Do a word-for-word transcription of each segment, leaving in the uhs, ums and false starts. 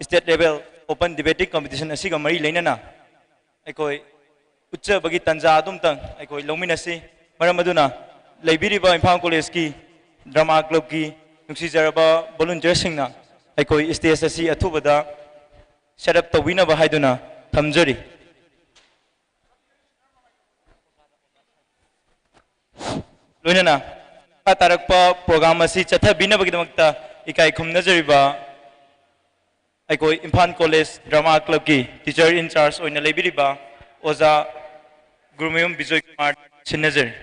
state level open debating competition ꯑꯁꯤꯒ ꯃꯔꯤ ꯂꯩꯅꯅ ꯑꯩꯈꯣꯏ ꯎꯠꯆꯕꯒꯤ ꯇꯥꯟꯖꯥ ꯑꯗꯨꯝꯇꯪ ꯑꯩꯈꯣꯏ ꯂꯧꯃꯤꯟꯅꯁꯤ꯫ ꯃꯔꯝ ꯑꯗꯨꯅ ꯂꯩꯕꯤꯔꯤꯕ ꯏꯝꯐꯥꯜ ꯀꯣꯂꯦꯖꯀꯤ ꯗ꯭ꯔꯃꯥ ꯀ꯭ꯂꯕꯀꯤ ꯅꯨꯡꯁꯤꯖꯔꯕ ꯚꯣꯂꯨꯟꯇꯤꯌꯔꯁꯤꯡꯅ ꯑꯩꯈꯣꯏ ꯁ꯭ꯇꯦꯖ ꯑꯁꯤ ꯑꯊꯨꯕꯗ ꯁꯦꯠ ꯑꯞ ꯇꯧꯕꯤꯅꯕ ꯍꯥꯏꯗꯨꯅ ꯊꯝꯖꯔꯤ꯫ ꯂꯣꯏꯅꯅ ꯃꯈꯥ ꯇꯥꯔꯛꯄ ꯄ꯭ꯔꯣꯒ꯭ꯔꯥꯝ ꯑꯁꯤ ꯆꯠꯊꯕꯤꯅꯕꯒꯤꯗꯃꯛꯇ ꯏꯀꯥꯏ ꯈꯨꯝꯅꯖꯔꯤꯕ ꯑꯩꯈꯣꯏ ꯏꯝꯐꯥꯜ ꯀꯣꯂꯦꯖ ꯗ꯭ꯔꯃꯥ ꯀ꯭ꯂꯕꯀꯤ ꯇꯤꯆꯔ ꯏꯟ ꯆꯥꯔꯖ ꯑꯣꯏꯅ ꯂꯩꯕꯤꯔꯤꯕ ꯑꯣꯖꯥ Gurumayum Bijoy Kumar ꯁꯤꯟꯅꯖꯔꯤ꯫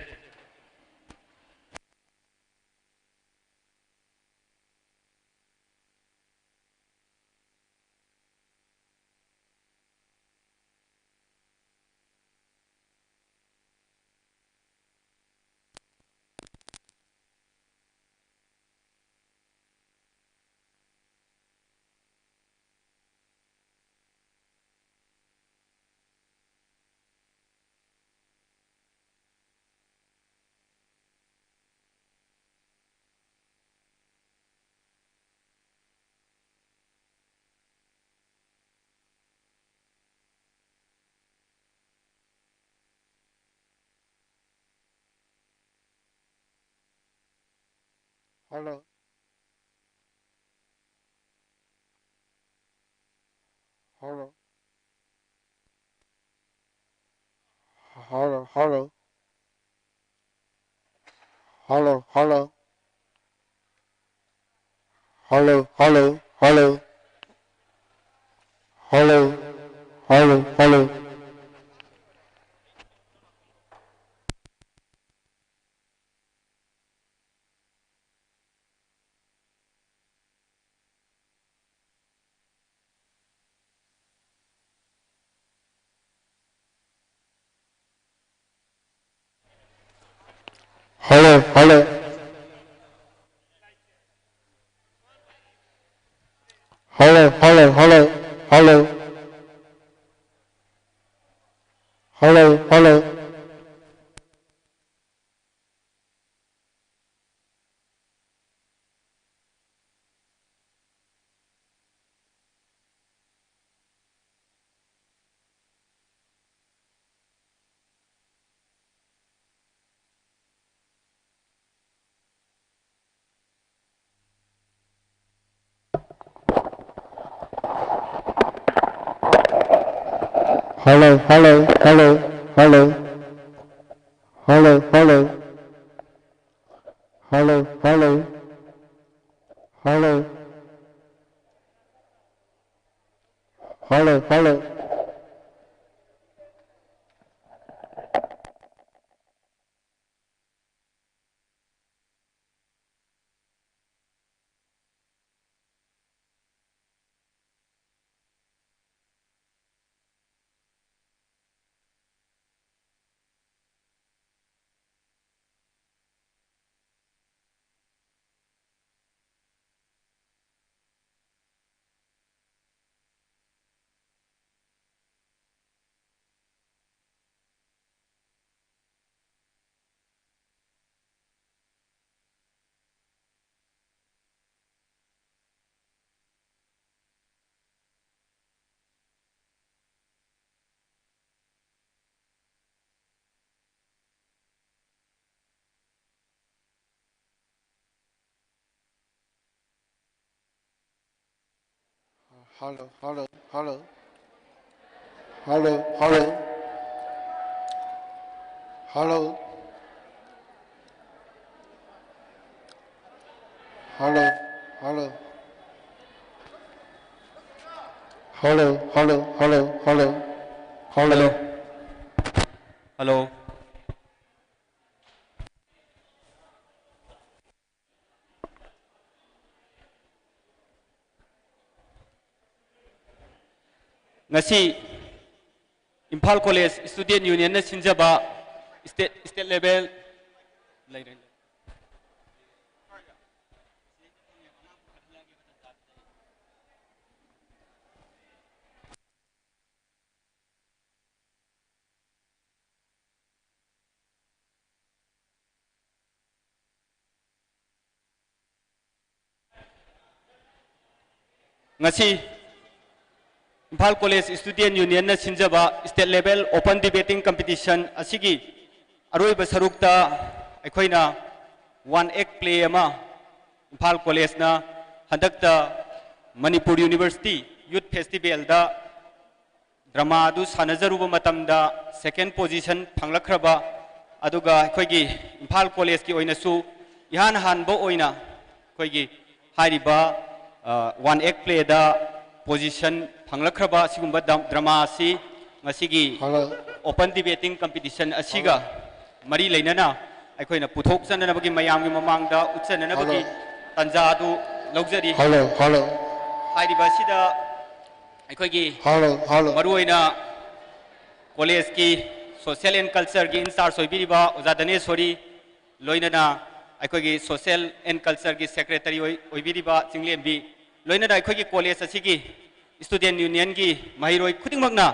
Hello. Hello. Hello, hello. Hello, hello. Hello, hello, hello. Hello, hello, hello. Hello, hello. Hello, hello, hello, hello. Hello, hello. Hello, hello, hello, hello. Hello, hello. Hello, hello. Hello. Hello, hello. Hello, hello, hello. Hello, hello. Hello. Hello, hello. Hello, hello, hello, hello. Hello. Hello. ꯉꯁꯤ Imphal college student ꯌꯨꯅꯤꯌꯟꯅ ꯁꯤꯟꯖꯕ state, state level ꯂꯩꯔꯦ꯫ ꯉꯁꯤ Imphal college student ꯌꯨꯅꯤꯌꯟꯅ ꯁꯤꯟꯖꯕ state level open debating competition ꯑꯁꯤꯒꯤ ꯑꯔꯣꯏꯕ ꯁꯔꯨꯛꯇ ꯑꯩꯈꯣꯏꯅ ꯋꯥꯟ ꯑꯦꯛ ꯄ꯭ꯂꯦ ꯑꯃ ꯏꯝꯐꯥꯜ ꯀꯣꯂꯦꯖꯅ ꯍꯟꯗꯛꯇ ꯃꯅꯤꯄꯨꯔ ꯌꯨꯅꯤꯚꯔꯁꯤꯇꯤ ꯌꯨꯠ ꯐꯦꯁꯇꯤꯚꯦꯜꯗ ꯗ꯭ꯔꯃꯥ ꯑꯗꯨ ꯁꯥꯟꯅꯖꯔꯨꯕ ꯃꯇꯝꯗ second position ꯐꯪꯂꯛꯈ꯭ꯔꯕ, ꯑꯗꯨꯒ ꯑꯩꯈꯣꯏꯒꯤ ꯏꯝꯐꯥꯜ ꯀꯣꯂꯦꯖꯀꯤ ꯑꯣꯏꯅꯁꯨ ꯏꯍꯥꯟ ꯍꯥꯟꯕ ꯑꯣꯏꯅ ꯑꯩꯈꯣꯏꯒꯤ ꯍꯥꯏꯔꯤꯕ, ꯑ, one act playꯗ position ꯐꯪꯂꯛꯈ꯭ꯔꯕ ꯑꯁꯤꯒꯨꯝꯕ ꯗ-, ꯗ꯭ꯔꯃꯥ ꯑꯁꯤ ꯉꯁꯤꯒꯤ Hello. Open debating competition ꯑꯁꯤꯒ Hello. ꯃꯔꯤ ꯂꯩꯅꯅ ꯑꯩꯈꯣꯏꯅ ꯄꯨꯊꯣꯛꯆꯅꯅꯕꯒꯤ, ꯃꯌꯥꯝꯒꯤ ꯃꯃꯥꯡꯗ ꯎꯠꯆꯅꯅꯕꯒꯤ Hello. ꯇꯥꯟꯖꯥ ꯑꯗꯨ ꯂꯧꯖꯔꯤ꯫ Hello, hello. ꯍꯥꯏꯔꯤꯕ ꯑꯁꯤꯗ ꯑꯩꯈꯣꯏꯒꯤ Hello, hello. ꯃꯔꯨꯑꯣꯏꯅ ꯀꯣꯂꯦꯖꯀꯤ social and cultureꯒꯤ in charge ꯑꯣꯏꯕꯤꯔꯤꯕ ꯑꯣꯖꯥ ꯙꯅꯦꯁꯣꯔꯤ, ꯂꯣꯏꯅꯅ ꯑꯩꯈꯣꯏꯒꯤ social and cultureꯒꯤ secretary ꯑꯣꯏ-, ꯑꯣꯏꯕꯤꯔꯤꯕ ꯆꯤꯡꯂꯦꯝꯕꯤ, ꯂꯣꯏꯅꯅ ꯑꯩꯈꯣꯏꯒꯤ ꯀꯣꯂꯦꯖ ꯑꯁꯤꯒꯤ student unionꯒꯤ ꯃꯍꯩꯔꯣꯏ ꯈꯨꯗꯤꯡꯃꯛꯅ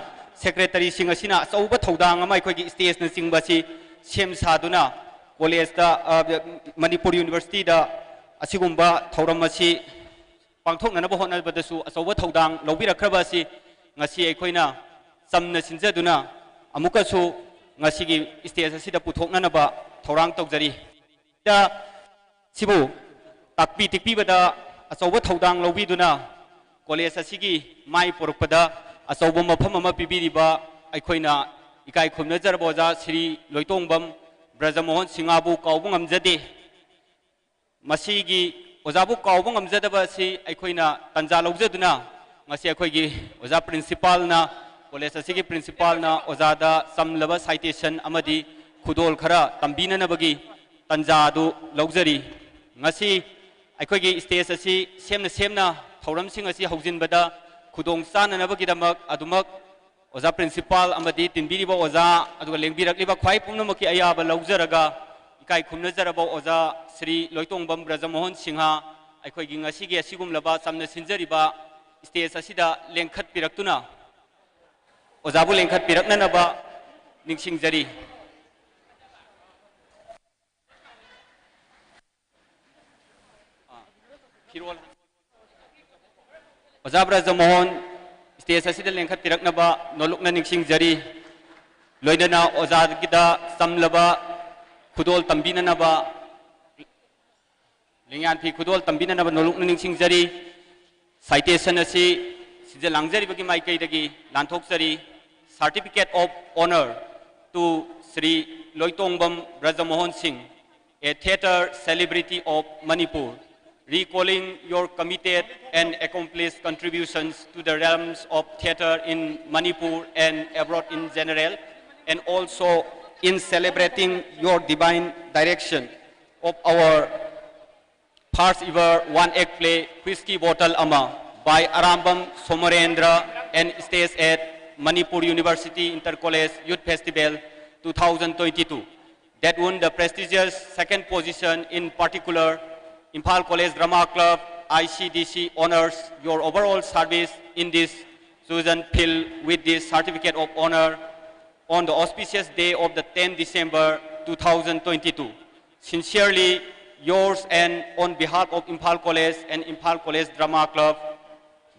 secretaryꯁꯤꯡ ꯑꯁꯤꯅ ꯑꯆꯧꯕ ꯊꯧꯗꯥꯡ ꯑꯃ ꯑꯩꯈꯣꯏꯒꯤ stageꯅꯆꯤꯡꯕ ꯑꯁꯤ ꯁꯦꯝ ꯁꯥꯗꯨꯅ ꯀꯣꯂꯦꯖꯇ, ꯑ, ꯃꯅꯤꯄꯨꯔ universityꯗ ꯑꯁꯤꯒꯨꯝꯕ ꯊꯧꯔꯝ ꯑꯁꯤ ꯄꯥꯡꯊꯣꯛꯅꯅꯕ ꯍꯣꯠꯅꯕꯗꯁꯨ ꯑꯆꯧꯕ ꯊꯧꯗꯥꯡ ꯂꯧꯕꯤꯔꯛꯈ꯭ꯔꯕ ꯑꯁꯤ ꯉꯁꯤ ꯑꯩꯈꯣꯏꯅ ꯆꯝꯅ ꯁꯤꯟꯖꯗꯨꯅ ꯑꯃꯨꯛꯀꯁꯨ ꯉꯁꯤꯒꯤ stage ꯑꯁꯤꯗ ꯄꯨꯊꯣꯛꯅꯅꯕ ꯊꯧꯔꯥꯡ ꯇꯧꯖꯔꯤ꯫ ꯁꯤꯕꯨ ꯇꯥꯛꯄꯤ ꯇꯦꯛꯄꯤꯕꯗ ꯑꯆꯧꯕ ꯊꯧꯗꯥꯡ ꯂꯧꯕꯤꯗꯨꯅ ꯀꯣꯂꯦꯖ ꯑꯁꯤꯒꯤ ꯃꯥꯏ ꯄꯨꯔꯛꯄꯗ ꯑꯆꯧꯕ ꯃꯐꯝ ꯑꯃ ꯄꯤꯕꯤꯔꯤꯕ ꯑꯩꯈꯣꯏꯅ ꯏꯀꯥꯏ ꯈꯨꯝꯅꯖꯔꯕ ꯑꯣꯖꯥ ꯁ꯭ꯔꯤ ꯂꯣꯏꯇꯣꯡꯕꯝ ꯕ꯭ꯔꯖꯃꯣꯍꯟ ꯁꯤꯡꯍꯕꯨ ꯀꯥꯎꯕ ꯉꯝꯖꯗꯦ꯫ ꯃꯁꯤꯒꯤ ꯑꯣꯖꯥꯕꯨ ꯀꯥꯎꯕ ꯉꯝꯖꯗꯕ ꯑꯁꯤ ꯑꯩꯈꯣꯏꯅ ꯇꯥꯟꯖꯥ ꯂꯧꯖꯗꯨꯅ ꯉꯁꯤ ꯑꯩꯈꯣꯏꯒꯤ ꯑꯣꯖꯥ principalꯅ ꯀꯣꯂꯦꯖ ꯑꯁꯤꯒꯤ principalꯅ ꯑꯣꯖꯥꯗ ꯆꯝꯂꯕ citation ꯑꯃꯗꯤ ꯈꯨꯗꯣꯜ ꯈꯔ ꯇꯝꯕꯤꯅꯅꯕꯒꯤ ꯇꯥꯟꯖꯥ ꯑꯗꯨ ꯂꯧꯖꯔꯤ꯫ ꯉꯁꯤ ꯑꯩꯈꯣꯏꯒꯤ stage ꯑꯁꯤ ꯁꯦꯝꯅ ꯁꯦꯝꯅ ꯊꯧꯔꯝꯁꯤꯡ ꯑꯁꯤ ꯍꯧꯖꯤꯟꯕꯗ ꯈꯨꯗꯣꯡ ꯆꯥꯅꯅꯕꯒꯤꯗꯃꯛ ꯑꯗꯨꯃꯛ ꯑꯣꯖꯥ principal ꯑꯃꯗꯤ ꯇꯤꯟꯕꯤꯔꯤꯕ ꯑꯣꯖꯥ, ꯑꯗꯨꯒ ꯂꯦꯡꯕꯤꯔꯛꯂꯤꯕ ꯈ꯭ꯋꯥꯏ ꯄꯨꯝꯅꯃꯛꯀꯤ ꯑꯌꯥꯕ ꯂꯧꯖꯔꯒ, ꯏꯀꯥꯏ ꯈꯨꯝꯅꯖꯔꯕ ꯑꯣꯖꯥ ꯁ꯭ꯔꯤ ꯂꯣꯏꯇꯣꯡꯕꯝ ꯕ꯭ꯔꯖꯃꯣꯍꯟ ꯁꯤꯡꯍ, ꯑꯩꯈꯣꯏꯒꯤ ꯉꯁꯤꯒꯤ ꯑꯁꯤꯒꯨꯝꯂꯕ ꯆꯝꯅ ꯁꯤꯟꯖꯔꯤꯕ stage ꯑꯁꯤꯗ ꯂꯦꯡꯈꯠꯄꯤꯔꯛꯇꯨꯅ ꯑꯣꯖꯥꯕꯨ ꯂꯦꯡꯈꯠꯄꯤꯔꯛꯅꯅꯕ ꯅꯤꯡꯁꯤꯡꯖꯔꯤ꯫ ꯐꯤꯔꯣꯜ꯫ ꯑꯣꯖꯥ ꯕ꯭ꯔꯖꯃꯣꯍꯟ stage ꯑꯁꯤꯗ ꯂꯦꯡꯈꯠꯄꯤꯔꯛꯅꯕ ꯅꯣꯂꯨꯛꯅ ꯅꯤꯡꯁꯤꯡꯖꯔꯤ꯫ ꯂꯣꯏꯅꯅ ꯑꯣꯖꯥꯒꯤꯗ ꯆꯝꯂꯕ ꯈꯨꯗꯣꯜ ꯇꯝꯕꯤꯅꯅꯕ, ꯂꯦꯡꯌꯥꯟ ꯐꯤ ꯈꯨꯗꯣꯜ ꯇꯝꯕꯤꯅꯅꯕ ꯅꯣꯂꯨꯛꯅ ꯅꯤꯡꯁꯤꯡꯖꯔꯤ꯫ Citation ꯑꯁꯤ ꯁꯤꯟꯖ ꯂꯥꯡꯖꯔꯤꯕꯒꯤ ꯃꯥꯏꯀꯩꯗꯒꯤ ꯂꯥꯟꯊꯣꯛꯆꯔꯤ꯫ Certificate of Honour to Shri Loitongam Brajamohan Singh, a theatre celebrity of Manipur, recalling your committed and accomplished contributions to the realms of theatre in Manipur and abroad in general, and also in celebrating your divine direction of our first ever one act play, Whiskey Bottle Ama, by Arambam Somarendra and staged at Manipur University Inter-College Youth Festival two thousand twenty-two, that won the prestigious second position in particular Imphal College Drama Club I C D C honors your overall service in this chosen field with this certificate of honor on the auspicious day of the tenth December two thousand twenty-two. Sincerely yours and on behalf of Imphal College and Imphal College Drama Club,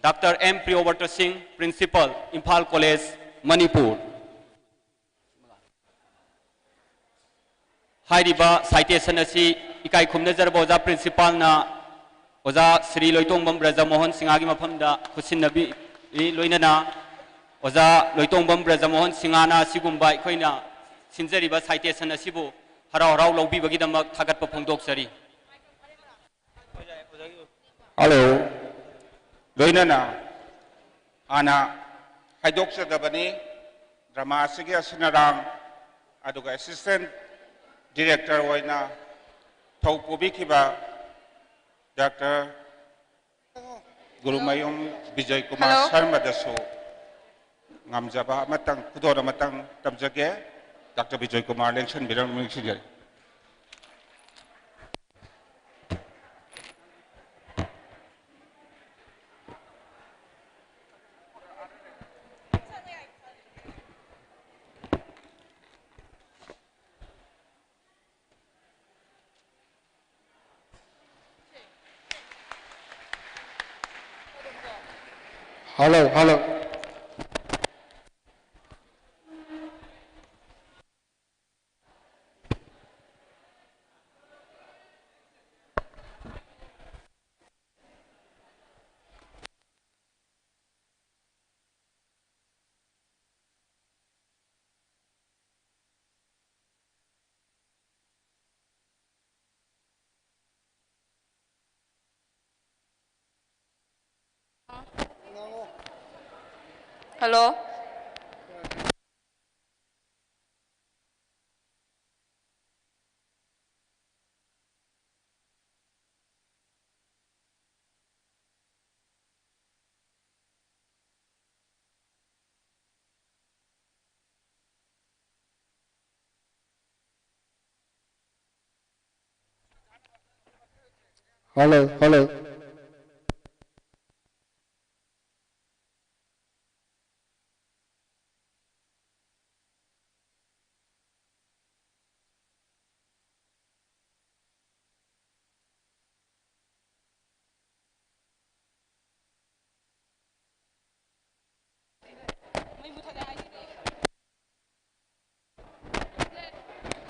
Doctor M Priyavarta Singh, Principal, Imphal College, Manipur. ꯍꯥꯏꯔꯤꯕ citation ꯑꯁꯤ ꯏꯀꯥꯏ ꯈꯨꯝꯅꯖꯔꯕ ꯑꯣꯖꯥ principalꯅ ꯑꯣꯖꯥ ꯁ꯭ꯔꯤ ꯂꯣꯏꯇꯣꯡꯕꯝ ꯕ꯭ꯔꯖꯃꯣꯍꯟ ꯁꯤꯡꯍꯒꯤ ꯃꯐꯝꯗ ꯈꯨꯠꯁꯤꯟꯅꯕꯤꯔꯤ꯫ ꯂꯣꯏꯅꯅ ꯑꯣꯖꯥ ꯂꯣꯏꯇꯣꯡꯕꯝ ꯕ꯭ꯔꯖꯃꯣꯍꯟ ꯁꯤꯡꯍꯅ ꯑꯁꯤꯒꯨꯝꯕ ꯑꯩꯈꯣꯏꯅ ꯁꯤꯟꯖꯔꯤꯕ citation ꯑꯁꯤꯕꯨ ꯍꯔꯥꯎ ꯍꯔꯥꯎ ꯂꯧꯕꯤꯕꯒꯤꯗꯃꯛ ꯊꯥꯒꯠꯄ ꯐꯣꯡꯗꯣꯛꯆꯔꯤ꯫ ꯍꯜꯂꯣ꯫ ꯂꯣꯏꯅꯅ ꯍꯥꯟꯅ ꯍꯥꯏꯗꯣꯛꯆꯗꯕꯅꯤ, ꯗ꯭ꯔꯃꯥ ꯑꯁꯤꯒꯤ ꯑꯁꯤꯟ ꯑꯔꯥꯡ ꯑꯗꯨꯒ assistant director ꯑꯣꯏꯅ ꯊꯧ ꯄꯨꯕꯤꯈꯤꯕ ꯗꯥꯛꯇꯔ ꯒꯨꯔꯨꯃꯌꯨꯝ ꯕꯤꯖꯣꯏ ꯀꯨꯃꯥꯔ ꯍꯜꯂꯣ꯫ ꯁꯔꯃꯗꯁꯨ ꯉꯝꯖꯕ ꯑꯃꯇꯪ, ꯈꯨꯗꯣꯜ ꯑꯃꯇꯪ ꯇꯝꯖꯒꯦ꯫ ꯗꯥꯛꯇꯔ ꯕꯤꯖꯣꯏ ꯀꯨꯃꯥꯔ ꯂꯦꯡꯁꯤꯟꯕꯤꯔꯝ ꯅꯤꯡꯁꯤꯡꯖꯔꯤ꯫ Hello, hello. Hello. Hello, hello.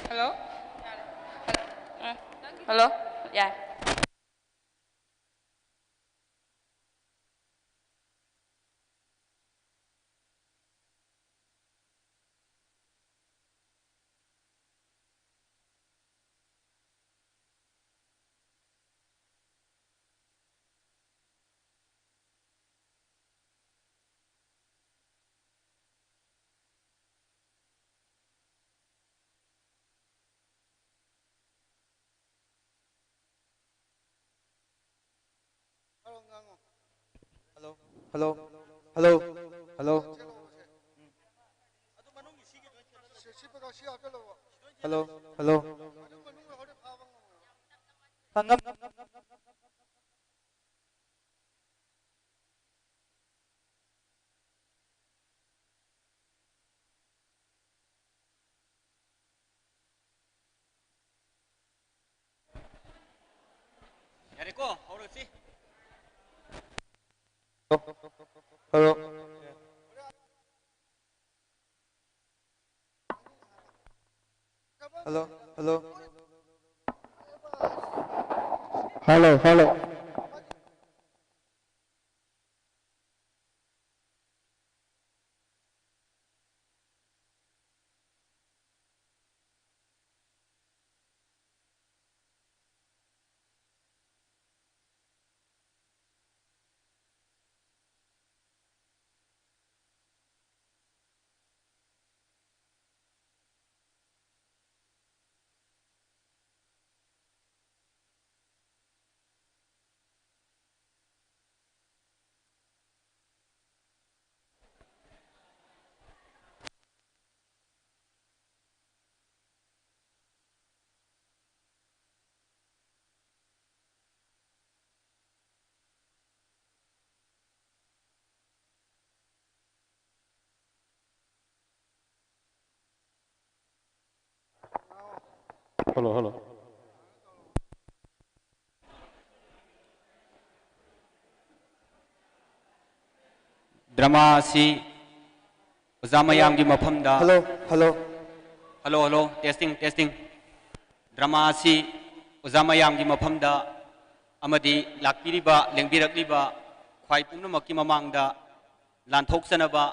Hello. Hello. ꯌꯥꯔꯦ꯫ Hello, hello, hello, hello. Hello, hello. ꯌꯥꯔꯦꯀꯣ, ꯍꯧꯔꯁꯤ꯫ Hello. Hello, hello. Hello, hello. Hello, hello. Drama ꯑꯁꯤ ꯑꯣꯖꯥ ꯃꯌꯥꯝꯒꯤ ꯃꯐꯝꯗ Hello, hello. Hello, hello, testing, testing. Drama ꯑꯁꯤ ꯑꯣꯖꯥ ꯃꯌꯥꯝꯒꯤ ꯃꯐꯝꯗ ꯑꯃꯗꯤ ꯂꯥꯛꯄꯤꯔꯤꯕ, ꯂꯦꯡꯕꯤꯔꯛꯂꯤꯕ ꯈ꯭ꯋꯥꯏ ꯄꯨꯝꯅꯃꯛꯀꯤ ꯃꯃꯥꯡꯗ ꯂꯥꯟꯊꯣꯛꯆꯅꯕ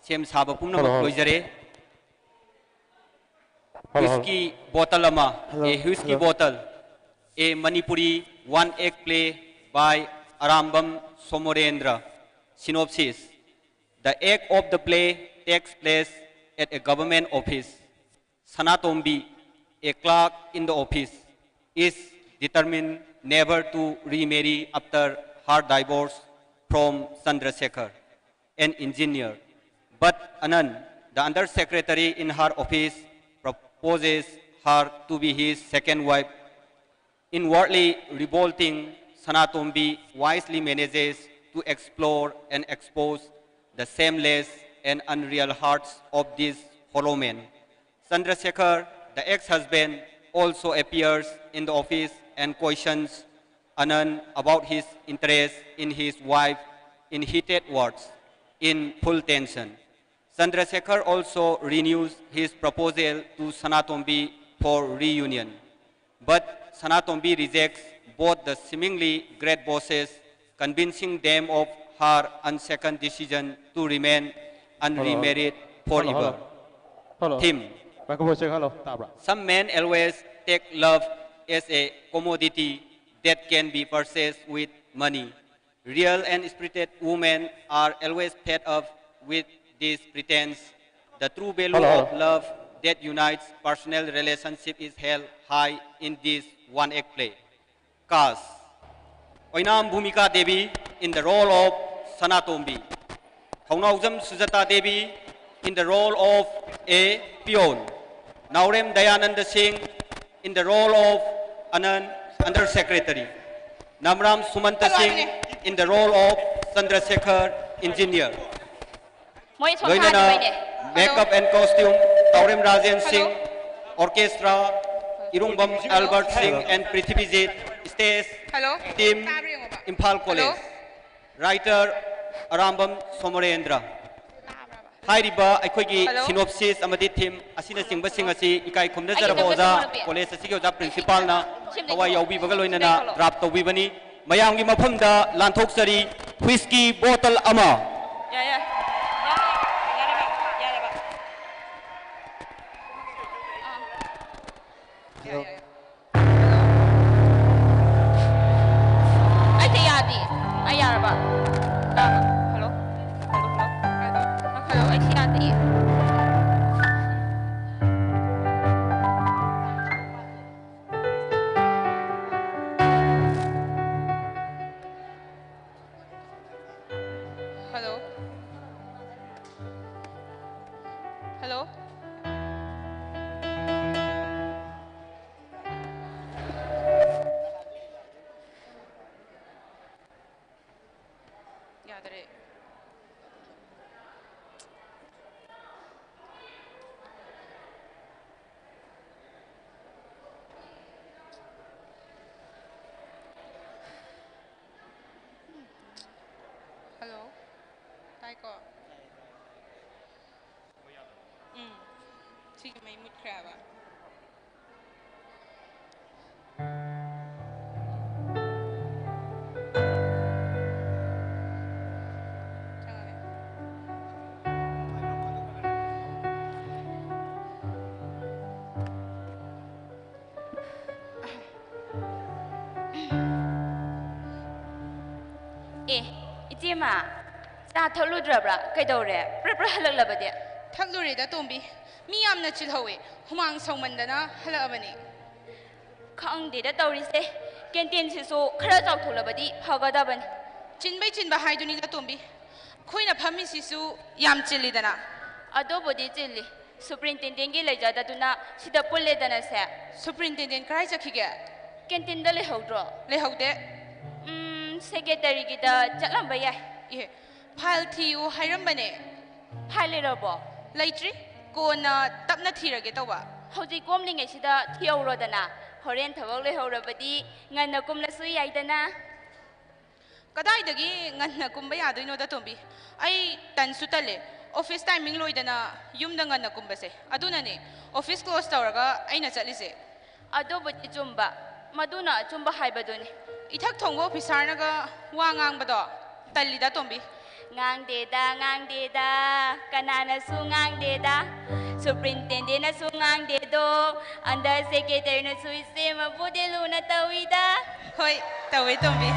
ꯁꯦꯝ ꯁꯥꯕ ꯄꯨꯝꯅꯃꯛ Hello, hello. ꯂꯣꯏꯖꯔꯦ꯫ Hello, hello. Whisky bottle ꯑꯃ, Hello, a whisky hello. Bottle, a Manipuri one act play by Arambam Somorendra. Synopsis. The act of the play takes place at a government office. Sanatombi, a clerk in the office, is determined never to remarry after her divorce from Chandrasekhar, an engineer. But Anand, the undersecretary in her office, proposes her to be his second wife. Inwardly revolting, Sanatombi wisely manages to explore and expose the shameless and unreal hearts of this hollow man. Chandrasekhar, the ex-husband, also appears in the office and questions Anand about his interest in his wife in heated words, in full tension. Chandrasekhar also renews his proposal to Sanatombi for reunion. But Sanatombi rejects both the seemingly great bosses, convincing them of her unsecond decision to remain unremarried Hello, hello. Forever. Hello, hello. Theme. Microphone check, hello. ꯇꯥꯕ꯭ꯔꯥ? Some men always take love as a commodity that can be purchased with money. Real and spirited women are always fed up with this pretense. The true value Hello, hello. Of love that unites personal relationship is held high in this one act play. Cast. Oinam Bhumika Devi in the role of Sanatombi. Thongnaojam Sujata Devi in the role of a peon. Naorem Dayananda Singh in the role of an undersecretary. Namram Sumanta Singh in the role of Chandrasekhar, engineer. ꯃꯣꯏ ꯁꯣꯝ ꯂꯣꯏꯅꯅ ꯊꯥꯅꯤ ꯃꯣꯏꯅꯦ꯫ Makeup and costume, Taurem Rajen Singh, orchestra, Irungbam Albert Singh and Prithibijit, stage, Hello? Team, ꯇꯥꯕ꯭ꯔꯥ ꯌꯦꯡꯉꯣꯕ. Imphal College. Hello? Writer, Arambam Somorendra. ꯇꯥꯕ꯭ꯔꯥꯕ? ꯍꯥꯏꯔꯤꯕ ꯑꯩꯈꯣꯏꯒꯤ Hello? Synopsis ꯑꯃꯗꯤ Theme ꯑꯁꯤꯅꯆꯤꯡꯕꯁꯤꯡ ꯑꯁꯤ ꯏꯀꯥꯏ ꯈꯨꯝꯅꯖꯔꯕ ꯑꯩꯒꯤ ꯑꯣꯖꯥ, ꯇꯦꯕꯜ ꯄꯤꯌꯨ꯫ College ꯑꯁꯤꯒꯤ ꯑꯣꯖꯥ Principalꯅ ꯁꯤꯝꯗ ꯊꯋꯥꯏ ꯌꯦꯡꯉꯣ꯫ ꯌꯥꯎꯕꯤꯕꯒ ꯁꯤꯝꯗ ꯂꯣꯏꯅꯅ ꯌꯦꯡꯉꯣ꯫ Drop ꯇꯧꯕꯤꯕꯅꯤ꯫ ꯃꯌꯥꯝꯒꯤ ꯃꯐꯝꯗ ꯂꯥꯟꯊꯣꯛꯆꯔꯤ Whisky bottle ꯑꯃ꯫ ꯌꯥꯏ, ꯌꯥꯏ꯫ ꯌꯥꯔꯦꯕ, ꯌꯥꯔꯦꯕ꯫ ꯑꯥ꯫ ꯌꯥꯏ, ꯌꯥꯏ, ꯌꯥꯏ꯫ ꯑꯩꯗꯤ ꯌꯥꯗꯦ꯫ ꯑꯩ ꯌꯥꯔꯕ? ꯇꯥꯕ? Hello? Hello, hello? Hello? Hello, ꯑꯩꯗꯤ ꯌꯥꯗꯦ꯫ Hello? Hello? ꯌꯥꯗꯔꯦ꯫ Hello? ꯇꯥꯏꯀꯣ? ꯎꯝ꯫ ꯁꯤꯒꯤ ꯃꯩ ꯃꯨꯠꯈ꯭ꯔꯦ ꯍꯥꯏꯕ꯫ ꯆꯪꯉꯒꯦ꯫ ꯑꯦ, ꯏꯆꯦꯃ, ꯆꯥ ꯊꯛꯂꯨꯗ꯭ꯔꯕ꯭ꯔꯥ? ꯀꯩꯗꯧꯔꯦ? ꯄ꯭ꯔꯞ ꯄ꯭ꯔꯞ ꯍꯜꯂꯛꯂꯕꯗꯤ? ꯊꯛꯂꯨꯔꯦꯗ, ꯇꯣꯝꯕꯤ꯫ ꯃꯤ ꯌꯥꯝꯅ ꯆꯤꯜꯍꯧꯋꯦ꯫ ꯍꯨꯃꯥꯡ ꯁꯧꯃꯟꯗꯅ ꯍꯜꯂꯛꯑꯕꯅꯤ꯫ ꯈꯪꯗꯦꯗ ꯇꯧꯔꯤꯁꯦ꯫ ꯀꯦꯟꯇꯤꯟꯁꯤꯁꯨ ꯈꯔ ꯆꯥꯎꯊꯣꯛꯂꯕꯗꯤ ꯐꯒꯗꯕꯅꯤ꯫ ꯆꯤꯟꯕꯩ ꯆꯤꯟꯕ ꯍꯥꯏꯗꯨꯅꯤꯗ, ꯇꯣꯝꯕꯤ꯫ ꯑꯩꯈꯣꯏꯅ ꯐꯝꯃꯤꯁꯤꯁꯨ ꯌꯥꯝ ꯆꯤꯜꯂꯤꯗꯅ꯫ ꯑꯗꯨꯕꯨꯗꯤ ꯆꯤꯜꯂꯤ꯫ ꯁꯨꯄ꯭ꯔꯤꯟꯇꯦꯟꯗꯦꯟꯒꯤ ꯂꯩꯖꯗꯗꯨꯅ ꯁꯤꯗ ꯄꯨꯜꯂꯦꯗꯅꯁꯦ꯫ ꯁꯨꯄ꯭ꯔꯤꯟꯇꯦꯟꯗꯦꯟ ꯀꯔꯥꯏ ꯆꯠꯈꯤꯒꯦ? ꯀꯦꯟꯇꯤꯟꯗ ꯂꯩꯍꯧꯗ꯭ꯔꯣ? ꯂꯩꯍꯧꯗꯦ꯫ ꯎꯝ, ꯁꯦꯀ꯭ꯔꯦꯇꯔꯤꯒꯤꯗ ꯆꯠꯂꯝꯕ ꯌꯥꯏ꯫ ꯏꯍꯦ, ꯐꯥꯏꯜ ꯊꯤꯌꯨ ꯍꯥꯏꯔꯝꯕꯅꯦ꯫ ꯐꯥꯏꯜ ꯂꯩꯔꯕꯣ? ꯂꯩꯇ꯭ꯔꯤ꯫ ꯀꯣꯟꯅ ꯇꯞꯅ ꯊꯤꯔꯒꯦ ꯇꯧꯕ꯫ ꯍꯧꯖꯤꯛ ꯀꯣꯝꯂꯤꯉꯩꯁꯤꯗ ꯊꯤꯍꯧꯔꯣꯗꯅ꯫ ꯍꯣꯔꯦꯟ ꯊꯕꯛ ꯂꯩꯍꯧꯔꯕꯗꯤ ꯉꯟꯅ ꯀꯨꯝꯂꯁꯨ ꯌꯥꯏꯗꯅ꯫ ꯀꯗꯥꯏꯗꯒꯤ ꯉꯟꯅ ꯀꯨꯝꯕ ꯌꯥꯗꯣꯏꯅꯣꯗ, ꯇꯣꯝꯕꯤ? ꯑꯩ ꯇꯟꯁꯨ ꯇꯜꯂꯦ꯫ ꯑꯣꯐꯤꯁ ꯇꯥꯏꯃꯤꯡ ꯂꯣꯏꯗꯅ ꯌꯨꯝꯗ ꯉꯟꯅ ꯀꯨꯝꯕꯁꯦ꯫ ꯑꯗꯨꯅꯅꯦ ꯑꯣꯐꯤꯁ ꯀ꯭ꯂꯣꯁ ꯇꯧꯔꯒ ꯑꯩꯅ ꯆꯠꯂꯤꯁꯦ꯫ ꯑꯗꯨꯕꯨꯗꯤ ꯆꯨꯝꯕ꯫ ꯃꯗꯨꯅ ꯑꯆꯨꯝꯕ ꯍꯥꯏꯕꯗꯨꯅꯤ꯫ ꯏꯊꯛ ꯊꯣꯡꯕ ꯑꯣꯐꯤꯁꯥꯔꯅꯒ ꯋꯥ ꯉꯥꯡꯕꯗꯣ ꯇꯜꯂꯤꯗ, ꯇꯣꯝꯕꯤ꯫ ꯉꯥꯡꯗꯦꯗ, ꯉꯥꯡꯗꯦꯗ, ꯀꯅꯥꯅꯁꯨ ꯉꯥꯡꯗꯦꯗ꯫ ꯁꯨꯄ꯭ꯔꯤꯟꯇꯦꯟꯗꯦꯟꯅꯁꯨ ꯉꯥꯡꯗꯦꯗꯣ꯫ ꯑꯟꯗꯔ ꯁꯦꯀ꯭ꯔꯦꯇꯔꯤꯅꯁꯨ ꯏꯆꯦꯃꯕꯨꯗꯤ ꯂꯨꯅ ꯇꯧꯏꯗ꯫ ꯍꯣꯏ, ꯇꯧꯋꯦ, ꯇꯣꯝꯕꯤ꯫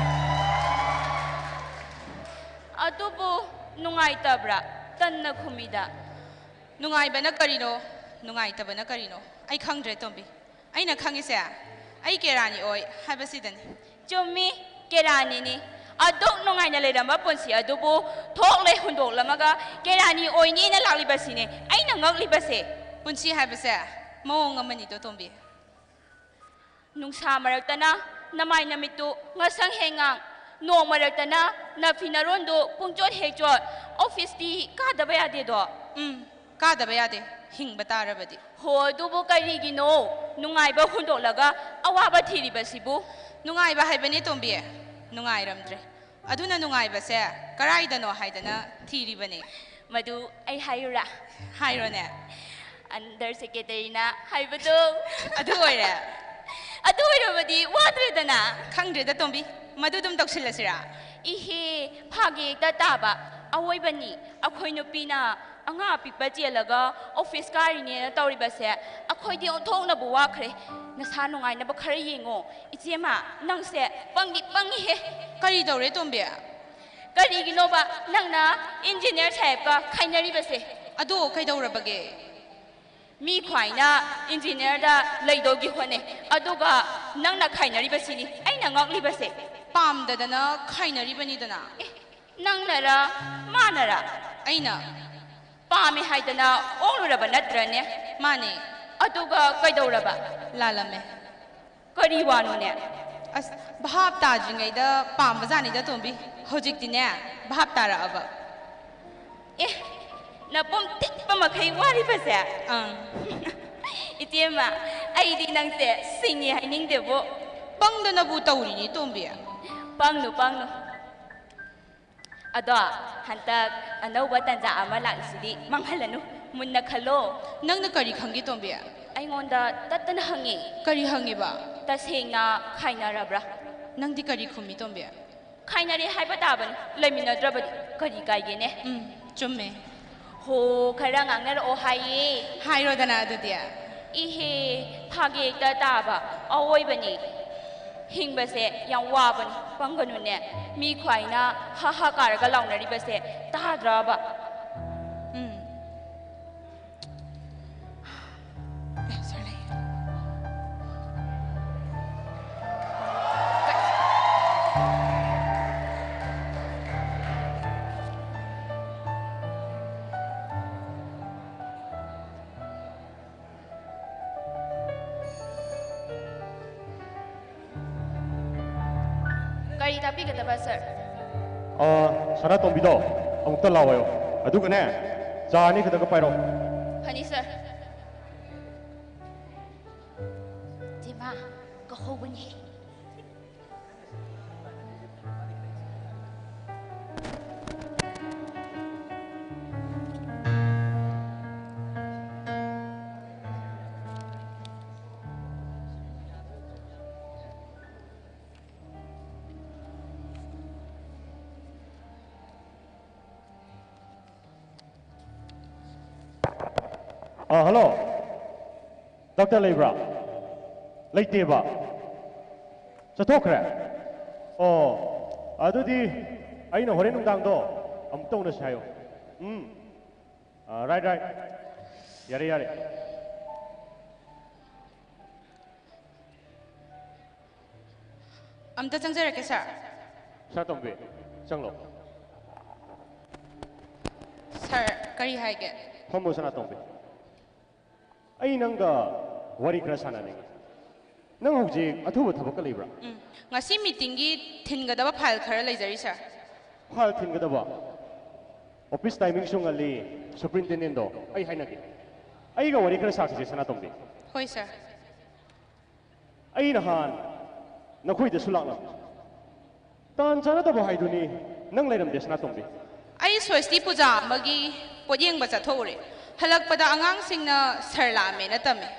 ꯑꯗꯨꯕꯨ ꯅꯨꯡꯉꯥꯏꯇꯕ꯭ꯔꯥ? ꯇꯟꯅ ꯈꯨꯝꯃꯤꯗ꯫ ꯅꯨꯡꯉꯥꯏꯕꯅ ꯀꯔꯤꯅꯣ, ꯅꯨꯡꯉꯥꯏꯇꯕꯅ ꯀꯔꯤꯅꯣ? ꯑꯩ ꯈꯪꯗ꯭ꯔꯦ, ꯇꯣꯝꯕꯤ꯫ ꯑꯩꯅ ꯈꯪꯉꯤꯁꯦ ꯑꯩ ꯀꯦꯔꯥꯅꯤ ꯑꯣꯏ ꯍꯥꯏꯕꯁꯤꯗꯅꯤ꯫ ꯆꯨꯝꯃꯤ, ꯀꯦꯔꯥꯅꯤꯅꯤ꯫ ꯑꯗꯨꯛ ꯅꯨꯡꯉꯥꯏꯅ ꯂꯩꯔꯝꯕ ꯄꯨꯟꯁꯤ ꯑꯗꯨꯕꯨ ꯊꯣꯛꯂꯦ ꯍꯨꯟꯗꯣꯛꯂꯝꯃꯒ ꯀꯦꯔꯥꯅꯤ ꯑꯣꯏꯅꯤꯅ ꯂꯥꯛꯂꯤꯕꯁꯤꯅꯦ ꯑꯩꯅ ꯉꯛꯂꯤꯕꯁꯦ꯫ ꯄꯨꯟꯁꯤ ꯍꯥꯏꯕꯁꯦ ꯃꯑꯣꯡ ꯑꯃꯅꯤꯗꯣ, ꯇꯣꯝꯕꯤ꯫ ꯅꯨꯡꯁꯥ ꯃꯔꯛꯇꯅ ꯅꯃꯥꯏ ꯅꯃꯤꯠꯇꯨ ꯉꯁꯪ ꯍꯦꯛ ꯉꯥꯡ, ꯅꯣꯡ ꯃꯔꯛꯇꯅ ꯅꯐꯤ ꯅꯔꯣꯟꯗꯨ ꯄꯨꯡꯆꯣꯠ ꯍꯦꯛ ꯆꯣꯠ, ꯑꯣꯐꯤꯁꯇꯤ ꯀꯥꯗꯕ ꯌꯥꯗꯦꯗꯣ꯫ ꯎꯝ, ꯀꯥꯗꯕ ꯌꯥꯗꯦ, ꯍꯤꯡꯕ ꯇꯥꯔꯕꯗꯤ꯫ ꯍꯣ, ꯑꯗꯨꯕꯨ ꯀꯔꯤꯒꯤꯅꯣ ꯅꯨꯡꯉꯥꯏꯕ ꯍꯨꯟꯗꯣꯛꯂꯒ ꯑꯋꯥꯕ ꯊꯤꯔꯤꯕꯁꯤꯕꯨ? ꯅꯨꯡꯉꯥꯏꯕ ꯍꯥꯏꯕꯅꯦ, ꯇꯣꯝꯕꯤ, ꯅꯨꯡꯉꯥꯏꯔꯝꯗ꯭ꯔꯦ꯫ ꯑꯗꯨꯅ ꯅꯨꯡꯉꯥꯏꯕꯁꯦ ꯀꯔꯥꯏꯗꯅꯣ ꯍꯥꯏꯗꯅ ꯊꯤꯔꯤꯕꯅꯦ꯫ ꯃꯗꯨ ꯑꯩ ꯍꯥꯏꯌꯨꯔꯥ? ꯍꯥꯏꯔꯣꯅꯦ꯫ ꯑꯟꯗꯔ ꯁꯦꯀ꯭ꯔꯦꯇꯔꯤꯅ ꯍꯥꯏꯕꯗꯣ꯫ ꯑꯗꯨ ꯑꯣꯏꯔꯦ? ꯑꯗꯨ ꯑꯣꯏꯔꯕꯗꯤ ꯋꯥꯗ꯭ꯔꯦꯗꯅ꯫ ꯈꯪꯗ꯭ꯔꯦꯗ, ꯇꯣꯝꯕꯤ, ꯃꯗꯨ ꯑꯗꯨꯝ ꯇꯧꯁꯤꯜꯂꯁꯤꯔꯥ? ꯏꯍꯦ, ꯐꯥꯒꯤ ꯍꯦꯛꯇ ꯇꯥꯕ꯫ ꯑꯋꯣꯏꯕꯅꯤ, ꯑꯩꯈꯣꯏ ꯅꯨꯄꯤꯅ ꯑꯉꯥꯡ ꯑꯄꯤꯛꯄ ꯆꯦꯜꯂꯒ ꯑꯣꯐꯤꯁ ꯀꯥꯔꯤꯅꯦꯅ ꯇꯧꯔꯤꯕꯁꯦ ꯑꯩꯈꯣꯏꯗꯤ ꯑꯣꯟꯊꯣꯛꯅꯕꯨ ꯋꯥꯈ꯭ꯔꯦ꯫ ꯅꯁꯥ ꯅꯨꯡꯉꯥꯏꯅꯕ ꯈꯔ ꯌꯦꯡꯉꯣ꯫ ꯏꯆꯦꯃ, ꯅꯪꯁꯦ ꯄꯪꯗꯤ ꯄꯪꯉꯤꯍꯦ꯫ ꯀꯔꯤ ꯇꯧꯔꯦ, ꯇꯣꯝꯕꯤ? ꯀꯔꯤꯒꯤꯅꯣꯕ ꯅꯪꯅ ꯏꯟꯖꯤꯅꯤꯌꯔ ꯁꯥꯍꯦꯕꯀ ꯈꯥꯏꯅꯔꯤꯕꯁꯦ? ꯑꯗꯣ ꯀꯩꯗꯧꯔꯕꯒꯦ? ꯃꯤ ꯈ꯭ꯋꯥꯏꯅ ꯏꯟꯖꯤꯅꯤꯌꯔꯗ ꯂꯩꯗꯧꯒꯤ ꯍꯣꯠꯅꯩ, ꯑꯗꯨꯒ ꯅꯪꯅ ꯈꯥꯏꯅꯔꯤꯕꯁꯤꯅꯤ ꯑꯩꯅ ꯉꯛꯂꯤꯕꯁꯦ꯫ ꯄꯥꯝꯗꯗꯅ ꯈꯥꯏꯅꯔꯤꯕꯅꯤꯗꯅ꯫ ꯑꯦ, ꯅꯪꯅꯔ ꯃꯥꯅꯔ? ꯑꯩꯅ꯫ ꯄꯥꯝꯃꯦ ꯍꯥꯏꯗꯅ ꯑꯣꯛꯂꯨꯔꯕ ꯅꯠꯇ꯭ꯔꯅꯦ? ꯃꯥꯅꯦ꯫ ꯑꯗꯨꯒ ꯀꯩꯗꯧꯔꯕ? ꯂꯥꯜꯂꯝꯃꯦ꯫ ꯀꯔꯤ ꯋꯥꯅꯣꯅꯦ? ꯑꯁ, ꯚꯥꯞ ꯇꯥꯗ꯭ꯔꯤꯉꯩꯗ ꯄꯥꯝꯕꯖꯥꯠꯅꯤꯗ, ꯇꯣꯝꯕꯤ꯫ ꯍꯧꯖꯤꯛꯇꯤꯅꯦ, ꯚꯥꯞ ꯇꯥꯔꯛꯑꯕ꯫ ꯑꯦ, ꯅꯄꯨꯝ ꯊꯤꯠꯄ ꯃꯈꯩ ꯋꯥꯔꯤꯕꯁꯦ? ꯑꯪ꯫ ꯏꯆꯦ ꯏꯕꯦꯝꯃ, ꯑꯩꯗꯤ ꯅꯪꯁꯦ ꯁꯤꯡꯉꯦ ꯍꯥꯏꯅꯤꯡꯗꯦꯕꯣ꯫ ꯄꯪꯗꯅꯕꯨ ꯇꯧꯔꯤꯅꯤ, ꯇꯣꯝꯕꯤ꯫ ꯄꯪꯅꯨ, ꯄꯪꯅꯨ꯫ ꯑꯗꯣ, ꯍꯟꯗꯛ ꯑꯅꯧꯕ ꯇꯟꯖꯥ ꯑꯃ ꯂꯥꯛꯏꯁꯤꯗꯤ ꯃꯥꯡꯍꯜꯂꯅꯨ, ꯃꯨꯟꯅ ꯈꯜꯂꯣ꯫ ꯅꯪꯅ ꯀꯔꯤ ꯈꯪꯒꯦ, ꯇꯣꯝꯕꯤ? ꯑꯩꯉꯣꯟꯗ ꯇꯠꯇꯅ ꯍꯪꯉꯤ꯫ ꯀꯔꯤ ꯍꯪꯉꯤꯕ? ꯇꯁꯦꯡꯅ ꯈꯥꯏꯅꯔꯕ꯭ꯔꯥ? ꯅꯪꯗꯤ ꯀꯔꯤ ꯈꯨꯝꯃꯤ, ꯇꯣꯝꯕꯤ? ꯈꯥꯏꯅꯔꯦ ꯍꯥꯏꯕ ꯇꯥꯕꯅꯤ, ꯂꯩꯃꯤꯟꯅꯗ꯭ꯔꯕꯗꯤ ꯀꯔꯤ ꯀꯥꯏꯒꯦꯅꯦ? ꯎꯝ, ꯆꯨꯝꯃꯦ꯫ ꯍꯣ, ꯈꯔ ꯉꯥꯡꯅꯔꯛꯑꯣ ꯍꯥꯏꯌꯦ꯫ ꯍꯥꯏꯔꯣꯗꯅ ꯑꯗꯨꯗꯤ꯫ ꯏꯍꯦ, ꯐꯥꯒꯤ ꯍꯦꯛꯇ ꯇꯥꯕ, ꯑꯋꯣꯏꯕꯅꯤ꯫ ꯍꯤꯡꯕꯁꯦ ꯌꯥꯝ ꯋꯥꯕꯅꯤ, ꯄꯪꯒꯅꯨꯅꯦ꯫ ꯃꯤ ꯈ꯭ꯋꯥꯏꯅ ꯍꯥ ꯍꯥ ꯀꯥꯔꯒ ꯂꯥꯎꯅꯔꯤꯕꯁꯦ ꯇꯥꯗ꯭ꯔꯕ? ꯎꯝ꯫ ꯑꯦ, ꯁꯥꯔ ꯂꯩ꯫ ꯀꯔꯤ ꯇꯥꯛꯄꯤꯒꯗꯕ, ꯁꯥꯔ? ꯑ, ꯁꯅꯥꯇꯣꯝꯕꯤꯗꯣ ꯑꯃꯨꯛꯇ ꯂꯥꯛꯑꯣ꯫ ꯑꯗꯨꯒꯅꯦ, ꯆꯥ ꯑꯅꯤ ꯈꯛꯇꯒ ꯄꯥꯏꯔꯣ꯫ ꯐꯅꯤ, ꯁꯥꯔ꯫ ꯆꯦꯃꯥ, ꯀꯧꯍꯧꯕꯅꯦ꯫ ꯑ, ꯍꯜꯂꯣ꯫ ꯗꯥꯛꯇꯔ ꯂꯩꯕ꯭ꯔꯥ? ꯂꯩꯇꯦꯕ꯫ ꯆꯠꯊꯣꯛꯈ꯭ꯔꯦ? ꯑꯣ, ꯑꯗꯨꯗꯤ ꯑꯩꯅ ꯍꯣꯔꯦꯟ ꯅꯨꯡꯗꯥꯡꯗꯣ ꯑꯃꯨꯛꯇ ꯎꯅꯁꯤ ꯍꯥꯏꯌꯣ꯫ ꯎꯝ꯫ ꯑ, ꯔꯥꯏꯠ, ꯔꯥꯏꯠ꯫ ꯌꯥꯔꯦ, ꯌꯥꯔꯦ꯫ ꯑꯝꯇ ꯆꯪꯖꯔꯛꯀꯦ, ꯁꯥꯔ꯫ ꯁꯅꯥꯇꯣꯝꯕꯤ, ꯆꯪꯂꯣ꯫ ꯁꯥꯔ, ꯀꯔꯤ ꯍꯥꯏꯒꯦ? ꯐꯝꯃꯣ, ꯁꯅꯥꯇꯣꯝꯕꯤ꯫ ꯑꯩ ꯅꯪꯒ ꯋꯥꯔꯤ ꯈꯔ ꯁꯥꯟꯅꯅꯤꯡꯉꯤ꯫ ꯅꯪ ꯍꯧꯖꯤꯛ ꯑꯊꯨꯕ ꯊꯕꯛꯀ ꯂꯩꯕ꯭ꯔꯥ? ꯎꯝ, ꯉꯁꯤ ꯃꯤꯇꯤꯡꯒꯤ ꯊꯤꯟꯒꯗꯕ ꯐꯥꯏꯜ ꯈꯔ ꯂꯩꯖꯔꯤ, ꯁꯥꯔ꯫ ꯐꯥꯏꯜ ꯊꯤꯟꯒꯗꯕ? ꯑꯣꯐꯤꯁ ꯇꯥꯏꯃꯤꯡꯁꯨ ꯉꯜꯂꯤ, ꯁꯨꯄ꯭ꯔꯤꯟꯇꯦꯟꯗꯦꯟꯗꯣ ꯑꯩ ꯍꯥꯏꯅꯒꯦ꯫ ꯑꯩꯒ ꯋꯥꯔꯤ ꯈꯔ ꯁꯥꯈꯤꯁꯦ, ꯁꯅꯥꯇꯣꯝꯕꯤ꯫ ꯍꯣꯏ ꯁꯥꯔ꯫ ꯑꯩ ꯅꯍꯥꯟ ꯅꯈꯣꯏꯗꯁꯨ ꯂꯥꯛꯂꯝꯃꯤ꯫ ꯇꯥꯟ ꯆꯥꯅꯗꯕ ꯍꯥꯏꯗꯨꯅꯤ꯫ ꯅꯪ ꯂꯩꯔꯝꯗꯦ, ꯁꯅꯥꯇꯣꯝꯕꯤ꯫ ꯑꯩ ꯁ꯭ꯋꯁꯇꯤ ꯄꯨꯖꯥ ꯑꯃꯒꯤ ꯄꯣꯠ ꯌꯦꯡꯕ ꯆꯠꯊꯣꯛꯎꯔꯦ꯫ ꯍꯜꯂꯛꯄꯗ ꯑꯉꯥꯡꯁꯤꯡꯅ ꯁꯥꯔ ꯂꯥꯛꯑꯝꯃꯦꯅ ꯇꯝꯃꯦ꯫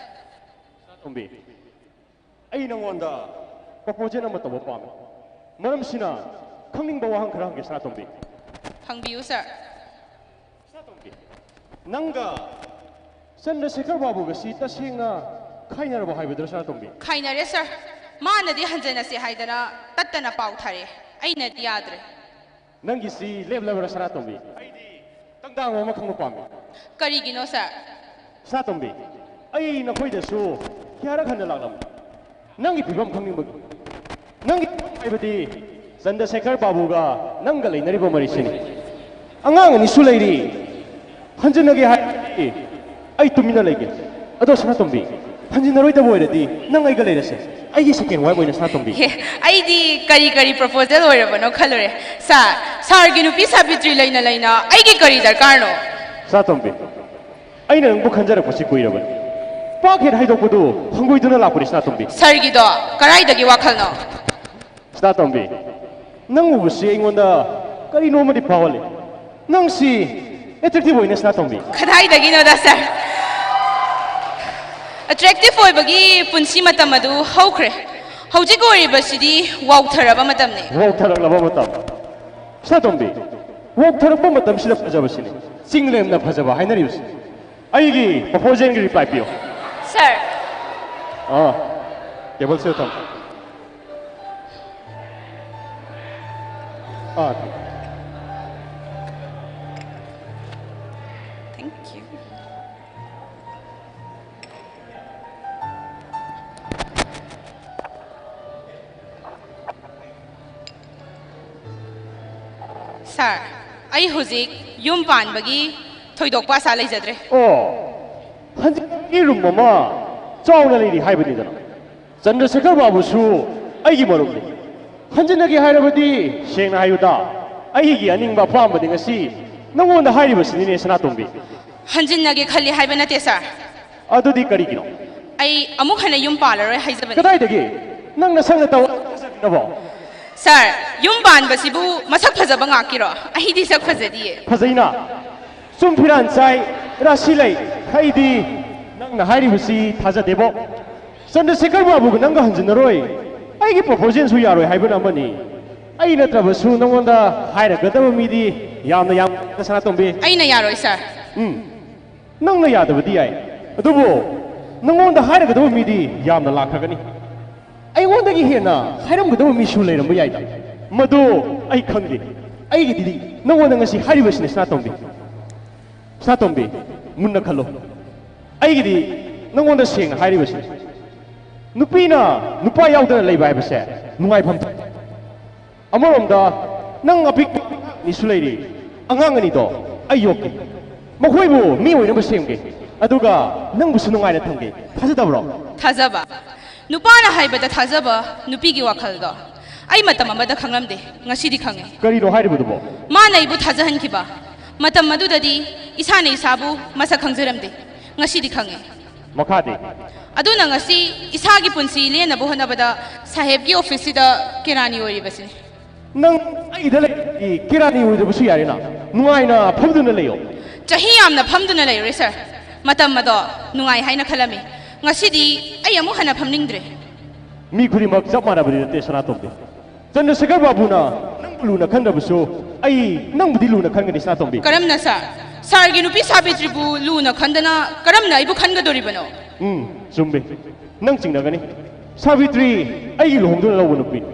ꯁꯅꯥꯇꯣꯝꯕꯤ, ꯑꯩ ꯅꯉꯣꯟꯗ ꯄ꯭ꯔꯄꯣꯖꯦꯜ ꯑꯃ ꯇꯧꯕ ꯄꯥꯝꯃꯤ꯫ ꯃꯔꯝꯁꯤꯅ ꯈꯪꯅꯤꯡꯕ ꯋꯥꯍꯪ ꯈꯔ ꯍꯪꯒꯦ, ꯁꯅꯥꯇꯣꯝꯕꯤ꯫ ꯍꯪꯕꯤꯌꯨ ꯁꯥꯔ꯫ ꯁꯅꯥꯇꯣꯝꯕꯤ, ꯅꯪꯒ ꯆꯟꯗ꯭ꯔꯁꯦꯈꯔ ꯕꯥꯕꯨꯒꯁꯤ ꯇꯁꯦꯡꯅ ꯈꯥꯏꯅꯔꯕ ꯍꯥꯏꯕꯗꯨꯔ, ꯁꯅꯥꯇꯣꯝꯕꯤ? ꯈꯥꯏꯅꯔꯦ ꯁꯥꯔ꯫ ꯃꯥꯅꯗꯤ ꯍꯟꯖꯟꯅꯁꯦ ꯍꯥꯏꯗꯅ ꯇꯠꯇꯅ ꯄꯥꯎ ꯊꯥꯔꯛꯑꯦ꯫ ꯑꯩꯅꯗꯤ ꯌꯥꯗ꯭ꯔꯦ꯫ ꯅꯪꯒꯤꯁꯤ ꯂꯦꯞꯂꯕ꯭ꯔꯥ, ꯁꯅꯥꯇꯣꯝꯕꯤ? ꯑꯩꯗꯤ ꯇꯪꯗꯥꯡ ꯑꯃ ꯈꯪꯕ ꯄꯥꯝꯃꯤ꯫ ꯀꯔꯤꯒꯤꯅꯣ ꯁꯥꯔ? ꯁꯅꯥꯇꯣꯝꯕꯤ, ꯑꯩ ꯅꯈꯣꯏꯗꯁꯨ ꯀꯌꯥꯔꯛ ꯍꯟꯅ ꯂꯥꯛꯂꯝꯃꯤ꯫ ꯅꯪꯒꯤ ꯐꯤꯕꯝ ꯈꯪꯅꯤꯡꯕꯒꯤ꯫ ꯅꯪꯒꯤ ꯐꯤꯕꯝ ꯍꯥꯏꯕꯗꯤ ꯆꯟꯗ꯭ꯔꯁꯦꯈꯔ ꯕꯥꯕꯨꯒ ꯅꯪꯒ ꯂꯩꯅꯔꯤꯕ ꯃꯔꯤꯁꯤꯅꯤ꯫ ꯑꯉꯥꯡ ꯑꯅꯤꯁꯨ ꯂꯩꯔꯤ꯫ ꯍꯟꯖꯤꯟꯅꯒꯦ ꯍꯥꯏꯔꯗꯤ ꯑꯩ ꯇꯨꯃꯤꯟꯅ ꯂꯩꯒꯦ꯫ ꯑꯗꯣ ꯁꯅꯥꯇꯣꯝꯕꯤ, ꯍꯟꯖꯤꯟꯅꯔꯣꯏꯗꯕ ꯑꯣꯏꯔꯗꯤ ꯅꯪ ꯑꯩꯒ ꯂꯩꯔꯁꯦ꯫ ꯑꯩꯒꯤ ꯁꯦꯀꯦꯟ ꯋꯥꯏꯐ ꯑꯣꯏꯅ, ꯁꯅꯥꯇꯣꯝꯕꯤ꯫ ꯑꯦ, ꯑꯩꯗꯤ ꯀꯔꯤ ꯀꯔꯤ ꯄ꯭ꯔꯄꯣꯖꯦꯜ ꯑꯣꯏꯔꯕꯅꯣ ꯈꯜꯂꯨꯔꯦ꯫ ꯁꯥꯔ, ꯁꯥꯔꯒꯤ ꯅꯨꯄꯤ ꯁꯥꯕꯤꯇ꯭ꯔꯤ ꯂꯩꯅ ꯂꯩꯅ ꯑꯩꯒꯤ ꯀꯔꯤ ꯗꯔꯀꯥꯔꯅꯣ? ꯁꯅꯥꯇꯣꯝꯕꯤ, ꯑꯩꯅ ꯅꯪꯕꯨ ꯈꯟꯖꯔꯛꯄꯁꯤ ꯀꯨꯏꯔꯕꯅꯤ꯫ ꯄꯥꯛ ꯍꯦꯛ ꯍꯥꯏꯗꯣꯛꯄꯗꯨ ꯍꯪꯒꯣꯏꯗꯨꯅ ꯂꯥꯛꯄꯅꯤ, ꯁꯅꯥꯇꯣꯝꯕꯤ꯫ ꯁꯥꯔꯒꯤꯗꯣ ꯀꯔꯥꯏꯗꯒꯤ ꯋꯥꯈꯜꯅꯣ? ꯁꯅꯥꯇꯣꯝꯕꯤ, ꯅꯪ ꯎꯕꯁꯤ ꯑꯩꯉꯣꯟꯗ ꯀꯔꯤꯅꯣ ꯑꯃꯗꯤ ꯐꯥꯎꯍꯜꯂꯤ꯫ ꯅꯪꯁꯤ ꯑꯦꯇ꯭ꯔꯦꯛꯇꯤꯚ ꯑꯣꯏꯅꯦ, ꯁꯅꯥꯇꯣꯝꯕꯤ꯫ ꯀꯗꯥꯏꯗꯒꯤꯅꯣꯗ ꯁꯥꯔ? ꯑꯦꯇ꯭ꯔꯦꯛꯇꯤꯚ ꯑꯣꯏꯕꯒꯤ ꯄꯨꯟꯁꯤ ꯃꯇꯝ ꯑꯗꯨ ꯍꯧꯈ꯭ꯔꯦ꯫ ꯍꯧꯖꯤꯛ ꯑꯣꯏꯔꯤꯕꯁꯤꯗꯤ ꯋꯥꯎꯊꯔꯕ ꯃꯇꯝꯅꯤ꯫ ꯋꯥꯎꯊꯔꯛꯂꯕ ꯃꯇꯝ꯫ ꯁꯅꯥꯇꯣꯝꯕꯤ, ꯋꯥꯎꯊꯔꯛꯄ ꯃꯇꯝꯁꯤꯗ ꯐꯖꯕꯁꯤꯅꯤ ꯆꯤꯡꯂꯦꯝꯅ ꯐꯖꯕ ꯍꯥꯏꯅꯔꯤꯕꯁꯤ꯫ ꯑꯩꯒꯤ ꯄ꯭ꯔꯄꯣꯖꯦꯜꯒꯤ ꯔꯤꯄ꯭ꯂꯥꯏ ꯄꯤꯌꯨ꯫ ꯁꯥꯔ꯫ ꯑꯥ, ꯇꯦꯕꯜꯁꯤꯗ ꯊꯝꯃꯨ꯫ ꯑꯥ, ꯊꯝꯃꯨ꯫ Thank you. ꯁꯥꯔ, ꯑꯩ ꯍꯧꯖꯤꯛ ꯌꯨꯝ ꯄꯥꯟꯕꯒꯤ ꯊꯣꯏꯗꯣꯛꯄ ꯑꯁꯥ ꯂꯩꯖꯗ꯭ꯔꯦ꯫ ꯑꯣ, ꯍꯟꯖꯤꯟꯅꯕꯒꯤ ꯔꯨꯝ ꯑꯃ ꯆꯥꯎꯅ ꯂꯩꯔꯤ ꯍꯥꯏꯕꯅꯤꯗꯅ꯫ ꯆꯟꯗ꯭ꯔꯁꯦꯈꯔ ꯕꯥꯕꯨꯁꯨ ꯑꯩꯒꯤ ꯃꯔꯨꯞꯅꯤ꯫ ꯍꯟꯖꯤꯟꯅꯒꯦ ꯍꯥꯏꯔꯕꯗꯤ ꯁꯦꯡꯅ ꯍꯥꯏꯌꯨꯗ, ꯑꯩꯒꯤ ꯑꯅꯤꯡꯕ ꯑꯄꯥꯝꯕꯗꯤ ꯉꯁꯤ ꯅꯉꯣꯟꯗ ꯍꯥꯏꯔꯤꯕꯁꯤꯅꯤꯅꯦ, ꯁꯅꯥꯇꯣꯝꯕꯤ꯫ ꯍꯟꯖꯤꯟꯅꯒꯦ ꯈꯜꯂꯤ ꯍꯥꯏꯕ ꯅꯠꯇꯦ ꯁꯥꯔ꯫ ꯑꯗꯨꯗꯤ ꯀꯔꯤꯒꯤꯅꯣ? ꯑꯩ ꯑꯃꯨꯛ ꯍꯟꯅ ꯌꯨꯝ ꯄꯥꯜꯂꯔꯣꯏ ꯍꯥꯏꯖꯕꯅꯤ꯫ ꯀꯗꯥꯏꯗꯒꯤ? ꯅꯪ ꯅꯁꯛ ꯅꯇꯧ ꯅꯕꯣ? ꯁꯥꯔ, ꯌꯨꯝ ꯄꯥꯟꯕꯁꯤꯕꯨ ꯃꯁꯛ ꯐꯖꯕ ꯉꯥꯛꯀꯤꯔꯣ? ꯑꯩꯗꯤ ꯁꯛ ꯐꯖꯗꯤꯌꯦ꯫ ꯐꯖꯩꯅ꯫ ꯆꯨꯝ ꯐꯤꯔꯥꯟ ꯆꯥꯏ, ꯔꯥꯁꯤ ꯂꯩ꯫ ꯑꯩꯗꯤ ꯅꯪꯅ ꯍꯥꯏꯔꯤꯕꯁꯤ ꯊꯥꯖꯗꯦꯕꯣ꯫ ꯆꯟꯗ꯭ꯔꯁꯦꯈꯔ ꯕꯥꯕꯨꯒ ꯅꯪꯒ ꯍꯟꯖꯤꯟꯅꯔꯣꯏ꯫ ꯑꯩꯒꯤ ꯄ꯭ꯔꯣꯄꯣꯖꯦꯜꯁꯨ ꯌꯥꯔꯣꯏ ꯍꯥꯏꯕꯅ ꯑꯃꯅꯤ꯫ ꯑꯩ ꯅꯠꯇ꯭ꯔꯕꯁꯨ ꯅꯉꯣꯟꯗ ꯍꯥꯏꯔꯒꯗꯕ ꯃꯤꯗꯤ ꯌꯥꯝꯅ ꯌꯥꯝ ꯁꯅꯥꯇꯣꯝꯕꯤ꯫ ꯑꯩꯅ ꯌꯥꯔꯣꯏ, ꯁꯥꯔ꯫ ꯎꯝ, ꯅꯪꯅ ꯌꯥꯗꯕꯗꯤ ꯌꯥꯏ, ꯑꯗꯨꯕꯨ ꯅꯉꯣꯟꯗ ꯍꯥꯏꯔꯒꯗꯕ ꯃꯤꯗꯤ ꯌꯥꯝꯅ ꯂꯥꯛꯈ꯭ꯔꯒꯅꯤ꯫ ꯑꯩꯉꯣꯟꯗꯒꯤ ꯍꯦꯟꯅ ꯍꯥꯏꯔꯝꯒꯗꯕ ꯃꯤꯁꯨ ꯂꯩꯔꯝꯕ ꯌꯥꯏꯗ꯫ ꯃꯗꯨ ꯑꯩ ꯈꯪꯗꯦ꯫ ꯑꯩꯒꯤꯗꯤ ꯅꯉꯣꯟꯗ ꯉꯁꯤ ꯍꯥꯏꯔꯤꯕꯁꯤꯅꯤ, ꯁꯅꯥꯇꯣꯝꯕꯤ꯫ ꯁꯅꯥꯇꯣꯝꯕꯤ, ꯃꯨꯟꯅ ꯈꯜꯂꯨ꯫ ꯑꯩꯒꯤꯗꯤ ꯅꯉꯣꯟꯗ ꯁꯦꯡꯅ ꯍꯥꯏꯔꯤꯕꯁꯤꯅꯤ꯫ ꯅꯨꯄꯤꯅ ꯅꯨꯄꯥ ꯌꯥꯎꯗꯅ ꯂꯩꯕ ꯍꯥꯏꯕꯁꯦ ꯅꯨꯡꯉꯥꯏꯐꯝ ꯊꯣꯛꯇꯦ꯫ ꯑꯃꯔꯣꯝꯗ, ꯅꯪ ꯑꯄꯤꯛꯄ ꯑꯅꯤꯁꯨ ꯂꯩꯔꯤ꯫ ꯑꯉꯥꯡ ꯑꯅꯤꯗꯣ ꯑꯩ ꯌꯣꯛꯀꯦ꯫ ꯃꯈꯣꯏꯕꯨ ꯃꯤ ꯑꯣꯏꯅꯕ ꯁꯦꯝꯒꯦ꯫ ꯑꯗꯨꯒ ꯅꯪꯕꯨꯁꯨ ꯅꯨꯡꯉꯥꯏꯅ ꯊꯝꯒꯦ꯫ ꯊꯥꯖꯗꯕ꯭ꯔꯣ? ꯊꯥꯖꯕ? ꯅꯨꯄꯥꯅ ꯍꯥꯏꯕꯗ ꯊꯥꯖꯕ ꯅꯨꯄꯤꯒꯤ ꯋꯥꯈꯜꯗꯣ ꯑꯩ ꯃꯇꯝ ꯑꯃꯗ ꯈꯪꯂꯝꯗꯦ, ꯉꯁꯤꯗꯤ ꯈꯪꯉꯦ꯫ ꯀꯔꯤꯅꯣ ꯍꯥꯏꯔꯤꯕꯗꯨꯕꯣ? ꯃꯥꯅ ꯑꯩꯕꯨ ꯊꯥꯖꯍꯟꯈꯤꯕ ꯃꯇꯝ ꯑꯗꯨꯗꯗꯤ ꯏꯁꯥꯅ ꯏꯁꯥꯕꯨ ꯃꯁꯛ ꯈꯪꯖꯔꯝꯗꯦ, ꯉꯁꯤꯗꯤ ꯈꯪꯉꯦ꯫ ꯃꯈꯥꯗꯤ? ꯑꯗꯨꯅ ꯉꯁꯤ ꯏꯁꯥꯒꯤ ꯄꯨꯟꯁꯤ ꯂꯦꯟꯅꯕ ꯍꯣꯠꯅꯕꯗ ꯁꯥꯍꯦꯕꯀꯤ ꯑꯣꯐꯤꯁꯁꯤꯗ ꯀꯦꯔꯥꯅꯤ ꯑꯣꯏꯔꯤꯕꯁꯤꯅꯤ꯫ ꯅꯪ ꯑꯩꯗ ꯂꯩ, ꯀꯦꯔꯥꯅꯤ ꯑꯣꯏꯗꯕꯁꯨ ꯌꯥꯔꯦꯅ꯫ ꯅꯨꯡꯉꯥꯏꯅ ꯐꯝꯗꯨꯅ ꯂꯩꯌꯣ꯫ ꯆꯍꯤ ꯌꯥꯝꯅ ꯐꯝꯗꯨꯅ ꯂꯩꯔꯨꯔꯦ, ꯁꯥꯔ꯫ ꯃꯇꯝ ꯑꯗꯣ ꯅꯨꯡꯉꯥꯏ ꯍꯥꯏꯅ ꯈꯜꯂꯝꯃꯤ꯫ ꯉꯁꯤꯗꯤ ꯑꯩ ꯑꯃꯨꯛ ꯍꯟꯅ ꯐꯝꯅꯤꯡꯗ꯭ꯔꯦ꯫ ꯃꯤ ꯈꯨꯗꯤꯡꯃꯛ ꯆꯞ ꯃꯥꯟꯅꯕꯗꯤ ꯅꯠꯇꯦ, ꯁꯅꯥꯇꯣꯝꯕꯤ꯫ ꯆꯟꯗ꯭ꯔꯁꯦꯈꯔ ꯕꯥꯕꯨꯅ ꯅꯪꯕꯨ ꯂꯨꯅ ꯈꯟꯗ꯭ꯔꯕꯁꯨ ꯑꯩ ꯅꯪꯕꯨꯗꯤ ꯂꯨꯅ ꯈꯟꯒꯅꯤ, ꯁꯅꯥꯇꯣꯝꯕꯤ꯫ ꯀꯔꯝꯅ, ꯁꯥꯔ? ꯁꯥꯔꯒꯤ ꯅꯨꯄꯤ ꯁꯥꯕꯤꯇ꯭ꯔꯤꯕꯨ ꯂꯨꯅ ꯈꯟꯗꯅ ꯀꯔꯝꯅ ꯑꯩꯕꯨ ꯈꯟꯒꯗꯣꯔꯤꯕꯅꯣ? ꯎꯝ, ꯆꯨꯝꯃꯤ꯫ ꯅꯪ ꯆꯤꯡꯅꯒꯅꯤ꯫ ꯁꯥꯕꯤꯇ꯭ꯔꯤ ꯑꯩꯒꯤ ꯂꯨꯍꯣꯡꯗꯨꯅ ꯂꯧꯕ ꯅꯨꯄꯤꯅꯤ꯫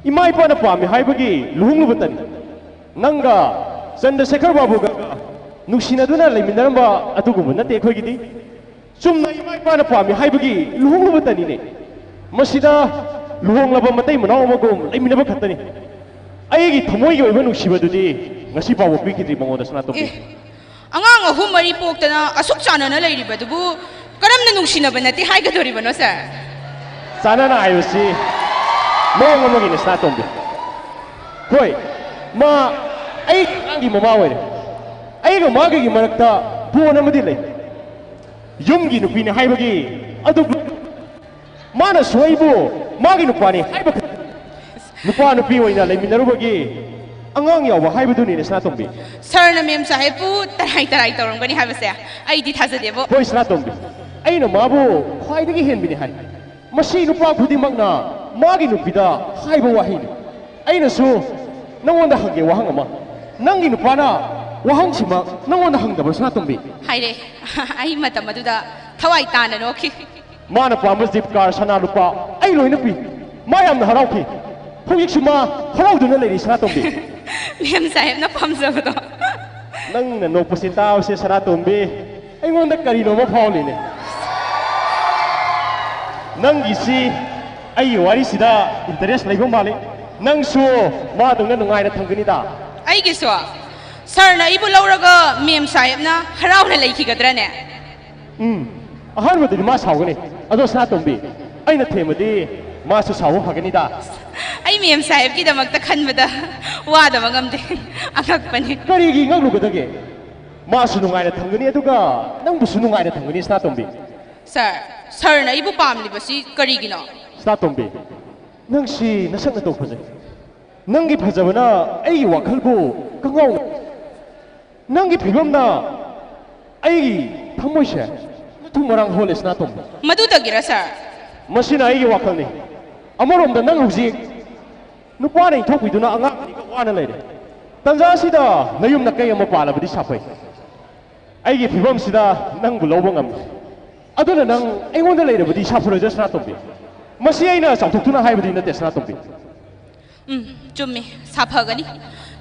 ꯏꯃꯥ ꯏꯄꯥꯅ ꯄꯥꯝꯃꯤ ꯍꯥꯏꯕꯒꯤ ꯂꯨꯍꯣꯡꯂꯨꯕꯇꯅꯤ꯫ ꯅꯪꯒ ꯆꯟꯗ꯭ꯔꯁꯦꯈꯔ ꯕꯥꯕꯨꯒ ꯅꯨꯡꯁꯤꯅꯗꯨꯅ ꯂꯩꯃꯤꯟꯅꯔꯝꯕ ꯑꯗꯨꯒꯨꯝꯕ ꯅꯠꯇꯦ ꯑꯩꯈꯣꯏꯒꯤꯗꯤ꯫ ꯆꯨꯝꯅ ꯏꯃꯥ ꯏꯄꯥꯅ ꯄꯥꯝꯃꯤ ꯍꯥꯏꯕꯒꯤ ꯂꯨꯍꯣꯡꯂꯨꯕꯇꯅꯤꯅꯦ꯫ ꯃꯁꯤꯗ ꯂꯨꯍꯣꯡꯂꯕ ꯃꯇꯩ ꯃꯅꯥꯎ ꯑꯃꯒꯨꯝ ꯂꯩꯃꯤꯟꯅꯕ ꯈꯛꯇꯅꯤ꯫ ꯑꯩꯒꯤ ꯊꯃꯣꯏꯒꯤ ꯑꯣꯏꯕ ꯅꯨꯡꯁꯤꯕꯗꯨꯗꯤ ꯉꯁꯤ ꯐꯥꯎꯕ ꯄꯤꯈꯤꯗ꯭ꯔꯤ ꯃꯉꯣꯟꯗ, ꯁꯅꯥꯇꯣꯝꯕꯤ꯫ ꯑꯦ, ꯑꯉꯥꯡ ꯑꯍꯨꯝ ꯃꯔꯤ ꯄꯣꯛꯇꯅ ꯑꯁꯨꯛ ꯆꯥꯟꯅꯅ ꯂꯩꯔꯤꯕꯗꯨꯕꯨ ꯀꯔꯝꯅ ꯅꯨꯡꯁꯤꯅꯕ ꯅꯠꯇꯦ ꯍꯥꯏꯒꯗꯣꯔꯤꯕꯅꯣ, ꯁꯥꯔ? ꯆꯥꯟꯅꯅ ꯍꯥꯏꯕꯁꯤ ꯃꯑꯣꯡ ꯑꯃꯒꯤꯅꯤ, ꯁꯅꯥꯇꯣꯝꯕꯤ꯫ ꯍꯣꯏ, ꯃꯥ ꯑꯩꯒꯤ ꯑꯉꯥꯡꯒꯤ ꯃꯃꯥ ꯑꯣꯏꯔꯦ꯫ ꯑꯩꯒ ꯃꯥꯒꯒꯤ ꯃꯔꯛꯇ ꯕꯣꯟ ꯑꯃꯗꯤ ꯂꯩ꯫ ꯌꯨꯝꯒꯤ ꯅꯨꯄꯤꯅꯤ ꯍꯥꯏꯕꯒꯤ ꯑꯗꯨꯕꯨ ꯃꯥꯅꯁꯨ ꯑꯩꯕꯨ ꯃꯥꯒꯤ ꯅꯨꯄꯥꯅꯤ ꯍꯥꯏꯕ ꯈꯛꯇꯅꯤ꯫ ꯅꯨꯄꯥ ꯅꯨꯄꯤ ꯑꯣꯏꯅ ꯂꯩꯃꯤꯟꯅꯔꯨꯕꯒꯤ ꯑꯉꯥꯡ ꯌꯥꯎꯕ ꯍꯥꯏꯕꯗꯨꯅꯤꯅꯦ ꯁꯅꯥꯇꯣꯝꯕꯤ꯫ ꯁꯥꯔꯅ ꯃꯦꯝ ꯁꯥꯍꯦꯕꯄꯨ ꯇꯔꯥꯏ ꯇꯔꯥꯏ ꯇꯧꯔꯝꯒꯅꯤ ꯍꯥꯏꯕꯁꯦ ꯑꯩꯗꯤ ꯊꯥꯖꯗꯦꯕꯣ꯫ ꯍꯣꯏ ꯁꯅꯥꯇꯣꯝꯕꯤ, ꯑꯩꯅ ꯃꯥꯕꯨ ꯈ꯭ꯋꯥꯏꯗꯒꯤ ꯍꯦꯟꯕꯤꯅꯤ ꯍꯥꯏ꯫ ꯃꯁꯤ ꯅꯨꯄꯥ ꯈꯨꯗꯤꯡꯃꯛꯅ ꯃꯥꯒꯤ ꯅꯨꯄꯤꯗ ꯍꯥꯏꯕ ꯋꯥꯍꯩꯅꯤ꯫ ꯑꯩꯅꯁꯨ ꯅꯉꯣꯟꯗ ꯍꯪꯒꯦ ꯋꯥꯍꯪ ꯑꯃ꯫ ꯅꯪꯒꯤ ꯅꯨꯄꯥꯅ ꯋꯥꯍꯪꯁꯤꯃꯛ ꯅꯉꯣꯟꯗ ꯍꯪꯗꯕ꯭ꯔꯥ ꯁꯅꯥꯇꯣꯝꯕꯤ? ꯍꯥꯏꯔꯦ꯫ ꯑꯩ ꯃꯇꯝ ꯑꯗꯨꯗ ꯊꯋꯥꯏ ꯇꯥꯅ ꯅꯣꯛꯈꯤ꯫ ꯃꯥꯅ ꯄꯥꯝꯕ ꯖꯤꯞ, ꯀꯥꯔ, ꯁꯅꯥ ꯂꯨꯄꯥ ꯑꯩ ꯂꯣꯏꯅ ꯄꯤ꯫ ꯃꯥ ꯌꯥꯝꯅ ꯍꯔꯥꯎꯈꯤ꯫ ꯍꯧꯖꯤꯛꯁꯨ ꯃꯥ ꯍꯔꯥꯎꯗꯨꯅ ꯂꯩꯔꯤ ꯁꯅꯥꯇꯣꯝꯕꯤ꯫ ꯃꯦꯝ ꯁꯥꯍꯦꯕꯅ ꯄꯥꯝꯖꯕꯗꯣ꯫ ꯅꯪꯅ ꯅꯣꯛꯄꯁꯤ ꯇꯥꯕꯁꯦ ꯁꯅꯥꯇꯣꯝꯕꯤ, ꯑꯩꯉꯣꯟꯗ ꯀꯔꯤꯅꯣꯃ ꯐꯥꯎꯂꯤꯅꯦ꯫ ꯅꯪꯒꯤꯁꯤ ꯑꯩꯒꯤ ꯋꯥꯔꯤꯁꯤꯗ interest ꯂꯩꯕ ꯃꯥꯜꯂꯤ꯫ ꯅꯪꯁꯨ ꯃꯥꯗꯧꯅ ꯅꯨꯡꯉꯥꯏꯅ ꯊꯝꯒꯅꯤꯗ꯫ ꯑꯩꯒꯤꯁꯨ? ꯁꯥꯔꯅ ꯑꯩꯕꯨ ꯂꯧꯔꯒ ꯃꯦꯝ ꯁꯥꯍꯦꯕꯅ ꯍꯔꯥꯎꯅ ꯂꯩꯈꯤꯒꯗ꯭ꯔꯅꯦ? ꯎꯝ, ꯑꯍꯥꯟꯕꯗꯗꯤ ꯃꯥ ꯁꯥꯎꯒꯅꯤ, ꯑꯗꯣ ꯁꯅꯥꯇꯣꯝꯕꯤ, ꯑꯩꯅ ꯊꯦꯝꯃꯗꯤ ꯃꯥꯁꯨ ꯁꯥꯎꯕ ꯐꯒꯅꯤꯗ꯫ ꯑꯩ ꯃꯦꯝ ꯁꯥꯍꯦꯕꯀꯤꯗꯃꯛꯇ ꯈꯟꯕꯗ ꯋꯥꯗꯕ ꯉꯝꯗꯦ꯫ ꯑꯉꯛꯄꯅꯤ꯫ ꯀꯔꯤꯒꯤ ꯉꯛꯂꯨꯒꯗꯒꯦ? ꯃꯥꯁꯨ ꯅꯨꯡꯉꯥꯏꯅ ꯊꯝꯒꯅꯤ, ꯑꯗꯨꯒ ꯅꯪꯕꯨꯁꯨ ꯅꯨꯡꯉꯥꯏꯅ ꯊꯝꯒꯅꯤ ꯁꯅꯥꯇꯣꯝꯕꯤ꯫ ꯁꯥꯔ, ꯁꯥꯔꯅ ꯑꯩꯕꯨ ꯄꯥꯝꯂꯤꯕꯁꯤ ꯀꯔꯤꯒꯤꯅꯣ? ꯁꯅꯥꯇꯣꯝꯕꯤ, ꯅꯪꯁꯤ ꯅꯁꯛ ꯅꯇꯧ ꯐꯖꯩ꯫ ꯅꯪꯒꯤ ꯐꯖꯕꯅ ꯑꯩꯒꯤ ꯋꯥꯈꯜꯕꯨ ꯀꯉꯥꯎ, ꯅꯪꯒꯤ ꯐꯤꯕꯝꯅ ꯑꯩꯒꯤ ꯊꯃꯣꯏꯁꯦ ꯃꯊꯨꯝ ꯃꯔꯥꯡ ꯍꯣꯜꯂꯦ ꯁꯅꯥꯇꯣꯝꯕꯤ꯫ ꯃꯗꯨꯗꯒꯤꯔ ꯁꯥꯔ? ꯃꯁꯤꯅ ꯑꯩꯒꯤ ꯋꯥꯈꯜꯅꯤ꯫ ꯑꯃꯔꯣꯝꯗ ꯅꯪ ꯍꯧꯖꯤꯛ ꯅꯨꯄꯥꯅ ꯏꯟꯊꯣꯛꯄꯤꯗꯨꯅ ꯑꯉꯥꯡ ꯑꯅꯤꯒ ꯋꯥꯅ ꯂꯩꯔꯦ꯫ ꯇꯟꯖꯥ ꯑꯁꯤꯗ ꯅꯌꯨꯝ ꯅꯀꯩ ꯑꯃ ꯄꯥꯜꯂꯕꯗꯤ ꯁꯥꯐꯩ꯫ ꯑꯩꯒꯤ ꯐꯤꯕꯝꯁꯤꯗ ꯅꯪꯕꯨ ꯂꯧꯕ ꯉꯝꯗꯦ꯫ ꯑꯗꯨꯅ ꯅꯪ ꯑꯩꯉꯣꯟꯗ ꯂꯩꯔꯕꯗꯤ ꯁꯥꯐꯔꯣꯏꯗ꯭ꯔꯥ ꯁꯅꯥꯇꯣꯝꯕꯤ? ꯃꯁꯤ ꯑꯩꯅ ꯆꯥꯎꯊꯣꯛꯇꯨꯅ ꯍꯥꯏꯕꯗꯤ ꯅꯠꯇꯦ ꯁꯅꯥꯇꯣꯝꯕꯤ꯫ ꯎꯝ, ꯆꯨꯝꯃꯤ, ꯁꯥꯐꯒꯅꯤ꯫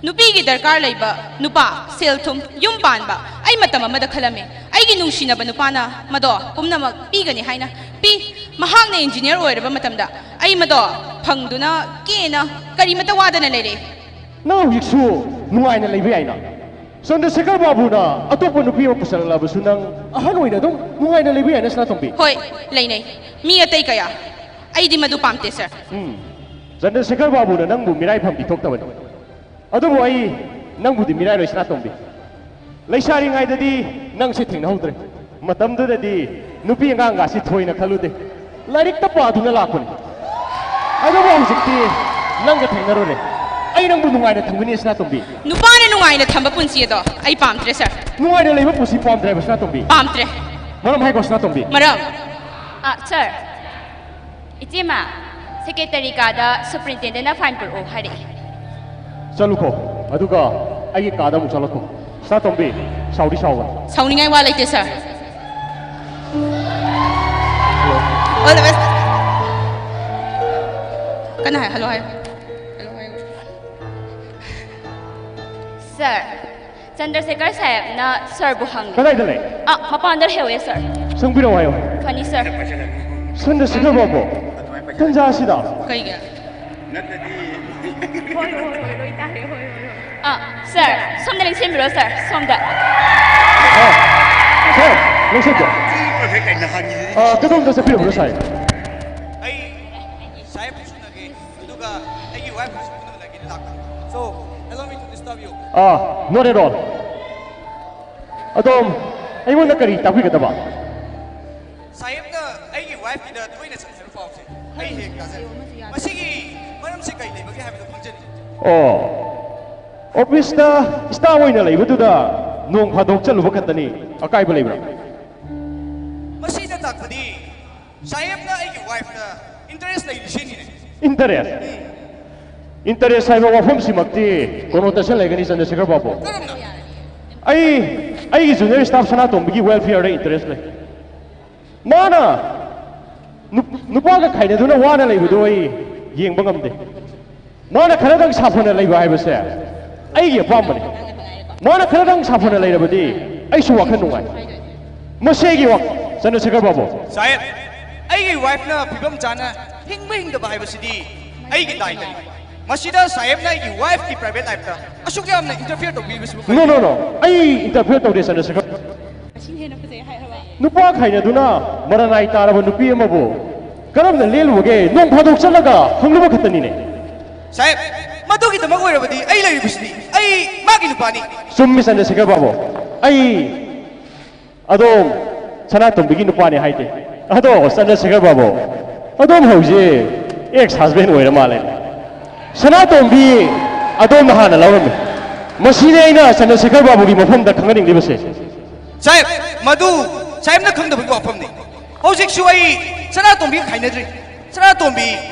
ꯅꯨꯄꯤꯒꯤ ꯗꯔꯀꯥꯔ ꯂꯩꯕ ꯅꯨꯄꯥ, ꯁꯦꯜ ꯊꯨꯝ, ꯌꯨꯝ ꯄꯥꯟꯕ ꯑꯩ ꯃꯇꯝ ꯑꯃꯗ ꯈꯜꯂꯝꯃꯤ꯫ ꯑꯩꯒꯤ ꯅꯨꯡꯁꯤꯅꯕ ꯅꯨꯄꯥꯅ ꯃꯗꯣ ꯄꯨꯝꯅꯃꯛ ꯄꯤꯒꯅꯤ ꯍꯥꯏꯅ ꯄꯤ꯫ ꯃꯍꯥꯛꯅ ꯏꯟꯖꯤꯅꯤꯌꯔ ꯑꯣꯏꯔꯕ ꯃꯇꯝꯗ ꯑꯩ ꯃꯗꯣ ꯐꯪꯗꯨꯅ ꯀꯦꯅ ꯀꯔꯤꯃꯇ ꯋꯥꯗꯅ ꯂꯩꯔꯦ꯫ ꯅꯪ ꯍꯧꯖꯤꯛꯁꯨ ꯅꯨꯡꯉꯥꯏꯅ ꯂꯩꯕ ꯌꯥꯏꯅ꯫ ꯆꯟꯗ꯭ꯔꯁꯦꯈꯔ ꯕꯥꯕꯨꯅ ꯑꯇꯣꯞꯄ ꯅꯨꯄꯤ ꯑꯃ ꯄꯨꯁꯜꯂꯛꯂꯕꯁꯨ ꯅꯪ ꯑꯍꯜ ꯑꯣꯏꯅ ꯑꯗꯨꯝ ꯅꯨꯡꯉꯥꯏꯅ ꯂꯩꯕ ꯌꯥꯏꯅ ꯁꯅꯥꯇꯣꯝꯕꯤ꯫ ꯍꯣꯏ, ꯂꯩꯅꯩ꯫ ꯃꯤ ꯑꯇꯩ ꯀꯌꯥ? ꯑꯩꯗꯤ ꯃꯗꯨ ꯄꯥꯝꯗꯦ, ꯁꯥꯔ꯫ ꯎꯝ, ꯆꯟꯗ꯭ꯔꯁꯦꯈꯔ ꯕꯥꯕꯨꯅ ꯅꯪꯕꯨ ꯃꯤꯔꯥꯏꯐꯝ ꯄꯤꯊꯣꯛꯇꯕꯅꯤ꯫ ꯑꯗꯨꯕꯨ ꯑꯩ ꯅꯪꯕꯨꯗꯤ ꯃꯤꯔꯥꯏꯔꯣꯏ ꯁꯅꯥꯇꯣꯝꯕꯤ꯫ ꯂꯩꯁꯥꯔꯤꯉꯩꯗꯗꯤ ꯅꯪꯁꯦ ꯊꯦꯡꯅꯍꯧꯗ꯭ꯔꯦ꯫ ꯃꯇꯝꯗꯨꯗꯗꯤ ꯅꯨꯄꯤ ꯑꯉꯥꯡꯒꯁꯤ ꯊꯣꯏꯅ ꯈꯜꯂꯨꯗꯦ꯫ ꯂꯥꯏꯔꯤꯛꯇ ꯄꯥꯗꯨꯅ ꯂꯥꯛꯄꯅꯤ꯫ ꯑꯗꯨꯕꯨ ꯍꯧꯖꯤꯛꯇꯤ ꯅꯪꯒ ꯊꯦꯡꯅꯔꯨꯔꯦ꯫ ꯑꯩ ꯅꯪꯕꯨ ꯅꯨꯡꯉꯥꯏꯅ ꯊꯝꯒꯅꯤ, ꯁꯅꯥꯇꯣꯝꯕꯤ꯫ ꯅꯨꯄꯥꯅ ꯅꯨꯡꯉꯥꯏꯅ ꯊꯝꯕ ꯄꯨꯟꯁꯤ ꯑꯗꯣ ꯑꯩ ꯄꯥꯝꯗ꯭ꯔꯦ, ꯁꯥꯔ꯫ ꯅꯨꯡꯉꯥꯏꯅ ꯂꯩꯕ ꯄꯨꯟꯁꯤ ꯄꯥꯝꯗ꯭ꯔꯦ ꯍꯥꯏꯕ, ꯁꯅꯥꯇꯣꯝꯕꯤ? ꯄꯥꯝꯗ꯭ꯔꯦ꯫ ꯃꯔꯝ ꯍꯥꯏꯈꯣ, ꯁꯅꯥꯇꯣꯝꯕꯤ꯫ ꯃꯔꯝ? ꯑ, ꯁꯥꯔ, ꯏꯆꯦꯃ, ꯁꯦꯀ꯭ꯔꯦꯇꯔꯤ ꯀꯥꯗ ꯁꯨꯄ꯭ꯔꯤꯟꯇꯦꯟꯗꯦꯟꯅ ꯐꯥꯏꯟ ꯄꯨꯔꯛꯑꯣ ꯍꯥꯏꯔꯛꯑꯦ꯫ ꯆꯠꯂꯨꯀꯣ, ꯑꯗꯨꯒ ꯑꯩꯒꯤ ꯀꯥꯗ ꯑꯃꯨꯛ ꯆꯠꯂꯛꯈꯣ꯫ ꯁꯅꯥꯇꯣꯝꯕꯤ, ꯁꯥꯎꯗꯤ ꯁꯥꯎꯒꯅꯨ꯫ ꯁꯥꯎꯅꯤꯡꯉꯥꯏ ꯋꯥ ꯂꯩꯇꯦ, ꯁꯥꯔ꯫ All the best. ꯀꯟꯅ ꯍꯥꯏ, ꯍꯜꯂꯣ ꯍꯥꯏꯌꯨ꯫ ꯍꯜꯂꯣ ꯍꯥꯏꯌꯨ꯫ ꯁꯥꯔ, ꯆꯟꯗ꯭ꯔꯁꯦꯀꯔ ꯁꯥꯍꯦꯕꯅ ꯁꯥꯔꯕꯨ ꯍꯪꯉꯤ꯫ ꯀꯗꯥꯏꯗ ꯂꯩ? ꯑ, ꯃꯄꯥꯟꯗ ꯂꯩꯍꯧꯋꯦ, ꯁꯥꯔ꯫ ꯆꯪꯕꯤꯔꯛꯑꯣ ꯍꯥꯏꯌꯨ꯫ ꯐꯅꯤ, ꯁꯥꯔ꯫ ꯆꯟꯗ꯭ꯔꯁꯦꯀꯔ ꯕꯥꯕꯨ, ꯇꯟꯖꯥ ꯑꯁꯤꯗ꯫ ꯀꯩꯒꯤ? ꯍꯣꯏ, ꯍꯣꯏ, ꯍꯣꯏ, ꯂꯣꯏ ꯇꯥꯔꯦ, ꯍꯣꯏ, ꯍꯣꯏ, ꯍꯣꯏ꯫ ꯑ, ꯁꯥꯔ, ꯁꯣꯝꯗ ꯂꯦꯡꯁꯤꯟꯕꯤꯔꯣ, ꯁꯥꯔ, ꯁꯣꯝꯗ꯫ ꯑ, ꯁꯥꯔ, ꯂꯦꯡꯁꯤꯟꯕꯤꯔꯣ꯫ ꯑ, ꯀꯗꯣꯝꯗ ꯆꯠꯄꯤꯔꯕꯅꯣ, ꯁꯥꯔ? ꯑꯩ ꯁꯥꯍꯦꯕ ꯎꯅꯒꯦ, ꯑꯗꯨꯒ ꯑꯩꯒꯤ wife ꯁꯨ ꯎꯅꯒꯦꯅ ꯂꯥꯛꯄꯅꯤ꯫ So, allow me to disturb you. Ah, not at all. ꯑꯗꯣꯝ ꯑꯩꯉꯣꯟꯗ ꯀꯔꯤ ꯇꯥꯛꯄꯤꯒꯗꯕ? ꯁꯥꯍꯦꯕꯅ ꯑꯩꯒꯤ wife ꯀꯤꯗ ꯇꯣꯏꯅ ꯆꯠꯅꯕ ꯄꯥꯎꯁꯦ ꯑꯩ ꯍꯦꯛ ꯇꯥꯖꯩ꯫ ꯃꯁꯤꯒꯤ ꯃꯔꯝꯁꯦ ꯀꯔꯤ ꯂꯩꯕꯒꯦ ꯍꯥꯏꯕꯗꯨ ꯈꯪꯖꯅꯤꯡꯉꯤ꯫ ꯑꯣ, ꯑꯣꯐꯤꯁꯇ staff ꯑꯣꯏꯅ ꯂꯩꯕꯗꯨꯗ ꯅꯣꯡ ꯐꯥꯗꯣꯛ ꯆꯠꯂꯨꯕ ꯈꯛꯇꯅꯤ, ꯑꯀꯥꯏꯕ ꯂꯩꯕ꯭ꯔꯥ? ꯃꯁꯤꯅ ꯇꯥꯛꯄꯗꯤ ꯁꯥꯍꯦꯕꯅ ꯑꯩꯒꯤ wife ꯇ interest ꯂꯩꯔꯤ ꯁꯤꯅꯤꯅꯦ꯫ Interest? Interest ꯍꯥꯏꯕ ꯋꯥꯐꯝꯁꯤꯃꯛꯇꯤ connotation ꯂꯩꯒꯅꯤ, ꯆꯟꯗ꯭ꯔꯁꯦꯈꯔ ꯕꯥꯕꯨ꯫ ꯀꯔꯝꯅ? ꯑꯩ, ꯑꯩꯒꯤ junior staff ꯁꯅꯥꯇꯣꯝꯕꯤꯒꯤ welfare ꯗ interest ꯂꯩ꯫ ꯃꯥꯅ ꯅꯨꯞ-, ꯅꯨꯄꯥꯒ ꯈꯥꯏꯅꯗꯨꯅ ꯋꯥꯅ ꯂꯩꯕꯗꯣ ꯑꯩ ꯌꯦꯡꯕ ꯉꯝꯗꯦ꯫ ꯃꯥꯅ ꯈꯔꯗꯪ ꯁꯥꯐꯅ ꯂꯩꯕ ꯍꯥꯏꯕꯁꯦ ꯑꯩꯒꯤ ꯑꯄꯥꯝꯕꯅꯤ꯫ ꯃꯥꯅ ꯈꯔꯗꯪ ꯁꯥꯐꯅ ꯂꯩꯔꯕꯗꯤ ꯑꯩꯁꯨ ꯋꯥꯈꯜ ꯅꯨꯡꯉꯥꯏ꯫ ꯃꯁꯤ ꯑꯩꯒꯤ ꯋꯥ-, ꯆꯟꯗ꯭ꯔꯁꯦꯈꯔ ꯕꯥꯕꯨ꯫ ꯁꯥꯍꯦꯕ, ꯑꯩꯒꯤ wife ꯅ ꯐꯤꯕꯝ ꯆꯥꯅ ꯍꯤꯡꯕ ꯍꯤꯡꯗꯕ ꯍꯥꯏꯕꯁꯤꯗꯤ ꯑꯩꯒꯤ ꯗꯥꯏꯇꯅꯤ꯫ ꯃꯁꯤꯗ ꯁꯥꯍꯦꯕꯅ ꯑꯩꯒꯤ wife ꯀꯤ private life ꯇ ꯑꯁꯨꯛ ꯌꯥꯝꯅ interfere ꯇꯧꯕꯤꯕꯁꯤꯕꯨ ꯀꯔꯤ? No, no, no. ꯑꯩ interfere ꯇꯧꯗꯦ, ꯆꯟꯗ꯭ꯔꯁꯦꯈꯔ꯫ ꯅꯨꯄꯥ ꯈꯥꯏꯅꯗꯨꯅ ꯃꯔꯅꯥꯏ ꯇꯥꯔꯕ ꯅꯨꯄꯤ ꯑꯃꯕꯨ ꯀꯔꯝꯅ ꯂꯦꯜꯂꯨꯕꯒꯦ? ꯅꯣꯡ ꯐꯥꯗꯣꯛ ꯆꯠꯂꯒ ꯍꯪꯂꯨꯕ ꯈꯛꯇꯅꯤꯅꯦ꯫ ꯁꯥꯍꯦꯕ, ꯃꯗꯨꯒꯤꯗꯃꯛ ꯑꯣꯏꯔꯕꯗꯤ ꯑꯩ ꯂꯩꯔꯤꯕꯁꯤꯗꯤ꯫ ꯑꯩ ꯃꯥꯒꯤ ꯅꯨꯄꯥꯅꯤ꯫ ꯆꯨꯝꯃꯤ, ꯆꯟꯗ꯭ꯔꯁꯦꯈꯔ ꯕꯥꯕꯨ꯫ ꯑꯩ ꯑꯗꯣꯝ ꯁꯅꯥꯇꯣꯝꯕꯤꯒꯤ ꯅꯨꯄꯥꯅꯦ ꯍꯥꯏꯗꯦ꯫ ꯑꯗꯣ ꯆꯟꯗ꯭ꯔꯁꯦꯈꯔ ꯕꯥꯕꯨ, ꯑꯗꯣꯝ ꯍꯧꯖꯤꯛ ex husband ꯑꯣꯏꯔ ꯃꯥꯜꯂꯦ꯫ ꯁꯅꯥꯇꯣꯝꯕꯤ ꯑꯗꯣꯝꯅ ꯍꯥꯟꯅ ꯂꯧꯔꯝꯃꯤ꯫ ꯃꯁꯤꯅꯦ ꯑꯩꯅ ꯆꯟꯗ꯭ꯔꯁꯦꯈꯔ ꯕꯥꯕꯨꯒꯤ ꯃꯐꯝꯗ ꯈꯪꯍꯟꯅꯤꯡꯂꯤꯕꯁꯦ꯫ ꯁꯥꯍꯦꯕ, ꯃꯗꯨ ꯁꯥꯍꯦꯕꯅ ꯈꯪꯗꯕꯒꯤ ꯋꯥꯐꯝꯅꯤ꯫ ꯍꯧꯖꯤꯛꯁꯨ ꯑꯩ ꯁꯅꯥꯇꯣꯝꯕꯤꯒ ꯈꯥꯏꯅꯗ꯭ꯔꯤ꯫ ꯁꯅꯥꯇꯣꯝꯕꯤ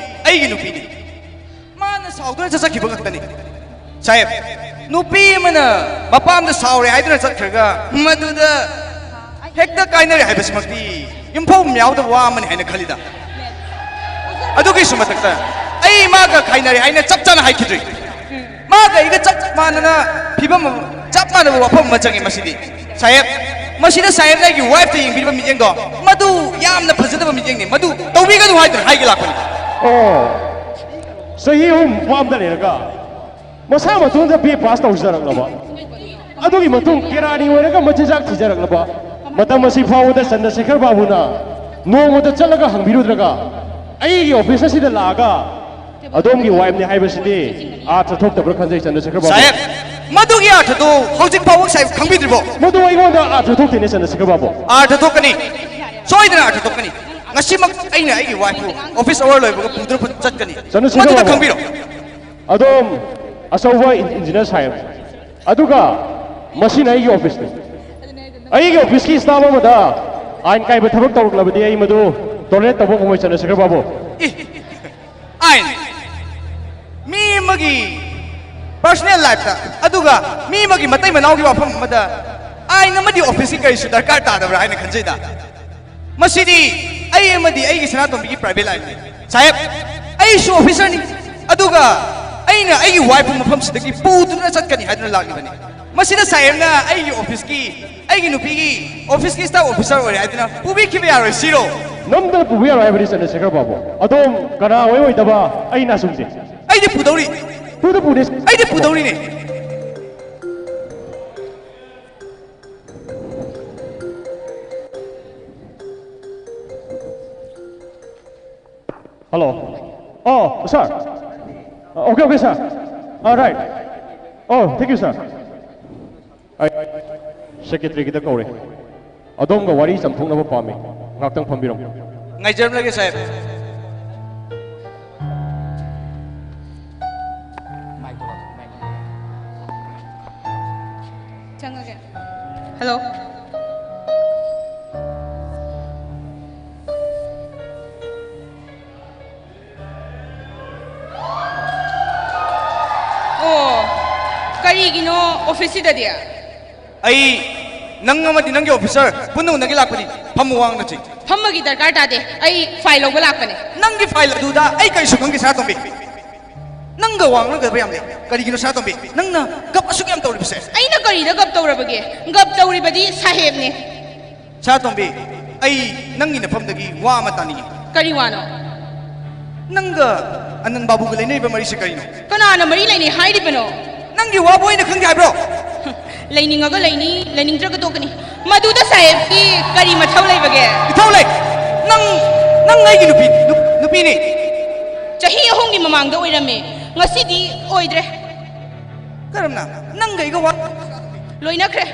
ꯑꯩꯒꯤ ꯅꯨꯄꯤꯅꯤ꯫ ꯃꯥꯅ ꯁꯥꯎꯗꯨꯅ ꯆꯠꯆꯈꯤꯕ ꯈꯛꯇꯅꯤ꯫ ꯁꯥꯍꯦꯕ, ꯅꯨꯄꯤ ꯑꯃꯅ ꯃꯄꯥꯝꯗ ꯁꯥꯎꯔꯦ ꯍꯥꯏꯗꯨꯅ ꯆꯠꯈ꯭ꯔꯒ ꯃꯗꯨꯗ ꯍꯦꯛꯇ ꯀꯥꯏꯅꯔꯦ ꯍꯥꯏꯕꯁꯤꯃꯛꯇꯤ ꯌꯨꯝꯐꯝ ꯌꯥꯎꯗꯕ ꯋꯥ ꯑꯃꯅꯤ ꯍꯥꯏꯅ ꯈꯜꯂꯤꯗ꯫ ꯑꯗꯨꯒꯤꯁꯨ ꯃꯊꯛꯇ ꯑꯩ ꯃꯥꯒ ꯈꯥꯏꯅꯔꯦ ꯍꯥꯏꯅ ꯆꯞ ꯆꯥꯅ ꯍꯥꯏꯈꯤꯗ꯭ꯔꯤ꯫ ꯃꯥꯒ ꯑꯩꯒ ꯆꯞ ꯃꯥꯟꯅꯅ ꯐꯤꯕꯝ ꯑꯃ, ꯆꯞ ꯃꯥꯟꯅꯕ ꯋꯥꯐꯝ ꯑꯃ ꯆꯪꯉꯤ ꯃꯁꯤꯗꯤ꯫ ꯁꯥꯍꯦꯕ, ꯃꯁꯤꯗ ꯁꯥꯍꯦꯕꯅ ꯑꯩꯒꯤ wife ꯇ ꯌꯦꯡꯕꯤꯔꯤꯕ ꯃꯤꯠꯌꯦꯡꯗꯣ, ꯃꯗꯨ ꯌꯥꯝꯅ ꯐꯖꯗꯕ ꯃꯤꯠꯌꯦꯡꯅꯤ꯫ ꯃꯗꯨ ꯇꯧꯕꯤꯒꯅꯨ ꯍꯥꯏꯗꯨꯅ ꯍꯥꯏꯒꯦ ꯂꯥꯛꯄꯅꯤ꯫ ꯑꯣ, ꯆꯍꯤ ꯑꯍꯨꯝ farm ꯗ ꯂꯩꯔꯒ ꯃꯁꯥ ꯃꯇꯣꯝꯇ B A pass ꯇꯧꯖꯔꯛꯂꯕ, ꯑꯗꯨꯒꯤ ꯃꯇꯨꯡ ꯀꯦꯔꯥꯅꯤ ꯑꯣꯏꯔꯒ ꯃꯆꯤꯟꯖꯥꯛ ꯊꯤꯖꯔꯛꯂꯕ, ꯃꯇꯝ ꯑꯁꯤ ꯐꯥꯎꯕꯗ ꯆꯟꯗ꯭ꯔꯁꯦꯈꯔ ꯕꯥꯕꯨꯅ ꯅꯣꯡꯃꯇ ꯆꯠꯂꯒ ꯍꯪꯕꯤꯔꯨꯗ꯭ꯔꯒ ꯑꯩꯒꯤ office ꯑꯁꯤꯗ ꯂꯥꯛꯑꯒ ꯑꯗꯣꯝꯒꯤ wife ꯅꯤ ꯍꯥꯏꯕꯁꯤꯗꯤ ꯑꯥꯔꯊ ꯊꯣꯛꯇꯕ꯭ꯔꯥ ꯈꯟꯖꯩ, ꯆꯟꯗ꯭ꯔꯁꯦꯈꯔ ꯕꯥꯕꯨ꯫ ꯁꯥꯍꯦꯕ, ꯃꯗꯨꯒꯤ ꯑꯥꯔꯊꯗꯨ ꯍꯧꯖꯤꯛ ꯐꯥꯎꯕ ꯁꯥꯍꯦꯕ ꯈꯪꯕꯤꯗ꯭ꯔꯤꯕꯣ? ꯃꯗꯨ ꯑꯩꯉꯣꯟꯗ ꯑꯥꯔꯊ ꯊꯣꯛꯇꯦꯅꯦ, ꯆꯟꯗ꯭ꯔꯁꯦꯈꯔ ꯕꯥꯕꯨ꯫ ꯑꯥꯔꯊ ꯊꯣꯛꯀꯅꯤ, ꯁꯣꯏꯗꯅ ꯑꯥꯔꯊ ꯊꯣꯛꯀꯅꯤ꯫ ꯉꯁꯤꯃꯛ ꯑꯩꯅ ꯑꯩꯒꯤ wife ꯄꯨ office hour ꯂꯣꯏꯕꯒ ꯄꯨꯗꯨꯅ ꯐꯠ ꯆꯠꯀꯅꯤ꯫ ꯆꯟꯗ꯭ꯔꯁꯦꯈꯔ ꯃꯗꯨꯗ ꯕꯥꯕꯨ, ꯈꯪꯕꯤꯔꯣ꯫ ꯑꯗꯣꯝ ꯑꯆꯧꯕ ꯏꯟ-, engineer ꯁꯥꯍꯦꯕ, ꯑꯗꯨꯒ ꯃꯁꯤꯅ ꯑꯩꯒꯤ office ꯅꯤ꯫ ꯑꯩꯒꯤ office ꯀꯤ staff ꯑꯃꯗ ꯑꯥꯏꯟ ꯀꯥꯏꯕ ꯊꯕꯛ ꯇꯧꯔꯛꯂꯕꯗꯤ ꯑꯩ ꯃꯗꯨ tolerate ꯇꯧꯕ ꯉꯝꯃꯣꯏ, ꯆꯟꯗ꯭ꯔꯁꯦꯈꯔ ꯕꯥꯕꯨ꯫ ꯏ, ꯑꯥꯏꯟ, ꯃꯤ ꯑꯃꯒꯤ personal life ꯇ, ꯑꯗꯨꯒ ꯃꯤ ꯑꯃꯒꯤ ꯃꯇꯩ ꯃꯅꯥꯎꯒꯤ ꯋꯥꯐꯝ ꯑꯃꯗ ꯑꯥꯏꯟ ꯑꯃꯗꯤ office ꯀꯤ ꯀꯔꯤꯁꯨ ꯗꯔꯀꯥꯔ ꯇꯥꯗꯕ꯭ꯔꯥ ꯍꯥꯏꯅ ꯈꯟꯖꯩꯗ꯫ ꯃꯁꯤꯗꯤ ꯑꯩ ꯑꯃꯗꯤ ꯑꯩꯒꯤ ꯁꯅꯥꯇꯣꯝꯕꯤꯒꯤ private life ꯅꯤ꯫ ꯁꯥꯍꯦꯕ, ꯑꯩꯁꯨ officer ꯅꯤ, ꯑꯗꯨꯒ ꯑꯩꯅ ꯑꯩꯒꯤ wife ꯄꯨ ꯃꯐꯝꯁꯤꯗꯒꯤ ꯄꯨꯗꯨꯅ ꯆꯠꯀꯅꯤ ꯍꯥꯏꯗꯨꯅ ꯂꯥꯛꯂꯤꯕꯅꯤ꯫ ꯃꯁꯤꯗ ꯁꯥꯍꯦꯕꯅ ꯑꯩꯒꯤ office ꯀꯤ, ꯑꯩꯒꯤ ꯅꯨꯄꯤꯒꯤ office ꯀꯤ staff officer ꯑꯣꯏꯔꯦ ꯍꯥꯏꯗꯨꯅ ꯄꯨꯕꯤꯈꯤꯕ ꯌꯥꯔꯣꯏ ꯁꯤꯔꯣ? ꯅꯝꯗꯅ ꯄꯨꯕ ꯌꯥꯔꯣꯏ ꯍꯥꯏꯕꯅꯤ, ꯆꯟꯗ꯭ꯔꯁꯦꯈꯔ ꯕꯥꯕꯨ꯫ ꯑꯗꯣꯝ ꯀꯅꯥ ꯑꯣꯏ ꯑꯣꯏꯗꯕ ꯑꯩ ꯅꯥꯆꯨꯡꯗꯦ꯫ ꯑꯩꯗꯤ ꯄꯨꯗꯧꯔꯤ꯫ ꯄꯨꯗ ꯄꯨꯗꯦ꯫ ꯑꯩꯗꯤ ꯄꯨꯗꯧꯔꯤꯅꯦ꯫ Hello. Oh, sir. Uh, okay, okay, sir. All right. Oh, thank you, sir. ꯑꯩ secretary ꯒꯤꯗ ꯀꯧꯔꯦ꯫ ꯑꯗꯣꯝꯒ ꯋꯥꯔꯤ ꯆꯝꯊꯣꯛꯅꯕ ꯄꯥꯝꯃꯤ꯫ ꯉꯥꯛꯇꯪ ꯐꯝꯕꯤꯔꯝꯃꯨ꯫ ꯉꯥꯏꯖꯔꯝꯂꯒꯦ, ꯁꯥꯍꯦꯕ꯫ ꯆꯪꯉꯒꯦ꯫ ꯍꯜꯂꯣ꯫ ꯑꯣ, ꯀꯔꯤꯒꯤꯅꯣ ꯑꯣꯐꯤꯁꯁꯤꯗꯗꯤ? ꯑꯩ ꯅꯪ ꯑꯃꯗꯤ ꯅꯪꯒꯤ ꯑꯣꯐꯤꯁꯔ ꯄꯨꯟꯅ ꯎꯅꯒꯦ ꯂꯥꯛꯄꯅꯤ꯫ ꯐꯝꯃꯨ, ꯋꯥ ꯉꯥꯡꯅꯁꯤ꯫ ꯐꯝꯕꯒꯤ ꯗꯔꯀꯥꯔ ꯇꯥꯗꯦ, ꯑꯩ ꯐꯥꯏꯜ ꯂꯧꯕ ꯂꯥꯛꯄꯅꯦ꯫ ꯅꯪꯒꯤ ꯐꯥꯏꯜ ꯑꯗꯨꯗ ꯑꯩ ꯀꯔꯤꯁꯨ ꯈꯪꯗꯦ, ꯁꯅꯥꯇꯣꯝꯕꯤ꯫ ꯅꯪꯒ ꯋꯥ ꯉꯥꯡꯅꯒꯗꯕ ꯌꯥꯝ ꯂꯩ꯫ ꯀꯔꯤꯒꯤꯅꯣ, ꯁꯅꯥꯇꯣꯝꯕꯤ, ꯅꯪꯅ ꯒꯞ ꯑꯁꯨꯛ ꯌꯥꯝ ꯇꯧꯔꯤꯕꯁꯦ? ꯑꯩꯅ ꯀꯔꯤꯗ ꯒꯞ ꯇꯧꯔꯕꯒꯦ? ꯒꯞ ꯇꯧꯔꯤꯕꯗꯤ ꯁꯥꯍꯦꯕꯅꯦ꯫ ꯁꯅꯥꯇꯣꯝꯕꯤ, ꯑꯩ ꯅꯪꯒꯤ ꯅꯐꯝꯗꯒꯤ ꯋꯥ ꯑꯃ ꯇꯥꯅꯤꯡꯉꯤ꯫ ꯀꯔꯤ ꯋꯥꯅꯣ? ꯅꯪꯒ ꯑꯅꯟ ꯕꯥꯕꯨꯒ ꯂꯩꯅꯔꯤꯕ ꯃꯔꯤꯁꯦ ꯀꯔꯤꯅꯣ? ꯀꯅꯥꯅ ꯃꯔꯤ ꯂꯩꯅꯩ ꯍꯥꯏꯔꯤꯕꯅꯣ? ꯅꯪꯒꯤ ꯋꯥꯕꯨ ꯑꯩꯅ ꯈꯪꯗꯦ ꯍꯥꯏꯕ꯭ꯔꯣ? ꯂꯩꯅꯤꯡꯉꯒ ꯂꯩꯅꯤ, ꯂꯩꯅꯤꯡꯗ꯭ꯔꯒ ꯇꯣꯛꯀꯅꯤ꯫ ꯃꯗꯨꯗ ꯁꯥꯍꯦꯕꯀꯤ ꯀꯔꯤ ꯃꯊꯧ ꯂꯩꯕꯒꯦ? ꯏꯊꯧ ꯂꯩ꯫ ꯅꯪ, ꯅꯪ ꯑꯩꯒꯤ ꯅꯨꯄꯤ, ꯅꯨ-, ꯅꯨꯄꯤꯅꯤ꯫ ꯆꯍꯤ ꯑꯍꯨꯝꯒꯤ ꯃꯃꯥꯡꯗ ꯑꯣꯏꯔꯝꯃꯤ, ꯉꯁꯤꯗꯤ ꯑꯣꯏꯗ꯭ꯔꯦ꯫ ꯀꯔꯝꯅ? ꯅꯪꯒ ꯑꯩꯒ ꯋꯥ- ꯂꯣꯏꯅꯈ꯭ꯔꯦ꯫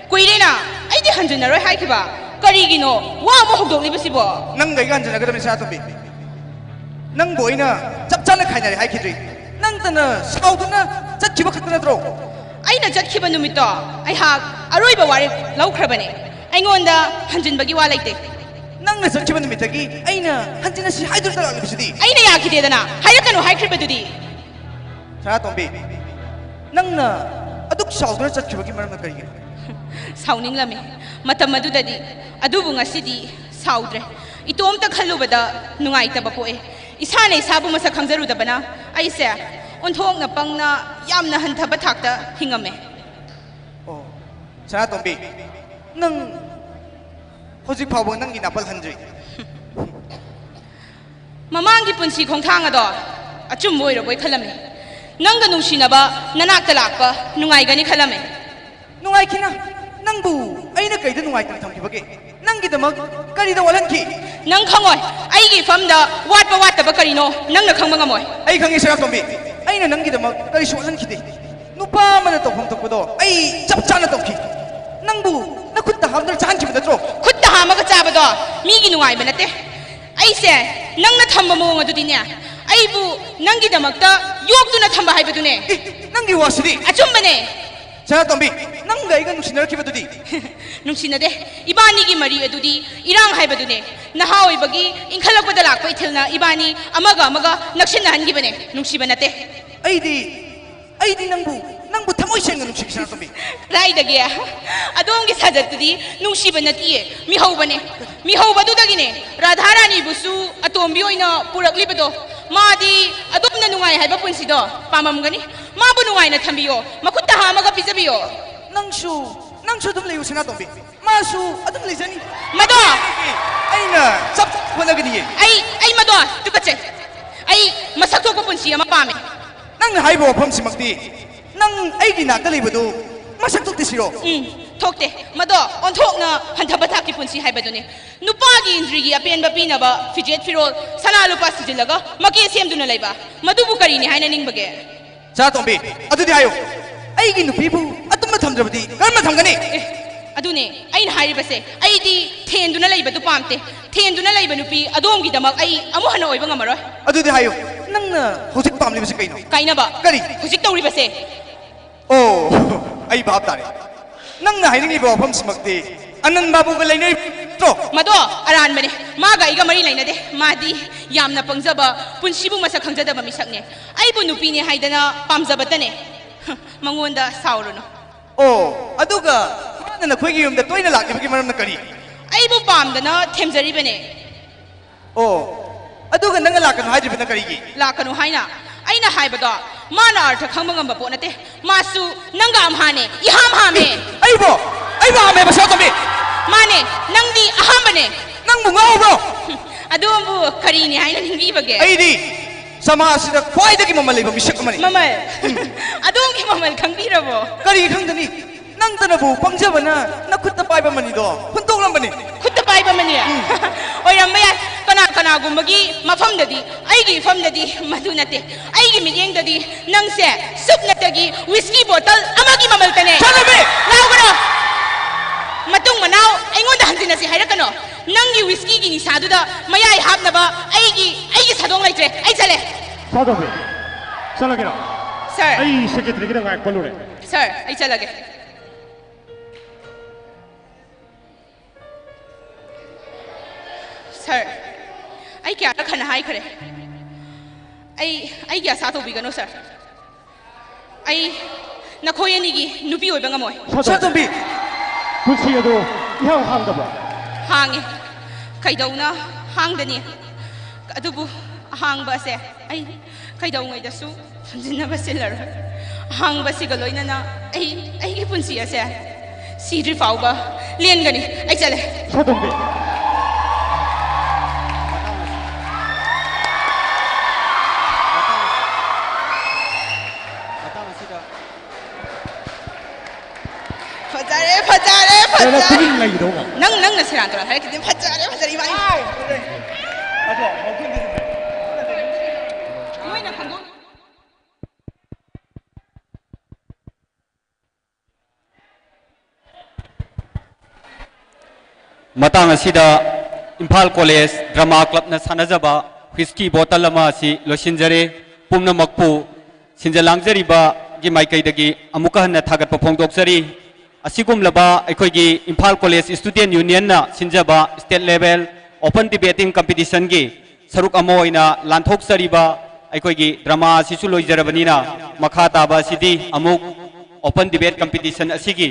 ꯀꯨꯏꯔꯦꯅ ꯑꯩꯗꯤ ꯍꯟꯖꯤꯟꯅꯔꯣꯏ ꯍꯥꯏꯈꯤꯕ꯫ ꯀꯔꯤꯒꯤꯅꯣ ꯋꯥ ꯑꯃ ꯍꯧꯗꯣꯛꯂꯤꯕꯁꯤꯕꯣ? ꯅꯪꯒ ꯑꯩꯒ ꯍꯟꯖꯤꯟꯅꯒꯗꯕꯅꯤ, ꯁꯅꯥꯇꯣꯝꯕꯤ꯫ ꯅꯪꯕꯨ ꯑꯩꯅ ꯆꯞ ꯆꯥꯅ ꯈꯥꯏꯅꯔꯦ ꯍꯥꯏꯈꯤꯗ꯭ꯔꯤ꯫ ꯅꯪꯇꯅ ꯁꯥꯎꯗꯨꯅ ꯆꯠꯈꯤꯕ ꯈꯛꯇ ꯅꯠꯇ꯭ꯔꯣ? ꯑꯩꯅ ꯆꯠꯈꯤꯕ ꯅꯨꯃꯤꯠꯇꯣ ꯑꯩꯍꯥꯛ ꯑꯔꯣꯏꯕ ꯋꯥꯔꯦꯞ ꯂꯧꯈ꯭ꯔꯕꯅꯦ꯫ ꯑꯩꯉꯣꯟꯗ ꯍꯟꯖꯤꯟꯕꯒꯤ ꯋꯥ ꯂꯩꯇꯦ꯫ ꯅꯪꯅ ꯆꯠꯈꯤꯕ ꯅꯨꯃꯤꯠꯇꯒꯤ ꯑꯩꯅ ꯍꯟꯖꯤꯟꯅꯁꯤ ꯍꯥꯏꯗꯨꯅ ꯂꯥꯛꯂꯤꯕꯁꯤꯗꯤ꯫ ꯑꯩꯅ ꯌꯥꯈꯤꯗꯦꯗꯅ, ꯍꯥꯏꯔꯛꯀꯅꯨ ꯍꯥꯏꯈ꯭ꯔꯤꯕꯗꯨꯗꯤ꯫ ꯁꯅꯥꯇꯣꯝꯕꯤ, ꯅꯪꯅ ꯑꯗꯨꯛ ꯁꯥꯎꯗꯨꯅ ꯆꯠꯈꯤꯕꯒꯤ ꯃꯔꯝꯅ ꯀꯔꯤꯒꯤꯅꯣ? ꯁꯥꯎꯅꯤꯡꯂꯝꯃꯤ ꯃꯇꯝ ꯑꯗꯨꯗꯗꯤ, ꯑꯗꯨꯕꯨ ꯉꯁꯤꯗꯤ ꯁꯥꯎꯗ꯭ꯔꯦ꯫ ꯏꯇꯣꯝꯇ ꯈꯜꯂꯨꯕꯗ ꯅꯨꯡꯉꯥꯏꯇꯕ ꯄꯣꯛꯑꯦ꯫ ꯏꯁꯥꯅ ꯏꯁꯥꯕꯨ ꯃꯁꯛ ꯈꯪꯖꯔꯨꯗꯕꯅ ꯑꯩꯁꯦ ꯑꯣꯟꯊꯣꯛꯅ ꯄꯪꯅ, ꯌꯥꯝꯅ ꯍꯟꯊꯕ ꯊꯥꯛꯇ ꯍꯤꯡꯉꯝꯃꯦ꯫ ꯑꯣ, ꯁꯅꯥꯇꯣꯝꯕꯤ, ꯅꯪ ꯍꯧꯖꯤꯛ ꯐꯥꯎꯕ ꯅꯪꯒꯤ ꯅꯥꯄꯜ ꯍꯟꯗ꯭ꯔꯤ꯫ ꯃꯃꯥꯡꯒꯤ ꯄꯨꯟꯁꯤ ꯈꯣꯡꯊꯥꯡ ꯑꯗꯣ ꯑꯆꯨꯝꯕ ꯑꯣꯏꯔꯕꯣꯏ ꯈꯜꯂꯝꯃꯤ꯫ ꯅꯪꯒ ꯅꯨꯡꯁꯤꯅꯕ ꯅꯅꯥꯛꯇ ꯂꯥꯛꯄ ꯅꯨꯡꯉꯥꯏꯒꯅꯤ ꯈꯜꯂꯝꯃꯤ꯫ ꯅꯨꯡꯉꯥꯏꯈꯤꯅ? ꯅꯪꯕꯨ ꯑꯩꯅ ꯀꯩꯗ ꯅꯨꯡꯉꯥꯏꯇꯅ ꯊꯝꯈꯤꯕꯒꯦ? ꯅꯪꯒꯤꯗꯃꯛ ꯀꯔꯤꯗ ꯋꯥꯠꯍꯟꯈꯤ? ꯅꯪ ꯈꯪꯉꯣꯏ꯫ ꯑꯩꯒꯤ ꯏꯐꯝꯗ ꯋꯥꯠꯄ ꯋꯥꯠꯇꯕ ꯀꯔꯤꯅꯣ ꯅꯪꯅ ꯈꯪꯕ ꯉꯝꯃꯣꯏ꯫ ꯑꯩ ꯈꯪꯉꯤ, ꯁꯅꯥꯇꯣꯝꯕꯤ꯫ ꯑꯩꯅ ꯅꯪꯒꯤꯗꯃꯛ ꯀꯔꯤꯁꯨ ꯋꯥꯠꯍꯟꯈꯤꯗꯦ꯫ ꯅꯨꯄꯥ ꯑꯃꯅ ꯇꯧꯐꯝ ꯊꯣꯛꯄꯗꯣ ꯑꯩ ꯆꯞ ꯆꯥꯅ ꯇꯧꯈꯤ꯫ ꯅꯪꯕꯨ ꯅꯈꯨꯠꯇ ꯍꯥꯞꯇꯨꯅ ꯆꯥꯍꯟꯈꯤꯕ ꯅꯠꯇ꯭ꯔꯣ? ꯅꯠꯇ꯭ꯔꯣ? ꯈꯨꯠꯇ ꯍꯥꯝꯃꯒ ꯆꯥꯕꯗꯣ ꯃꯤꯒꯤ ꯅꯨꯡꯉꯥꯏꯕ ꯅꯠꯇꯦ꯫ ꯑꯩꯁꯦ ꯅꯪꯅ ꯊꯝꯕ ꯃꯑꯣꯡ ꯑꯗꯨꯗꯤꯅꯦ, ꯑꯩꯕꯨ ꯅꯪꯒꯤꯗꯃꯛꯇ ꯌꯣꯛꯇꯨꯅ ꯊꯝꯕ ꯍꯥꯏꯕꯗꯨꯅꯦ꯫ ꯑꯦ, ꯅꯪꯒꯤ ꯋꯥꯁꯤꯗꯤ꯫ ꯑꯆꯨꯝꯕꯅꯦ꯫ ꯁꯅꯥꯇꯣꯝꯕꯤ, ꯅꯪꯒ ꯑꯩꯒ ꯅꯨꯡꯁꯤꯅꯔꯛꯈꯤꯕꯗꯨꯗꯤ? ꯅꯨꯡꯁꯤꯅꯗꯦ꯫ ꯏꯕꯥꯅꯤꯒꯤ ꯃꯔꯤ ꯑꯗꯨꯗꯤ ꯏꯔꯥꯡ ꯍꯥꯏꯕꯗꯨꯅꯦ꯫ ꯅꯍꯥ ꯑꯣꯏꯕꯒꯤ ꯏꯟꯈꯠꯂꯛꯄꯗ ꯂꯥꯛꯄ ꯏꯊꯤꯜꯅ ꯏꯕꯥꯅꯤ ꯑꯃꯒ ꯑꯃꯒ ꯅꯛꯁꯤꯟꯅꯍꯟꯈꯤꯕꯅꯦ, ꯅꯨꯡꯁꯤꯕ ꯅꯠꯇꯦ꯫ ꯑꯩꯗꯤ, ꯑꯩꯗꯤ ꯅꯪꯕꯨ, ꯅꯪꯕꯨ ꯊꯃꯣꯏ ꯁꯦꯡꯅ ꯅꯨꯡꯁꯤ, ꯁꯅꯥꯇꯣꯝꯕꯤ꯫ ꯀꯗꯥꯏꯗꯒꯤ? ꯑꯗꯣꯝꯒꯤ ꯁꯥꯖꯠꯇꯨꯗꯤ ꯅꯨꯡꯁꯤꯕ ꯅꯠꯇꯤꯌꯦ, ꯃꯤꯍꯧꯕꯅꯦ꯫ ꯃꯤꯍꯧꯕꯗꯨꯗꯒꯤꯅꯦ ꯔꯥꯙꯥ ꯔꯥꯅꯤꯕꯨꯁꯨ ꯑꯇꯣꯝꯕꯤ ꯑꯣꯏꯅ ꯄꯨꯔꯛꯂꯤꯕꯗꯣ꯫ ꯃꯥꯗꯤ ꯑꯗꯣꯝꯅ ꯅꯨꯡꯉꯥꯏ ꯍꯥꯏꯕ ꯄꯨꯟꯁꯤꯗꯣ ꯄꯥꯝꯃꯝꯒꯅꯤ꯫ ꯃꯥꯕꯨ ꯅꯨꯡꯉꯥꯏꯅ ꯊꯝꯕꯤꯌꯣ, ꯃꯈꯨꯠꯇ ꯍꯥꯝꯃꯒ ꯄꯤꯖꯕꯤꯌꯣ꯫ ꯅꯪꯁꯨ, ꯅꯪꯁꯨ ꯑꯗꯨꯝ ꯂꯩꯌꯨ, ꯁꯅꯥꯇꯣꯝꯕꯤ꯫ ꯃꯥꯁꯨ ꯑꯗꯨꯝ ꯂꯩꯖꯅꯤ꯫ ꯃꯗꯣ! ꯑꯩꯅ ꯆꯞ ꯆꯞ ꯍꯣꯠꯅꯒꯅꯤꯌꯦ꯫ ꯑꯩ, ꯑꯩ ꯃꯗꯣ ꯇꯨꯀꯠꯆꯩ꯫ ꯑꯩ ꯃꯁꯛ ꯊꯣꯛꯄ ꯄꯨꯟꯁꯤ ꯑꯃ ꯄꯥꯝꯃꯦ꯫ ꯅꯪꯅ ꯍꯥꯏꯔꯤꯕ ꯋꯥꯐꯝꯁꯤꯃꯛꯇꯤ ꯅꯪ ꯑꯩꯒꯤ ꯅꯥꯛꯇ ꯂꯩꯕꯗꯨ ꯃꯁꯛ ꯊꯣꯛꯇꯦ ꯁꯤꯔꯣ? ꯎꯝ, ꯊꯣꯛꯇꯦ꯫ ꯃꯗꯣ ꯑꯣꯟꯊꯣꯛꯅ ꯍꯟꯊꯕ ꯊꯥꯛꯀꯤ ꯄꯨꯟꯁꯤ ꯍꯥꯏꯕꯗꯨꯅꯤ꯫ ꯅꯨꯄꯥꯒꯤ ꯏꯟꯗ꯭ꯔꯤꯒꯤ ꯑꯄꯦꯟꯕ ꯄꯤꯅꯕ ꯐꯤꯖꯦꯠ ꯐꯤꯔꯣꯜ, ꯁꯅꯥ ꯂꯨꯄꯥ ꯁꯤꯖꯤꯜꯂꯒ ꯃꯀꯦ ꯁꯦꯝꯗꯨꯅ ꯂꯩꯕ, ꯃꯗꯨꯕꯨ ꯀꯔꯤꯅꯤ ꯍꯥꯏꯅ ꯅꯤꯡꯕꯒꯦ? ꯁꯅꯥꯇꯣꯝꯕꯤ, ꯑꯗꯨꯗꯤ ꯍꯥꯏꯌꯨ, ꯑꯩꯒꯤ ꯅꯨꯄꯤꯕꯨ ꯑꯗꯨꯝꯅ ꯊꯝꯗ꯭ꯔꯕꯗꯤ ꯀꯔꯝꯅ ꯊꯝꯒꯅꯤ? ꯑꯦ, ꯑꯗꯨꯅꯦ ꯑꯩꯅ ꯍꯥꯏꯔꯤꯕꯁꯦ꯫ ꯑꯩꯗꯤ ꯊꯦꯟꯗꯨꯅ ꯂꯩꯕꯗꯨ ꯄꯥꯝꯗꯦ꯫ ꯊꯦꯟꯗꯨꯅ ꯂꯩꯕ ꯅꯨꯄꯤ ꯑꯗꯣꯝꯒꯤꯗꯃꯛ ꯑꯩ ꯑꯃꯨꯛ ꯍꯟꯅ ꯑꯣꯏꯕ ꯉꯝꯃꯔꯣꯏ꯫ ꯑꯗꯨꯗꯤ ꯍꯥꯏꯌꯨ, ꯅꯪꯅ ꯍꯧꯖꯤꯛ ꯄꯥꯝꯂꯤꯕꯁꯤ ꯀꯩꯅꯣ? ꯀꯥꯏꯅꯕ꯫ ꯀꯔꯤ? ꯍꯧꯖꯤꯛ ꯇꯧꯔꯤꯕꯁꯦ꯫ ꯑꯣ, ꯑꯩ ꯚꯥꯞ ꯇꯥꯔꯦ꯫ ꯅꯪꯅ ꯍꯥꯏꯅꯤꯡꯂꯤꯕ ꯋꯥꯐꯝꯁꯤꯃꯛꯇꯤ ꯑꯅꯟ ꯕꯥꯕꯨꯒ ꯂꯩꯅꯔꯤꯕ ꯅꯠꯇ꯭ꯔꯣ? ꯃꯗꯣ ꯑꯔꯥꯟꯕꯅꯦ꯫ ꯃꯥꯒ ꯑꯩꯒ ꯃꯔꯤ ꯂꯩꯅꯗꯦ꯫ ꯃꯥꯗꯤ ꯌꯥꯝꯅ ꯄꯪꯖꯕ, ꯄꯨꯟꯁꯤꯕꯨ ꯃꯁꯛ ꯈꯪꯖꯗꯕ ꯃꯤꯁꯛꯅꯦ꯫ ꯑꯩꯕꯨ ꯅꯨꯄꯤꯅꯦ ꯍꯥꯏꯗꯅ ꯄꯥꯝꯖꯕꯇꯅꯦ꯫ ꯃꯉꯣꯟꯗ ꯁꯥꯎꯔꯨꯅꯨ꯫ ꯑꯣ, ꯑꯗꯨꯒ ꯃꯥꯅ ꯅꯈꯣꯏꯒꯤ ꯌꯨꯝꯗ ꯇꯣꯏꯅ ꯂꯥꯛꯂꯤꯕꯒꯤ ꯃꯔꯝꯅ ꯀꯔꯤ? ꯑꯩꯕꯨ ꯄꯥꯝꯗꯅ ꯊꯦꯝꯖꯔꯤꯕꯅꯦ꯫ ꯑꯣ, ꯑꯗꯨꯒ ꯅꯪꯅ ꯂꯥꯛꯀꯅꯨ ꯍꯥꯏꯗ꯭ꯔꯤꯕꯅ ꯀꯔꯤꯒꯤ? ꯂꯥꯛꯀꯅꯨ ꯍꯥꯏꯅ ꯑꯩꯅ ꯍꯥꯏꯕꯗꯣ ꯃꯥꯅ ꯑꯔꯊ ꯈꯪꯕ ꯉꯝꯕ ꯄꯣꯠ ꯅꯠꯇꯦ꯫ ꯃꯥꯁꯨ ꯅꯪꯒ ꯑꯝꯍꯥꯅꯦ, ꯏꯍꯥꯝ ꯍꯥꯝꯃꯦ꯫ ꯑꯩꯕꯣ? ꯑꯩꯕꯨ ꯍꯥꯝꯃꯦꯕ, ꯁꯅꯥꯇꯣꯝꯕꯤ? ꯃꯥꯅꯦ, ꯅꯪꯗꯤ ꯑꯍꯥꯝꯕꯅꯦ꯫ ꯅꯪꯕꯨ ꯉꯥꯎꯕ꯭ꯔꯣ? ꯑꯗꯣꯝꯕꯨ ꯀꯔꯤꯅꯤ ꯍꯥꯏꯅ ꯅꯤꯡꯕꯤꯕꯒꯦ? ꯑꯩꯗꯤ ꯁꯃꯥꯖꯁꯤꯗ ꯈ꯭ꯋꯥꯏꯗꯒꯤ ꯃꯃꯜ ꯂꯩꯕ ꯃꯤꯁꯛ ꯑꯃꯅꯤ꯫ ꯃꯃꯜ? ꯑꯗꯣꯝꯒꯤ ꯃꯃꯜ ꯈꯪꯕꯤꯔꯕꯣ? ꯀꯔꯤ ꯈꯪꯒꯅꯤ? ꯅꯪꯇꯅꯕꯨ ꯄꯪꯖꯕꯅ ꯅꯈꯨꯠꯇ ꯄꯥꯏꯕ ꯃꯅꯤꯗꯣ ꯍꯨꯟꯗꯣꯛꯂꯝꯕꯅꯤ꯫ ꯈꯨꯠꯇ ꯄꯥꯏꯕ ꯃꯅꯤ? ꯎꯝ꯫ ꯑꯣꯏꯔꯝꯕ ꯌꯥꯏ꯫ ꯀꯅꯥ ꯀꯅꯥꯒꯨꯝꯕꯒꯤ ꯃꯐꯝꯗꯗꯤ, ꯑꯩꯒꯤ ꯃꯐꯝꯗꯗꯤ ꯃꯗꯨ ꯅꯠꯇꯦ꯫ ꯑꯩꯒꯤ ꯃꯤꯠꯌꯦꯡꯗꯗꯤ ꯅꯪꯁꯦ ꯁꯨꯞꯅꯇꯒꯤ ꯋꯤꯁꯀꯤ ꯕꯣꯇꯜ ꯑꯃꯒꯤ ꯃꯃꯜꯇꯅꯦ꯫ ꯁꯅꯥꯇꯣꯝꯕꯤ! ꯂꯥꯎꯒꯅꯨ! ꯃꯇꯨꯡ ꯃꯅꯥꯎ ꯑꯩꯉꯣꯟꯗ ꯍꯟꯖꯤꯟꯅꯁꯤ ꯍꯥꯏꯔꯛꯀꯅꯣ꯫ ꯅꯪꯒꯤ ꯋꯤꯁꯀꯤꯒꯤ ꯅꯤꯁꯥꯗꯨꯗ ꯃꯌꯥꯏ ꯍꯥꯞꯅꯕ ꯑꯩꯒꯤ, ꯑꯩꯒꯤ ꯁꯥꯗꯣꯡ ꯂꯩꯇ꯭ꯔꯦ꯫ ꯑꯩ ꯆꯠꯂꯦ꯫ ꯁꯥꯗꯣꯝꯕꯤ, ꯆꯠꯂꯒꯦꯔꯣ? ꯁꯥꯔ꯫ ꯑꯩ ꯁꯦꯀ꯭ꯔꯦꯇꯔꯤꯒꯤꯗ ꯉꯥꯏꯔꯛꯄ ꯂꯨꯔꯦ꯫ ꯁꯥꯔ, ꯑꯩ ꯆꯠꯂꯒꯦ꯫ ꯁꯥꯔ, ꯑꯩ ꯀꯌꯥꯔꯛ ꯍꯟꯅ ꯍꯥꯏꯈ꯭ꯔꯦ, ꯑꯩ, ꯑꯩꯒꯤ ꯑꯁꯥ ꯇꯧꯕꯤꯒꯅꯨ, ꯁꯥꯔ꯫ ꯑꯩ ꯅꯈꯣꯏ ꯑꯅꯤꯒꯤ ꯅꯨꯄꯤ ꯑꯣꯏꯕ ꯉꯝꯃꯣꯏ꯫ ꯁꯥꯗꯣꯝꯕꯤ! ꯄꯨꯟꯁꯤ ꯑꯗꯨ ꯏꯍꯥꯡ ꯍꯥꯡꯗꯕ꯭ꯔꯥ? ꯍꯥꯡꯉꯤ꯫ ꯀꯩꯗꯧꯅ ꯍꯥꯡꯗꯅꯤ? ꯑꯗꯨꯕꯨ ꯑꯍꯥꯡꯕ ꯑꯁꯦ ꯑꯩ ꯀꯩꯗꯧꯉꯩꯗꯁꯨ ꯐꯝꯖꯤꯟꯅꯕ ꯁꯤꯜꯂꯔꯣꯏ꯫ ꯑꯍꯥꯡꯕꯁꯤꯒ ꯂꯣꯏꯅꯅ ꯑꯩ, ꯑꯩꯒꯤ ꯄꯨꯟꯁꯤ ꯑꯁꯦ ꯁꯤꯗ꯭ꯔꯤ ꯐꯥꯎꯕ ꯂꯦꯟꯒꯅꯤ꯫ ꯑꯩ ꯆꯠꯂꯦ꯫ ꯁꯥꯗꯣꯝꯕꯤ! ꯐꯖꯔꯦ, ꯐꯖꯔꯦ, ꯀꯩꯅꯣ ꯐꯖꯔꯦ꯫ ꯇꯨꯃꯤꯟ ꯂꯩꯗꯧꯕ? ꯅꯪ, ꯅꯪꯅ ꯁꯦꯔꯥꯟ ꯇꯨꯔꯥꯟ ꯍꯥꯏꯔꯛꯈꯤꯕꯗꯤ ꯐꯖꯔꯦ, ꯐꯖꯔꯦ, ꯏꯕꯥꯅꯤ꯫ ꯅꯣꯏꯅ ꯈꯪꯗꯣꯛ- ꯃꯇꯥꯡ ꯑꯁꯤꯗ Imphal college drama ꯀ꯭ꯂꯕꯅ ꯁꯥꯟꯅꯖꯕ whisky bottle ꯑꯃ ꯑꯁꯤ ꯂꯣꯏꯁꯤꯟꯖꯔꯦ꯫ ꯄꯨꯝꯅꯃꯛꯄꯨ ꯁꯤꯟꯖ ꯂꯥꯡꯖꯔꯤꯕꯒꯤ ꯃꯥꯏꯀꯩꯗꯒꯤ ꯑꯃꯨꯛꯀ ꯍꯟꯅ ꯊꯥꯒꯠꯄ ꯐꯣꯡꯗꯣꯛꯆꯔꯤ꯫ ꯑꯁꯤꯒꯨꯝꯂꯕ ꯑꯩꯈꯣꯏꯒꯤ ꯏꯝꯐꯥꯜ ꯀꯣꯂꯦꯖ ꯁ꯭ꯇꯨꯗꯦꯟꯠ ꯌꯨꯅꯤꯌꯟꯅ ꯁꯤꯟꯖꯕ ꯁ꯭ꯇꯦꯠ ꯂꯦꯚꯦꯜ ꯑꯣꯄꯟ ꯗꯤꯕꯦꯇꯤꯡ ꯀꯝꯄꯤꯇꯤꯁꯟꯒꯤ ꯁꯔꯨꯛ ꯑꯃ ꯑꯣꯏꯅ ꯂꯥꯟꯊꯣꯛꯆꯔꯤꯕ ꯑꯩꯈꯣꯏꯒꯤ ꯗ꯭ꯔꯃꯥ ꯑꯁꯤꯁꯨ ꯂꯣꯏꯖꯔꯕꯅꯤꯅ, ꯃꯈꯥ ꯇꯥꯕ ꯑꯁꯤꯗꯤ ꯑꯃꯨꯛ ꯑꯣꯄꯟ ꯗꯤꯕꯦꯠ ꯀꯝꯄꯤꯇꯤꯁꯟ ꯑꯁꯤꯒꯤ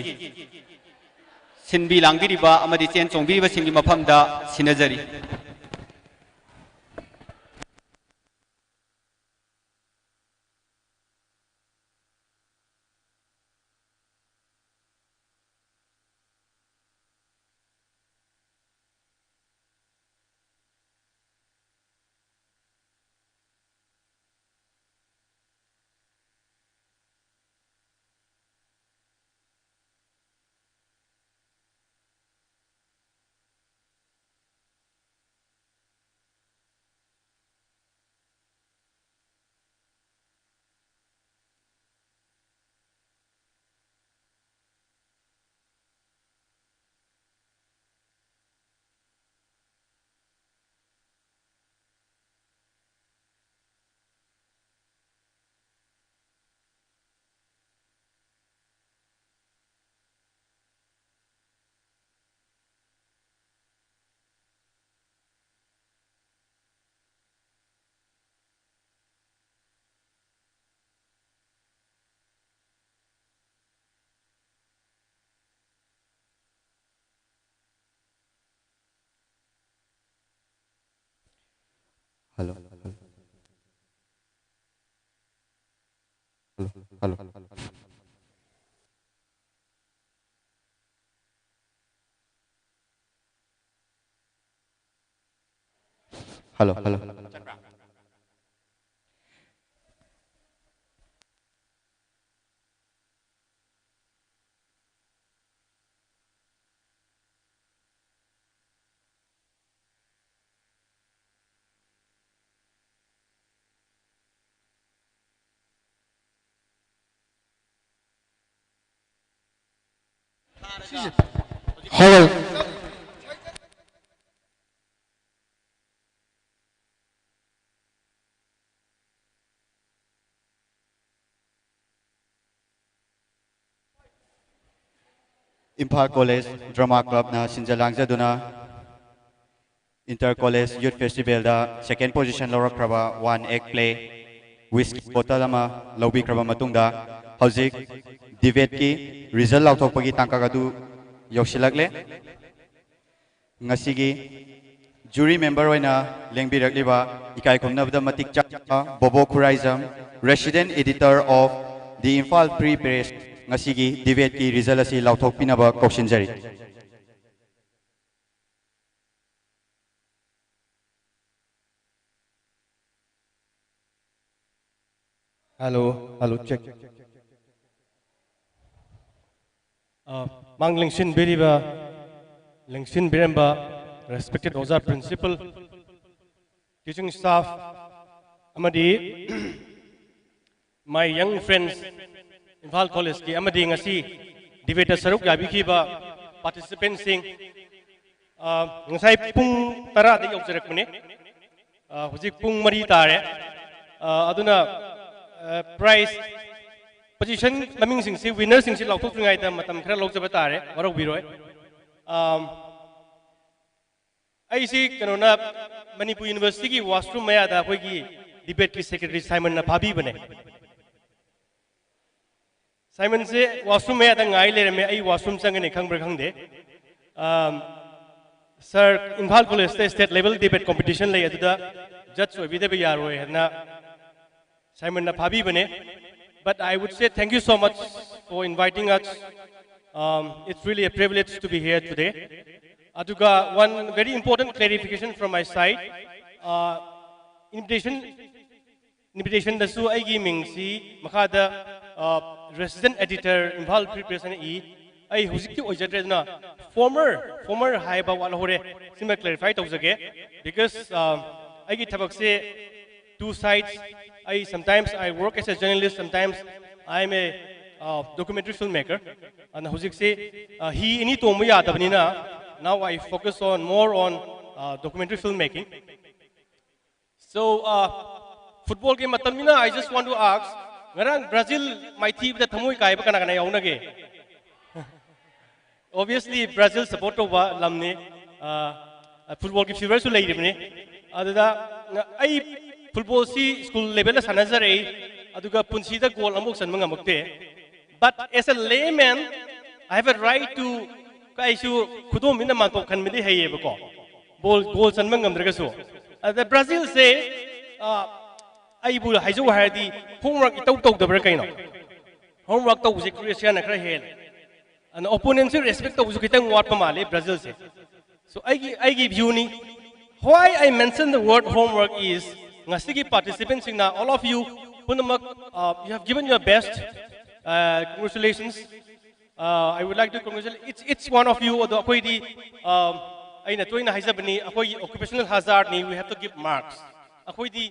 ꯁꯤꯟꯕꯤ ꯂꯥꯡꯕꯤꯔꯤꯕ ꯑꯃꯗꯤ ꯆꯦꯟ ꯆꯣꯡꯕꯤꯔꯤꯕꯁꯤꯡꯒꯤ ꯃꯐꯝꯗ ꯁꯤꯟꯅꯖꯔꯤ꯫ Hello, hello. Hello, hello. Hello, hello. Hello. Imphal college drama ꯀ꯭ꯂꯕꯅ ꯁꯤꯟꯖ ꯂꯥꯡꯖꯗꯨꯅ ꯏꯟꯇꯔ ꯀꯣꯂꯦꯖ ꯌꯨꯠ ꯐꯦꯁꯇꯤꯚꯦꯜꯗ ꯁꯦꯀꯦꯟ ꯄꯣꯖꯤꯁꯟ ꯂꯧꯔꯛꯈ꯭ꯔꯕ one act play whisky bottle ꯑꯃ ꯂꯧꯕꯤꯈ꯭ꯔꯕ ꯃꯇꯨꯡꯗ, ꯍꯧꯖꯤꯛ ꯗꯤꯕꯦꯠꯀꯤ ꯔꯤꯖꯜ ꯂꯥꯎꯊꯣꯛꯄꯒꯤ ꯇꯥꯡꯀꯛ ꯑꯗꯨ ꯌꯧꯁꯤꯜꯂꯛꯂꯦ꯫ ꯉꯁꯤꯒꯤ ꯖꯨꯔꯤ ꯃꯦꯝꯕꯔ ꯑꯣꯏꯅ ꯂꯦꯡꯕꯤꯔꯛꯂꯤꯕ ꯏꯀꯥꯏ ꯈꯨꯝꯅꯕꯗ ꯃꯇꯤꯛ ꯆꯥꯕ ꯕꯣꯕꯣ Khuraijam, Resident Editor of the Imphal Free Press, ꯉꯁꯤꯒꯤ ꯗꯤꯕꯦꯠꯀꯤ ꯔꯤꯖꯜ ꯑꯁꯤ ꯂꯥꯎꯊꯣꯛꯄꯤꯅꯕ ꯀꯧꯁꯤꯟꯖꯔꯤ꯫ Hello, hello, check. ꯑ, ꯃꯥꯡ ꯂꯦꯡꯁꯤꯟꯕꯤꯔꯤꯕ, ꯂꯦꯡꯁꯤꯟꯕꯤꯔꯝꯕ respected ꯑꯣꯖꯥ, principal, teaching staff, ꯑꯃꯗꯤ my young friends, ꯏꯝꯐꯥꯜ ꯀꯣꯂꯦꯖꯀꯤ ꯑꯃꯗꯤ ꯉꯁꯤ ꯗꯤꯕꯦꯠꯇ ꯁꯔꯨꯛ ꯌꯥꯕꯤꯈꯤꯕ participantꯁꯤꯡ, ꯑ, ꯉꯁꯥꯏ ꯄꯨꯡ ꯇꯔꯥꯗ ꯌꯧꯖꯔꯛꯄꯅꯤ꯫ ꯑ, ꯍꯧꯖꯤꯛ ꯄꯨꯡ ꯃꯔꯤ ꯇꯥꯔꯦ꯫ ꯑ, ꯑꯗꯨꯅ, ꯑ, prize position ꯃꯃꯤꯡꯁꯤꯡꯁꯤ, winnerꯁꯤꯡꯁꯤ ꯂꯥꯎꯊꯣꯛꯇ꯭ꯔꯤꯉꯩꯗ ꯃꯇꯝ ꯈꯔ ꯂꯧꯖꯕ ꯇꯥꯔꯦ, ꯋꯥꯔꯧꯕꯤꯔꯣꯏ꯫ ꯑꯝ, ꯑꯩꯁꯤ ꯀꯩꯅꯣꯅ, ꯃꯅꯤꯄꯨꯔ ꯌꯨꯅꯤꯚꯔꯁꯤꯇꯤꯒꯤ washroom ꯃꯌꯥꯗ ꯑꯩꯈꯣꯏꯒꯤ debateꯀꯤ secretary ꯁꯥꯏꯃꯟꯅ ꯐꯥꯕꯤꯕꯅꯦ꯫ ꯁꯥꯏꯃꯟꯁꯦ washroom ꯃꯌꯥꯗ ꯉꯥꯏ ꯂꯩꯔꯝꯃꯦ, ꯑꯩ washroom ꯆꯪꯒꯅꯤ ꯈꯪꯕ꯭ꯔꯥ ꯈꯪꯗꯦ꯫ ꯑꯝ, sir, ꯏꯝꯐꯥꯜ ꯀꯣꯂꯦꯖꯇ state level debate competition ꯂꯩ, ꯑꯗꯨꯗ ꯖꯠꯁ ꯑꯣꯏꯕꯤꯗꯕ ꯌꯥꯔꯣꯏ ꯍꯥꯏꯅ ꯁꯥꯏꯃꯟꯅ ꯐꯥꯕꯤꯕꯅꯦ꯫ But I would say thank you so much for inviting us. Um, it's really a privilege to be here today. ꯑꯗꯨꯒ one very important clarification from my side. Uh, invitation invitation ꯗꯁꯨ ꯑꯩꯒꯤ ꯃꯤꯡꯁꯤ ꯃꯈꯥꯗ resident editor Imphal Free Press ꯍꯥꯏꯅ E. ꯑꯩ ꯍꯧꯖꯤꯛꯇꯤ ꯑꯣꯏꯖꯗ꯭ꯔꯦ, ꯑꯗꯨꯅ former former ꯍꯥꯏꯕ ꯋꯥꯠꯍꯧꯔꯦ꯫ ꯁꯤꯃ clarify ꯇꯧꯖꯒꯦ꯫ Because ꯑꯩꯒꯤ ꯊꯕꯛꯁꯦ two sides. ꯑꯩ sometimes I work as a journalist, sometimes I am a documentary filmmaker. ꯑꯗꯨꯅ ꯍꯧꯖꯤꯛꯁꯦ ꯍꯤ ꯑꯅꯤ ꯇꯣꯡꯕ ꯌꯥꯗꯕꯅꯤꯅ, now I focus on more on documentary filmmaking. So, football ꯒꯤ ꯃꯇꯝꯅꯤꯅ, I just want to ask, ꯉꯔꯥꯡ ꯕ꯭ꯔꯥꯖꯤꯜ ꯃꯥꯏꯊꯤꯕꯗ ꯊꯃꯣꯏ ꯀꯥꯏꯕ ꯀꯅꯥ ꯀꯅꯥ ꯌꯥꯎꯅꯒꯦ? Obviously ꯕ꯭ꯔꯥꯖꯤꯜ support ꯇꯧꯕ ꯂꯝꯅꯤ꯫ Football ꯒꯤ fever ꯁꯨ ꯂꯩꯔꯤꯕꯅꯤ꯫ ꯑꯗꯨꯗ ꯑꯩ football ꯁꯤ school level ꯗ ꯁꯥꯟꯅꯖꯔꯛꯏ, ꯑꯗꯨꯒ ꯄꯨꯟꯁꯤꯗ goal ꯑꯃꯐꯥꯎ ꯆꯟꯕ ꯉꯝꯃꯛꯇꯦ꯫ But as a layman, I have a right to, ꯑꯩꯁꯨ ꯈꯨꯗꯣꯝꯕꯤꯅ ꯃꯥꯟꯇꯣꯞ ꯈꯟꯕꯗꯤ ꯍꯩꯌꯦꯕꯀꯣ, goal goal ꯆꯟꯕ ꯉꯝꯗ꯭ꯔꯒꯁꯨ꯫ ꯑꯗ ꯕ꯭ꯔꯥꯖꯤꯜꯁꯦ ꯑꯩꯕꯨ ꯍꯥꯏꯖꯧ ꯍꯥꯏꯔꯗꯤ homework ꯏꯇꯧ ꯇꯧꯗꯕ꯭ꯔꯥ ꯀꯩꯅꯣ? Homework ꯇꯧꯕꯁꯦ ꯀ꯭ꯔꯣꯑꯦꯁꯤꯌꯥꯅ ꯈꯔ ꯍꯦꯜꯂꯦ꯫ ꯑꯗꯨꯅ opponent ꯁꯦ respect ꯇꯧꯕꯁꯨ ꯈꯤꯇꯪ ꯋꯥꯠꯄ ꯃꯥꯜꯂꯦ ꯕ꯭ꯔꯥꯖꯤꯜꯁꯦ꯫ So ꯑꯩꯒꯤ ꯑꯩꯒꯤ view ꯅꯤ꯫ Why I mention the word homework is, ꯉꯁꯤꯒꯤ participant ꯁꯤꯡꯅ, all of you ꯄꯨꯝꯅꯃꯛ, you have given your best. Congratulations. I would like to congratulate each each one of you. ꯑꯗꯣ ꯑꯩꯈꯣꯏꯗꯤ ꯑꯩꯅ ꯇꯣꯏꯅ ꯍꯥꯏꯖꯕꯅꯤ, ꯑꯩꯈꯣꯏꯒꯤ occupational hazard ꯅꯤ, we have to give marks. ꯑꯩꯈꯣꯏꯗꯤ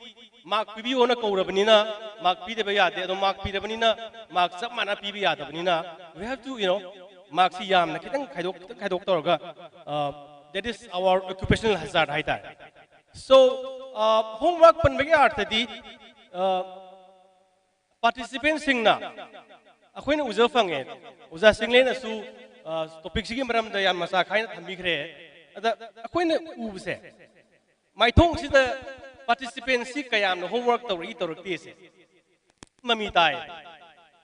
mark ꯄꯤꯕꯤꯌꯣꯅ ꯀꯧꯔꯕꯅꯤꯅ mark ꯄꯤꯗꯕ ꯌꯥꯗꯦ꯫ ꯑꯗꯣ mark ꯄꯤꯔꯕꯅꯤꯅ mark ꯆꯞ ꯃꯥꯟꯅ ꯄꯤꯕ ꯌꯥꯗꯕꯅꯤꯅ, we have to, you know, mark ꯁꯤ ꯌꯥꯝꯅ ꯈꯤꯇꯪ ꯈꯥꯏꯗꯣꯛ ꯈꯤꯇꯪ ꯈꯥꯏꯗꯣꯛ ꯇꯧꯔꯒ, that is our occupational hazard ꯍꯥꯏꯇꯥꯔꯦ꯫ So homework ꯄꯟꯕꯒꯤ ꯑꯥꯔꯊꯗꯤ participant ꯁꯤꯡꯅ ꯑꯩꯈꯣꯏꯅ ꯎꯖꯕ ꯐꯪꯉꯦ꯫ ꯑꯣꯖꯥ ꯁꯤꯡꯂꯦꯟꯅꯁꯨ topic ꯁꯤꯒꯤ ꯃꯔꯝꯗ ꯌꯥꯝ ꯃꯆꯥ ꯈꯥꯏꯅ ꯊꯝꯕꯤꯈ꯭ꯔꯦ꯫ ꯑꯗ ꯑꯩꯈꯣꯏꯅ ꯎꯕꯁꯦ, ꯃꯥꯏꯊꯣꯡꯁꯤꯗ participant ꯁꯤ ꯀꯌꯥꯝꯅ homework ꯇꯧꯔꯛꯏ ꯇꯧꯔꯛꯇꯦꯁꯦ ꯃꯃꯤ ꯇꯥꯏ꯫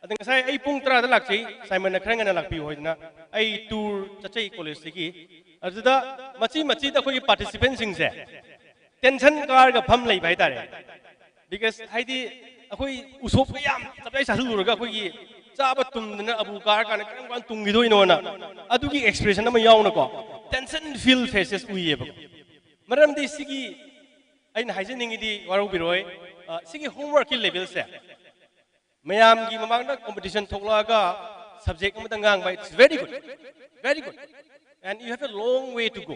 ꯑꯗ ꯉꯁꯥꯏ ꯑꯩ ꯄꯨꯡ ꯇꯔꯥꯗ ꯂꯥꯛꯆꯩ, ꯁꯥꯏꯃꯟꯅ ꯈꯔ ꯉꯟꯅ ꯂꯥꯛꯄꯤꯌꯨ ꯍꯥꯏꯗꯅ꯫ ꯑꯩ tour ꯆꯠꯆꯩ college ꯇꯒꯤ꯫ ꯑꯗꯨꯗ ꯃꯆꯤ ꯃꯆꯤꯗ ꯑꯩꯈꯣꯏꯒꯤ participant ꯁꯤꯡꯁꯦ ꯇꯦꯟꯁꯟ ꯀꯥꯔꯒ ꯐꯝ ꯂꯩꯕ ꯍꯥꯏꯇꯥꯔꯦ꯫ ꯕꯤꯀꯣꯁ ꯍꯥꯏꯗꯤ ꯑꯩꯈꯣꯏ ꯎꯁꯣꯞꯀ ꯌꯥꯝ ꯇꯞꯇꯥꯏ ꯆꯥꯁꯤꯜꯂꯨꯔꯒ ꯑꯩꯈꯣꯏꯒꯤ ꯆꯥꯕ ꯇꯨꯝꯗꯅ ꯑꯕꯨ ꯀꯥꯔꯀꯥꯟꯗ ꯀꯔꯝ ꯀꯥꯟꯗ ꯇꯨꯝꯈꯤꯗꯣꯏꯅꯣꯅ ꯑꯗꯨꯒꯤ ꯑꯦꯛꯁꯄ꯭ꯔꯦꯁꯟ ꯑꯃ ꯌꯥꯎꯅꯀꯣ ꯇꯦꯟꯁꯟ ꯐꯤꯜ ꯐꯦꯁꯦꯁ ꯎꯏꯌꯦꯕ꯫ ꯃꯔꯝꯗꯤ ꯁꯤꯒꯤ ꯑꯩꯅ ꯍꯥꯏꯖꯅꯤꯡꯉꯤꯗꯤ ꯋꯥꯔꯧꯕꯤꯔꯣꯏ, ꯑ, ꯁꯤꯒꯤ ꯍꯣꯝꯋꯔꯛꯀꯤ ꯂꯦꯚꯦꯜꯁꯦ ꯃꯌꯥꯝꯒꯤ ꯃꯃꯥꯡꯗ ꯀꯣꯝꯄꯤꯇꯤꯁꯟ ꯊꯣꯛꯂꯛꯑꯒ ꯁꯕꯖꯦꯛ ꯑꯃꯗ ꯉꯥꯡꯕ, it's very good, very good, and you have a long way to go.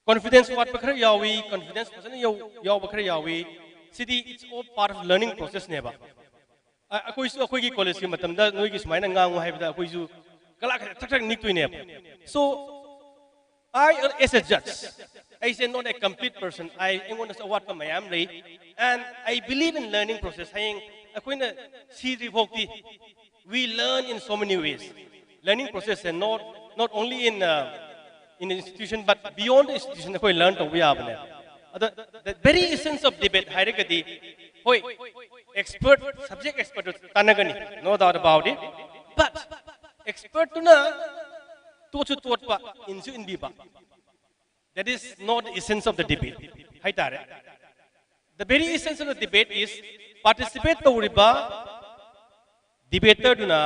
Confidence ꯋꯥꯠꯄ ꯈꯔ ꯌꯥꯎꯏ, ꯀꯣꯟꯐꯤꯗꯦꯟꯁ ꯐꯖꯅ ꯌꯧ- ꯌꯥꯎꯕ ꯈꯔ ꯌꯥꯎꯏ꯫ ꯁꯤꯗꯤ it's all part of learning processꯅꯦꯕ꯫ ꯑ- ꯑꯩꯈꯣꯏꯁꯨ ꯑꯩꯈꯣꯏꯒꯤ ꯀꯣꯂꯦꯖꯀꯤ ꯃꯇꯝꯗ ꯅꯣꯏꯒꯤ ꯁꯨꯃꯥꯏꯅ ꯉꯥꯡꯉꯨ ꯍꯥꯏꯕꯗ ꯑꯩꯈꯣꯏꯁꯨ ꯀꯂꯥ ꯈꯔ ꯊꯛ ꯊꯛ ꯅꯤꯛꯇꯣꯏꯅꯦꯕ꯫ So I, as a judge, ꯑꯩꯁꯦ not a complete person, ꯑꯩꯉꯣꯟꯗꯁꯨ ꯑꯋꯥꯠꯄ ꯃꯌꯥꯝ ꯂꯩ꯫ And I believe in learning process. ꯍꯌꯦꯡ ꯑꯩꯈꯣꯏꯅ ꯁꯤꯗ꯭ꯔꯤ ꯐꯥꯎꯗꯤ we learn in so many ways. Learning process and not, not only in, uh, in the institution but beyond the institution ꯑꯩꯈꯣꯏ learn ꯇꯧꯕ ꯌꯥꯕꯅꯦ꯫ ꯑꯗ the very essence of debate ꯍꯥꯏꯔꯒꯗꯤ, ꯍꯣꯏ, expert, subject ꯑꯦꯛꯁꯄꯔꯠꯇꯨ ꯇꯥꯟꯅꯒꯅꯤ, no doubt about it, but ꯑꯦꯛꯁꯄꯔꯠꯇꯨꯅ ꯇꯣꯠꯁꯨ ꯇꯣꯠꯄ, ꯏꯟꯁꯨ ꯏꯟꯕꯤꯕ, that is not the essence of the debate ꯍꯥꯏꯇꯥꯔꯦ꯫ The very essence of the debate is participate ꯇꯧꯔꯤꯕ ꯗꯤꯕꯦꯇꯔꯗꯨꯅ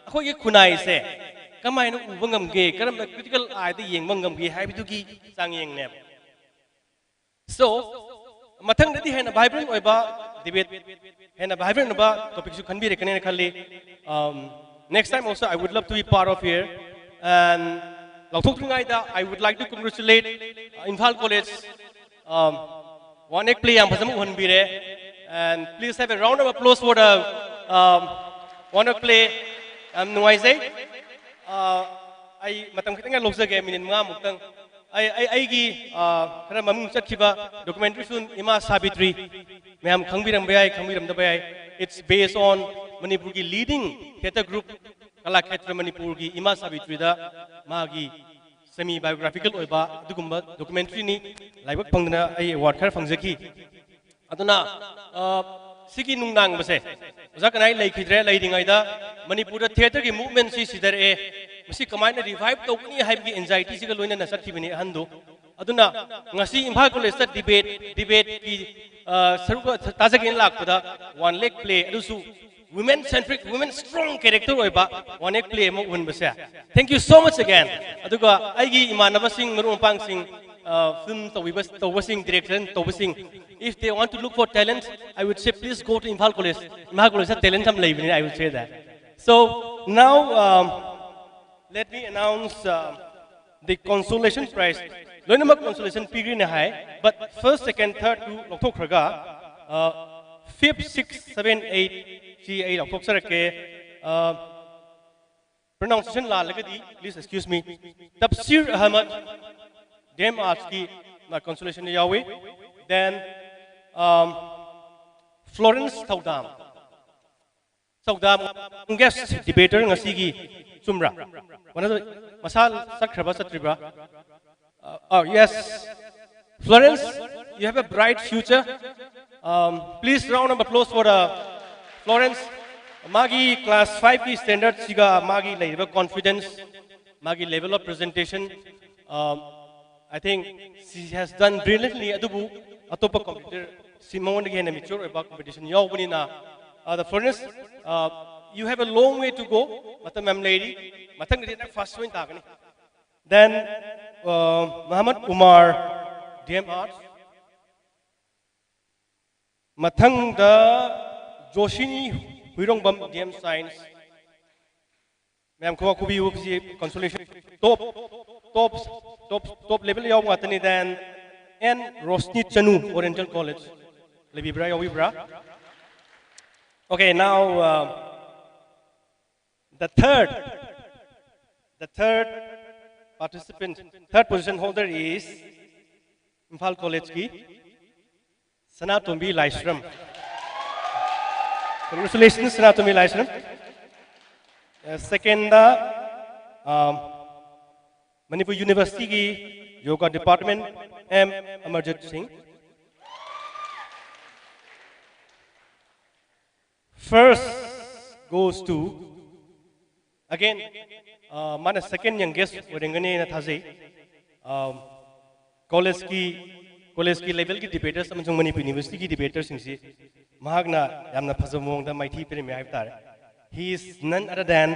ꯑꯩꯈꯣꯏꯒꯤ ꯈꯨꯟꯅꯥꯏꯁꯦ ꯀꯃꯥꯏꯅ ꯎꯕ ꯉꯝꯒꯦ, ꯀꯔꯝꯕ ꯀ꯭ꯔꯤꯇꯤꯀꯦꯜ ꯑꯥꯏꯗ ꯌꯦꯡꯕ ꯉꯝꯒꯦ ꯍꯥꯏꯕꯗꯨꯒꯤ ꯆꯥꯡꯌꯦꯡꯅꯦꯕ꯫ So ꯃꯊꯪꯗꯗꯤ ꯍꯦꯟꯅ ꯚꯥꯏꯕ꯭ꯔꯦꯟ ꯑꯣꯏꯕ ꯗꯤꯕꯦꯠ, ꯍꯦꯟꯅ ꯚꯥꯏꯕ꯭ꯔꯦꯟ ꯑꯣꯏꯕ ꯇꯣꯄꯤꯛꯁꯨ ꯈꯟꯕꯤꯔꯛꯀꯅꯦꯅ ꯈꯜꯂꯤ꯫ Um, next time also I would love to be part of here. And ꯂꯥꯎꯊꯣꯛꯇ꯭ꯔꯤꯉꯩꯗ I would like to congratulate, uh, Imphal College, um, one act play ꯌꯥꯝ ꯐꯖꯅ ꯎꯍꯟꯕꯤꯔꯦ꯫ And please have a round of applause for the, um, one act play. ꯌꯥꯝ ꯅꯨꯡꯉꯥꯏꯖꯩ꯫ ꯑ, ꯑꯩ ꯃꯇꯝ ꯈꯤꯇꯪ ꯂꯧꯖꯒꯦ, minute ꯃꯉꯥꯃꯨꯛꯇꯪ꯫ ꯑꯩ ꯑꯩ ꯑꯩꯒꯤ, ꯑ, ꯈꯔ ꯃꯃꯤꯡ ꯆꯠꯈꯤꯕ ꯗꯣꯀꯨꯃꯦꯟꯇꯔꯤ ꯐꯤꯂꯝ ꯏꯃꯥ ꯁꯥꯕꯤꯇ꯭ꯔꯤ, ꯃꯌꯥꯝ ꯈꯪꯕꯤꯔꯝꯕ ꯌꯥꯏ, ꯈꯪꯕꯤꯔꯝꯗꯕ ꯌꯥꯏ꯫ It's based on ꯃꯅꯤꯄꯨꯔꯒꯤ ꯂꯤꯗꯤꯡ ꯊꯤꯌꯦꯇꯔ ꯒ꯭ꯔꯨꯞ ꯀꯂꯥ ꯈꯦꯇ꯭ꯔ ꯃꯅꯤꯄꯨꯔꯒꯤ ꯏꯃꯥ ꯁꯥꯕꯤꯇ꯭ꯔꯤꯗ ꯃꯥꯒꯤ ꯁꯦꯃꯤ ꯕꯥꯏꯑꯣꯒ꯭ꯔꯥꯐꯤꯀꯦꯜ ꯑꯣꯏꯕ ꯑꯗꯨꯒꯨꯝꯕ ꯗꯣꯀꯨꯃꯦꯟꯇꯔꯤꯅꯤ꯫ ꯂꯥꯏꯕꯛ ꯐꯪꯗꯅ ꯑꯩ ꯑꯦꯋꯥꯔꯗ ꯈꯔ ꯐꯪꯖꯈꯤ꯫ ꯑꯗꯨꯅ, ꯑ, ꯁꯤꯒꯤ ꯅꯨꯡꯅꯥꯡꯕꯁꯦ ꯑꯣꯖꯥ ꯀꯅꯥꯏ ꯂꯩꯈꯤꯗ꯭ꯔꯦ꯫ ꯂꯩꯔꯤꯉꯩꯗ ꯃꯅꯤꯄꯨꯔꯗ ꯊꯤꯌꯦꯇꯔꯒꯤ ꯃꯨꯚꯃꯦꯟꯁꯤ ꯁꯤꯊꯔꯛꯑꯦ, ꯃꯁꯤ ꯀꯃꯥꯏꯅ ꯔꯤꯚꯥꯏꯚ ꯇꯧꯒꯅꯤ ꯍꯥꯏꯕꯒꯤ ꯑꯦꯟꯖꯥꯏꯇꯤꯁꯤꯒ ꯂꯣꯏꯅꯅ ꯆꯠꯈꯤꯕꯅꯤ ꯑꯍꯟꯗꯨ꯫ ꯑꯗꯨꯅ ꯉꯁꯤ ꯏꯝꯐꯥꯜ ꯀꯣꯂꯦꯖꯇ ꯗꯤꯕꯦꯠ ꯗꯤꯕꯦꯠꯀꯤ ꯁꯔꯨꯛ ꯇꯥꯖꯒꯦꯅ ꯂꯥꯛꯄꯗ ꯋꯥꯟ ꯂꯦꯛ ꯄ꯭ꯂꯦ, ꯑꯗꯨꯁꯨ women centric, women strong character ꯑꯣꯏꯕ ꯋꯥꯟ ꯂꯦꯛ ꯄ꯭ꯂꯦ ꯑꯃ ꯎꯍꯟꯕꯁꯦ, thank you so much again. ꯑꯗꯨꯒ ꯑꯩꯒꯤ ꯏꯃꯥꯟꯅꯕꯁꯤꯡ, ꯃꯔꯨꯞ ꯃꯄꯥꯡꯁꯤꯡ, ꯐꯤꯂꯝ ꯇꯧꯕꯤꯕ ꯇꯧꯕꯁꯤꯡ, ꯗꯤꯔꯦꯛꯁꯟ ꯇꯧꯕꯁꯤꯡ, if they want to look for talent, I would say please go to Imphal College. Imphal College talent ꯌꯥꯝ ꯂꯩꯕꯅꯤ, I would say that. So now, um, let me announce, uh, the consolation prize. ꯂꯣꯏꯅꯃꯛ consolation ꯄꯤꯒꯅꯤ ꯍꯥꯏ, but first, second, third ꯇꯨ ꯂꯧꯊꯣꯛꯈ꯭ꯔꯒ, uh, fifth, sixth, seventh, eighth ꯁꯤ ꯑꯩ ꯂꯧꯊꯣꯛꯆꯔꯛꯀꯦ꯫ Uh, pronunciation ꯂꯥꯜꯂꯒꯗꯤ please excuse me. Tafsir Ahmad, D M Arts ꯀꯤ, ꯃꯥ consolation ꯗ ꯌꯥꯎꯏ꯫ Then, um, Florence ꯊꯧꯗꯥꯝ, ꯊꯧꯗꯥꯝ, youngest debater ꯉꯁꯤꯒꯤ, ꯆꯨꯝꯕ꯭ꯔꯥ? ꯃꯁꯥ ꯆꯠꯈ꯭ꯔꯕ ꯆꯠꯇ꯭ꯔꯤꯕ꯭ꯔꯥ? Uh, oh, yes. Florence, you have a bright future. Um, please, round of applause for, uh, Florence. ꯃꯥꯒꯤ class five ꯀꯤ standard ꯁꯤꯒ ꯃꯥꯒꯤ ꯂꯩꯔꯤꯕ confidence, ꯃꯥꯒꯤ level of presentation, um, I think she has done brilliantly. ꯑꯗꯨꯕꯨ ꯑꯇꯣꯞꯄ competitor ꯁꯤ ꯃꯉꯣꯟꯗꯒꯤ ꯍꯦꯟꯅ mature ꯑꯣꯏꯕ competition ꯌꯥꯎꯕꯅꯤꯅ, ꯑꯗ Florence, uh, you have a long way to go. ꯃꯇꯝ ꯌꯥꯝ ꯂꯩꯔꯤ꯫ ꯃꯊꯪꯗꯗꯤ ꯅꯪ first ꯑꯣꯏꯅ ꯇꯥꯒꯅꯤ꯫ Then, uh, Muhammad Umar, D M Arts. ꯃꯊꯪꯗ ꯖꯣꯁꯤꯅꯤ ꯍꯨꯏꯔꯣꯡꯕꯝ, D M Science. ꯃꯌꯥꯝ ꯈꯨꯕꯥꯛ ꯈꯨꯕꯤꯌꯨ, ꯁꯤ consolation top, top, top, top level ꯌꯥꯎꯕ ꯉꯥꯛꯇꯅꯤ꯫ Then, and Rosni Chanu, Oriental College. ꯂꯩꯕꯤꯕ꯭ꯔꯥ, ꯌꯥꯎꯕꯤꯕ꯭ꯔꯥ? Okay, now, uh, the third, the third participant, third position holder is Imphal College ꯀꯤ ꯁꯅꯥꯇꯣꯝꯕꯤ ꯂꯥꯏꯁ꯭ꯔꯝ꯫ Congratulations, ꯁꯅꯥꯇꯣꯝꯕꯤ ꯂꯥꯏꯁ꯭ꯔꯝ꯫ Uh, second, uh, um, Manipur University ꯒꯤ Yoga Department, M Amarjit Singh. First goes to, again, uh, ꯃꯥꯅ second youngest ꯑꯣꯏꯔꯝꯒꯅꯤꯅ ꯊꯥꯖꯩ꯫ Um, ꯀꯣꯂꯦꯖꯀꯤ ꯀꯣꯂꯦꯖꯀꯤ ꯂꯦꯚꯦꯜꯒꯤ ꯗꯤꯕꯦꯇꯔꯁ ꯑꯃꯁꯨꯡ ꯃꯅꯤꯄꯨꯔ ꯌꯨꯅꯤꯚꯔꯁꯤꯇꯤꯒꯤ ꯗꯤꯕꯦꯇꯔꯁꯤꯡꯁꯤ ꯃꯍꯥꯛꯅ ꯌꯥꯝꯅ ꯐꯖꯕ ꯃꯑꯣꯡꯗ ꯃꯥꯏꯊꯤ ꯄꯤꯔꯝꯃꯤ ꯍꯥꯏꯕ ꯇꯥꯔꯦ꯫ He is none other than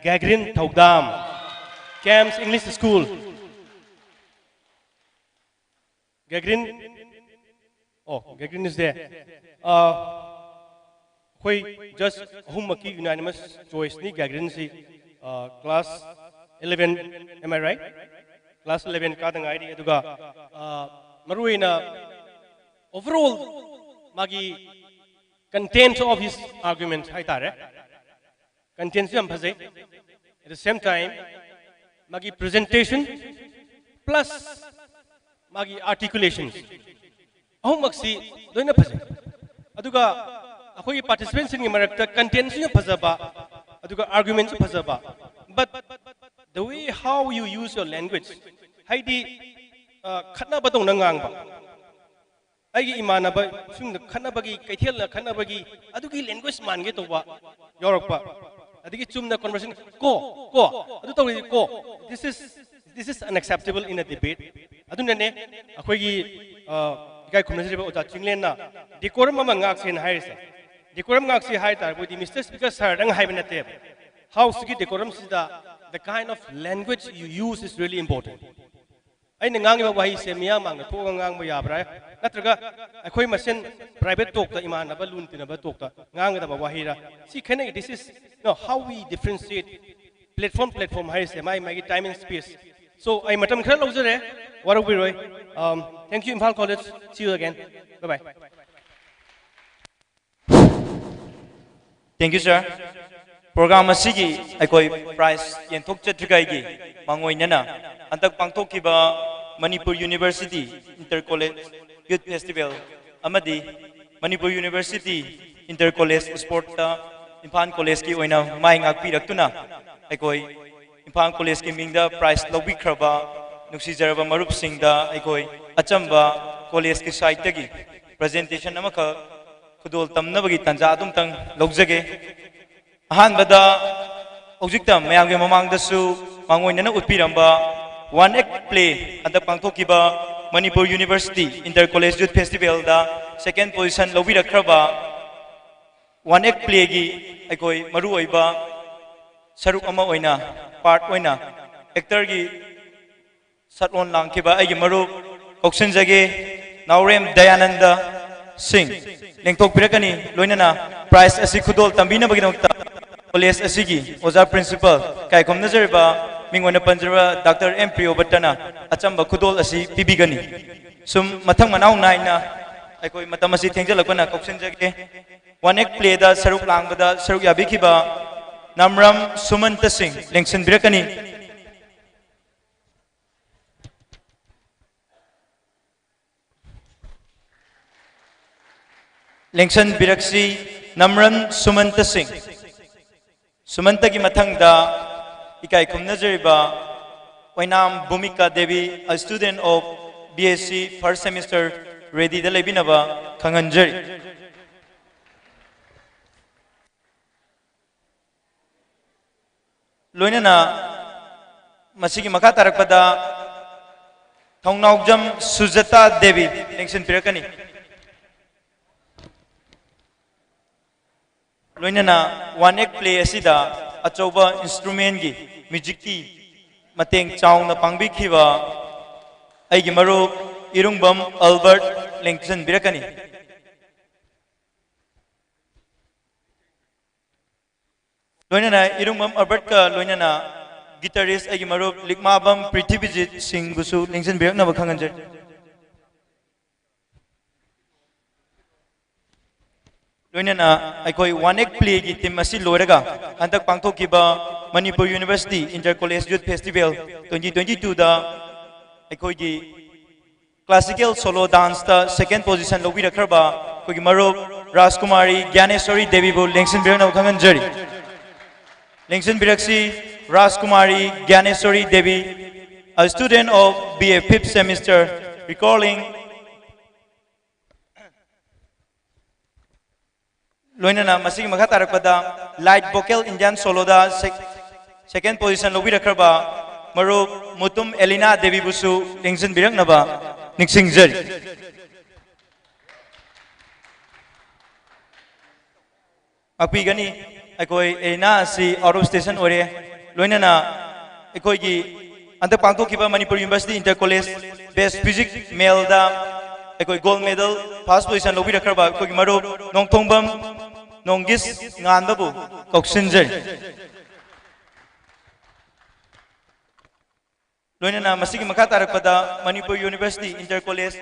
Gagrin Thoudam, Camps English School. Gagrin, oh, Gagrin is there. Uh, ꯑꯩꯈꯣꯏ ꯖꯁ ꯑꯍꯨꯝꯃꯛꯀꯤ ꯌꯨꯅꯥꯅꯤꯃꯁ ꯆꯣꯏꯁꯅꯤ ꯒꯦꯒ꯭ꯔꯤꯟꯁꯤ꯫ Class eleven, am I right? Class eleven ꯀꯥꯗ ꯉꯥꯏꯔꯤ꯫ ꯑꯗꯨꯒ ꯑ, ꯃꯔꯨꯑꯣꯏꯅ ꯑꯣꯚꯔꯑꯣꯜ ꯃꯥꯒꯤ content of his argument ꯍꯥꯏꯇꯥꯔꯦ, ꯀꯟꯇꯦꯟꯁꯨ ꯌꯥꯝ ꯐꯖꯩ꯫ At the same time, ꯃꯥꯒꯤ presentation plus ꯃꯥꯒꯤ articulation, ꯑꯍꯨꯝꯃꯛꯁꯤ ꯂꯣꯏꯅ ꯐꯖꯩ꯫ ꯑꯗꯨꯒ ꯑꯩꯈꯣꯏꯒꯤ ꯄꯥꯔꯇꯤꯁꯤꯄꯦꯟꯁꯤꯡꯒꯤ ꯃꯔꯛꯇ ꯀꯟꯇꯦꯟꯁꯨ ꯌꯥꯝ ꯐꯖꯕ, ꯑꯗꯨꯒ ꯑꯥꯔꯒꯨꯃꯦꯟꯁꯨ ꯐꯖꯕ, but the way how you use your language, ꯍꯥꯏꯗꯤ ꯑ, ꯈꯠꯅꯕꯗꯧꯅ ꯉꯥꯡꯕ, ꯑꯩꯒꯤ ꯏꯃꯥꯟꯅꯕ ꯁꯨꯝꯗ ꯈꯠꯅꯕꯒꯤ, ꯀꯩꯊꯦꯜꯗ ꯈꯠꯅꯕꯒꯤ ꯑꯗꯨꯒꯤ ꯂꯦꯡꯒ꯭ꯋꯦꯖ ꯃꯥꯟꯒꯦ ꯇꯧꯕ ꯌꯥꯎꯔꯛꯄ, ꯑꯗꯒꯤ ꯆꯨꯝꯅ ꯀꯟꯚꯔꯁꯦꯁꯟ ꯀꯣ ꯀꯣ ꯑꯗꯨ ꯇꯧꯔꯤꯗꯤ ꯀꯣ, this is this is unacceptable in a debate꯫ ꯑꯗꯨꯅꯅꯦ ꯑꯩꯈꯣꯏꯒꯤ ꯑ, ꯏꯀꯥꯏ ꯈꯨꯝꯅꯖꯔꯤꯕ ꯑꯣꯖꯥ ꯆꯤꯡꯂꯦꯟꯅ ꯗꯤꯀꯣꯔꯝ ꯑꯃ ꯉꯥꯛꯁꯦꯅ ꯍꯥꯏꯔꯤꯁꯦ꯫ ꯗꯤꯀꯣꯔꯝ ꯉꯥꯛꯁꯤ ꯍꯥꯏ ꯇꯥꯔꯕꯗꯤ ꯃꯤꯁꯇꯔ ꯁ꯭ꯄꯤꯀꯔ ꯁꯥꯔꯗꯪ ꯍꯥꯏꯕ ꯅꯠꯇꯦꯕ꯫ ꯍꯥꯎꯁꯁꯤꯒꯤ ꯗꯤꯀꯣꯔꯝꯁꯤꯗ the kind of language you use is really important꯫ ꯑꯩꯅ ꯉꯥꯡꯉꯤꯕ ꯋꯥꯍꯩꯁꯦ ꯃꯤꯌꯥꯝ ꯃꯥꯡꯗ ꯊꯣꯛꯑꯒ ꯉꯥꯡꯕ ꯌꯥꯕ꯭ꯔꯥ? ꯅꯠꯇ꯭ꯔꯒ ꯑꯩꯈꯣꯏ ꯃꯁꯦꯟ ꯄ꯭ꯔꯥꯏꯚꯦꯠ ꯇꯣꯛꯇ, ꯏꯃꯥꯟꯅꯕ ꯂꯨꯅ ꯇꯤꯟꯅꯕ ꯇꯣꯛꯇ ꯉꯥꯡꯒꯗꯕ ꯋꯥꯍꯩꯔꯥ? ꯁꯤ ꯈꯦꯠꯅꯩ꯫ This is, you know, how we differentiate platform, platform ꯍꯥꯏꯔꯤꯁꯦ ꯃꯥꯒꯤ ꯃꯥꯒꯤ time and space꯫ So ꯑꯩ ꯃꯇꯝ ꯈꯔ ꯂꯧꯖꯔꯦ, ꯋꯥꯔꯧꯕꯤꯔꯣꯏ꯫ Um, thank you, Imphal College. See you again. Bye bye. Thank you, sir. Program ꯑꯁꯤꯒꯤ ꯑꯩꯈꯣꯏ prize ꯌꯦꯟꯊꯣꯛꯆꯗ꯭ꯔꯤꯉꯩꯒꯤ ꯃꯥꯡꯑꯣꯏꯅꯅ ꯍꯟꯗꯛ ꯄꯥꯡꯊꯣꯛꯈꯤꯕ Manipur university inter college youth festival ꯑꯃꯗꯤ ꯃꯅꯤꯄꯨꯔ ꯌꯨꯅꯤꯚꯔꯁꯤꯇꯤ ꯏꯟꯇꯔ ꯀꯣꯂꯦꯖ ꯁ꯭ꯄꯣꯔꯠꯇ ꯏꯝꯐꯥꯜ ꯀꯣꯂꯦꯖꯀꯤ ꯑꯣꯏꯅ ꯃꯥꯏ ꯉꯥꯛꯄꯤꯔꯛꯇꯨꯅ ꯑꯩꯈꯣꯏ ꯏꯝꯐꯥꯜ ꯀꯣꯂꯦꯖꯀꯤ ꯃꯤꯡꯗ prize ꯂꯧꯕꯤꯈ꯭ꯔꯕ ꯅꯨꯡꯁꯤꯖꯔꯕ ꯃꯔꯨꯞꯁꯤꯡꯗ ꯑꯩꯈꯣꯏ ꯑꯆꯝꯕ ꯀꯣꯂꯦꯖꯀꯤ ꯁꯥꯏꯠꯇꯒꯤ presentation ꯑꯃꯈꯛ ꯈꯨꯗꯣꯜ ꯇꯝꯅꯕꯒꯤ ꯇꯥꯟꯖꯥ ꯑꯗꯨꯝꯇꯪ ꯂꯧꯖꯒꯦ꯫ ꯑꯍꯥꯟꯕꯗ ꯍꯧꯖꯤꯛꯇ ꯃꯌꯥꯝꯒꯤ ꯃꯃꯥꯡꯗꯁꯨ ꯃꯥꯡꯑꯣꯏꯅꯅ ꯎꯠꯄꯤꯔꯝꯕ One Act Play ꯍꯟꯗꯛ ꯄꯥꯡꯊꯣꯛꯈꯤꯕ Manipur university inter college youth ꯐꯦꯁꯇꯤꯚꯦꯜꯗ ꯁꯦꯀꯦꯟ ꯄꯣꯖꯤꯁꯟ ꯂꯧꯕꯤꯔꯛꯈ꯭ꯔꯕ ꯋꯥꯟ ꯑꯦꯛ ꯄ꯭ꯂꯦꯒꯤ ꯑꯩꯈꯣꯏ ꯃꯔꯨꯑꯣꯏꯕ ꯁꯔꯨꯛ ꯑꯃ ꯑꯣꯏꯅ, ꯄꯥꯔꯠ ꯑꯣꯏꯅ ꯑꯦꯛꯇꯔꯒꯤ ꯁꯛꯂꯣꯟ ꯂꯥꯡꯈꯤꯕ ꯑꯩꯒꯤ ꯃꯔꯨꯞ ꯀꯧꯁꯤꯟꯖꯒꯦ, ꯅꯥꯎꯔꯦꯝ ꯗꯌꯥꯅꯟꯗ ꯁꯤꯡ ꯂꯦꯡꯊꯣꯛꯄꯤꯔꯛꯀꯅꯤ꯫ ꯂꯣꯏꯅꯅ ꯄ꯭ꯔꯥꯏꯖ ꯑꯁꯤ ꯈꯨꯗꯣꯜ ꯇꯝꯕꯤꯅꯕꯒꯤꯗꯃꯛꯇ ꯀꯣꯂꯦꯖ ꯑꯁꯤꯒꯤ ꯑꯣꯖꯥ ꯄ꯭ꯔꯤꯟꯁꯤꯄꯥꯜ ꯏꯀꯥꯏ ꯈꯨꯝꯅꯖꯔꯤꯕ ꯃꯤꯡ ꯑꯣꯏꯅ ꯄꯟꯖꯔꯕ ꯗꯥꯛꯇꯔ ꯑꯦꯝ ꯄ꯭ꯔꯤꯌꯣꯕꯠꯇꯅ ꯑꯆꯝꯕ ꯈꯨꯗꯣꯜ ꯑꯁꯤ ꯄꯤꯕꯤꯒꯅꯤ꯫ ꯁꯨꯝ ꯃꯊꯪ ꯃꯅꯥꯎ ꯅꯥꯏꯅ ꯑꯩꯈꯣꯏ ꯃꯇꯝ ꯑꯁꯤ ꯊꯦꯡꯖꯤꯜꯂꯛꯄꯅ ꯀꯧꯁꯤꯟꯖꯒꯦ꯫ ꯋꯥꯟ ꯑꯦꯛ ꯄ꯭ꯂꯦꯗ ꯁꯔꯨꯛ ꯂꯥꯡꯕꯗ ꯁꯔꯨꯛ ꯌꯥꯕꯤꯈꯤꯕ ꯅꯥꯝꯔꯝ ꯁꯨꯃꯟꯇ ꯁꯤꯡ ꯂꯦꯡꯁꯤꯟꯕꯤꯔꯛꯀꯅꯤ꯫ ꯂꯦꯡꯁꯟꯕꯤꯔꯛꯁꯤ ꯅꯝꯔꯟ ꯁꯨꯃꯟꯇ ꯁꯤꯡ꯫ ꯁꯨꯃꯟꯇꯒꯤ ꯃꯊꯪꯗ ꯏꯀꯥꯏ ꯈꯨꯝꯅꯖꯔꯤꯕ ꯑꯣꯏꯅꯥꯝ ꯚꯨꯃꯤꯀꯥ Devi, a student of B S C first semester, ready ꯗ ꯂꯩꯕꯤꯅꯕ ꯈꯪꯍꯟꯖꯔꯤ꯫ ꯂꯣꯏꯅꯅ ꯃꯁꯤꯒꯤ ꯃꯈꯥ ꯇꯥꯔꯛꯄꯗ ꯊꯧꯅꯥꯎꯖꯝ ꯁꯨꯖꯇꯥ ꯗꯦꯕꯤ ꯂꯦꯡꯁꯤꯟꯕꯤꯔꯛꯀꯅꯤ꯫ ꯂꯣꯏꯅꯅ ꯋꯥꯟ ꯑꯦꯛ ꯄ꯭ꯂꯦ ꯑꯁꯤꯗ ꯑꯆꯧꯕ ꯏꯟꯁꯇ꯭ꯔꯨꯃꯦꯟꯒꯤ, ꯃ꯭ꯌꯨꯖꯤꯛꯀꯤ ꯃꯇꯦꯡ ꯆꯥꯎꯅ ꯄꯥꯡꯕꯤꯈꯤꯕ ꯑꯩꯒꯤ ꯃꯔꯨꯞ ꯏꯔꯨꯡꯕꯝ ꯑꯜꯕꯔꯠ ꯂꯦꯡꯁꯤꯟꯕꯤꯔꯛꯀꯅꯤ꯫ ꯂꯣꯏꯅꯅ ꯏꯔꯨꯡꯕꯝ ꯑꯜꯕꯔꯠꯀ ꯂꯣꯏꯅꯅ ꯒꯤꯇꯥꯔꯤꯁ ꯑꯩꯒꯤ ꯃꯔꯨꯞ ꯂꯤꯛꯃꯥꯕꯝ ꯄ꯭ꯔꯤꯊꯤꯕꯤꯖꯤꯠ ꯁꯤꯡꯕꯨꯁꯨ ꯂꯦꯡꯁꯤꯟꯕꯤꯔꯛꯅꯕ ꯈꯪꯍꯟꯖꯔꯤ꯫ ꯂꯣꯏꯅꯅ ꯑꯩꯈꯣꯏ ꯋꯥꯟ ꯑꯦꯛ ꯄ꯭ꯂꯦꯒꯤ ꯇꯤꯝ ꯑꯁꯤ ꯂꯣꯏꯔꯒ ꯍꯟꯗꯛ ꯄꯥꯡꯊꯣꯛꯈꯤꯕ Manipur university inter college youth festival twenty twenty ꯇꯨꯗ ꯑꯩꯈꯣꯏꯒꯤ ꯀ꯭ꯂꯥꯁꯤꯀꯦꯜ ꯁꯣꯂꯣ ꯗꯥꯟꯁꯇ ꯁꯦꯀꯦꯟ ꯄꯣꯖꯤꯁꯟ ꯂꯧꯕꯤꯔꯛꯈ꯭ꯔꯕ ꯑꯩꯈꯣꯏꯒꯤ ꯃꯔꯨꯞ ꯔꯥꯖꯀꯨꯃꯥꯔꯤ ꯒ꯭ꯌꯥꯅꯦꯁꯣꯔꯤ ꯗꯦꯕꯤꯕꯨ ꯂꯦꯡꯁꯤꯟꯕꯤꯔꯛꯅꯕ ꯈꯪꯍꯟꯖꯔꯤ꯫ ꯂꯦꯡꯁꯤꯟꯕꯤꯔꯛꯁꯤ ꯔꯥꯖꯀꯨꯃꯥꯔꯤ ꯒ꯭ꯌꯥꯅꯦꯁꯣꯔꯤ Devi, a student of B A fifth semester, recalling. ꯂꯣꯏꯅꯅ ꯃꯁꯤꯒꯤ ꯃꯈꯥ ꯇꯥꯔꯛꯄꯗ ꯂꯥꯏꯠ ꯚꯣꯀꯦꯜ ꯏꯟꯗꯤꯌꯥꯟ ꯁꯣꯂꯣꯗ ꯁꯦꯛ-, ꯁꯦꯀꯦꯟ ꯄꯣꯖꯤꯁꯟ ꯂꯧꯕꯤꯔꯛꯈ꯭ꯔꯕ ꯃꯔꯨꯞ ꯃꯨꯇꯨꯝ ꯑꯦꯂꯤꯅꯥ ꯗꯦꯕꯤꯕꯨꯁꯨ ꯂꯦꯡꯁꯤꯟꯕꯤꯔꯛꯅꯕ ꯅꯤꯡꯁꯤꯡꯖꯔꯤ꯫ ꯉꯥꯛꯄꯤꯒꯅꯤ, ꯑꯩꯈꯣꯏ ꯑꯦꯔꯤꯅꯥ ꯑꯁꯤ ꯑꯥꯎꯠ ꯑꯣꯐ ꯁ꯭ꯇꯦꯁꯟ ꯑꯣꯏꯔꯦ꯫ ꯂꯣꯏꯅꯅ ꯑꯩꯈꯣꯏꯒꯤ ꯍꯟꯗꯛ ꯄꯥꯡꯊꯣꯛꯈꯤꯕ ꯃꯅꯤꯄꯨꯔ ꯌꯨꯅꯤꯚꯔꯁꯤꯇꯤ ꯏꯟꯇꯔ ꯀꯣꯂꯦꯖ ꯕꯦꯁ ꯐꯤꯖꯤꯛ ꯃꯦꯜꯗ ꯑꯩꯈꯣꯏ ꯒꯣꯜ ꯃꯦꯗꯜ ꯐꯥꯔꯁ ꯄꯣꯖꯤꯁꯟ ꯂꯧꯕꯤꯔꯛꯈ꯭ꯔꯕ ꯑꯩꯈꯣꯏꯒꯤ ꯃꯔꯨꯞ ꯅꯣꯡꯊꯣꯡꯕꯝ ꯅꯣꯡꯒꯤꯁ ꯉꯥꯟꯕꯕꯨ ꯀꯧꯁꯤꯟꯖꯔꯤ꯫ ꯂꯣꯏꯅꯅ ꯃꯁꯤꯒꯤ ꯃꯈꯥ ꯇꯥꯔꯛꯄꯗ ꯃꯅꯤꯄꯨꯔ ꯌꯨꯅꯤꯚꯔꯁꯤꯇꯤ ꯏꯟꯇꯔ ꯀꯣꯂꯦꯖ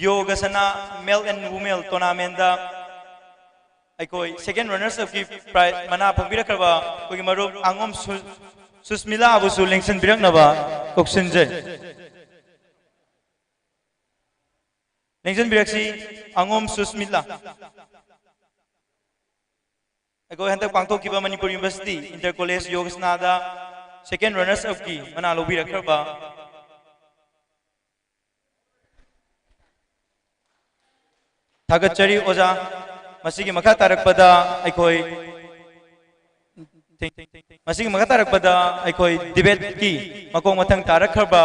ꯌꯣꯒꯁꯅꯥ ꯃꯦꯜ ꯑꯦꯟ ꯋꯨꯃꯦꯜ ꯇꯣꯔꯅꯥꯃꯦꯟꯗ ꯑꯩꯈꯣꯏ ꯁꯦꯀꯦꯟ ꯔꯅꯔꯁ ꯑꯞꯀꯤ ꯄ꯭ꯔꯥꯏꯖ ꯃꯅꯥ ꯐꯪꯕꯤꯔꯛꯈ꯭ꯔꯕ ꯑꯩꯈꯣꯏꯒꯤ ꯃꯔꯨꯞ ꯑꯉꯣꯝ ꯁꯨ-, ꯁꯨꯁꯃꯤꯂꯥꯕꯨꯁꯨ ꯂꯦꯡꯁꯤꯟꯕꯤꯔꯛꯅꯕ ꯀꯧꯁꯤꯟꯖꯩ꯫ ꯂꯦꯡꯁꯤꯟꯕꯤꯔꯛꯁꯤ, ꯑꯉꯣꯝ ꯁꯨꯁꯃꯤꯂꯥ꯫ ꯑꯩꯈꯣꯏ ꯍꯟꯗꯛ ꯄꯥꯡꯊꯣꯛꯈꯤꯕ ꯃꯅꯤꯄꯨꯔ ꯌꯨꯅꯤꯚꯔꯁꯤꯇꯤ ꯏꯟꯇꯔ ꯀꯣꯂꯦꯖ ꯌꯣꯒꯁꯅꯥꯗ ꯁꯦꯀꯦꯟ ꯔꯅꯔꯁ ꯑꯞꯀꯤ ꯃꯅꯥ ꯂꯧꯕꯤꯔꯛꯈ꯭ꯔꯕ ꯊꯥꯒꯠꯆꯔꯤ ꯑꯣꯖꯥ꯫ ꯃꯁꯤꯒꯤ ꯃꯈꯥ ꯇꯥꯔꯛꯄꯗ ꯑꯩꯈꯣꯏ, ꯃꯁꯤꯒꯤ ꯃꯈꯥ ꯇꯥꯔꯛꯄꯗ ꯑꯩꯈꯣꯏ ꯗꯤꯕꯦꯠꯀꯤ ꯃꯈꯣꯡ ꯃꯊꯪ ꯇꯥꯔꯛꯈ꯭ꯔꯕ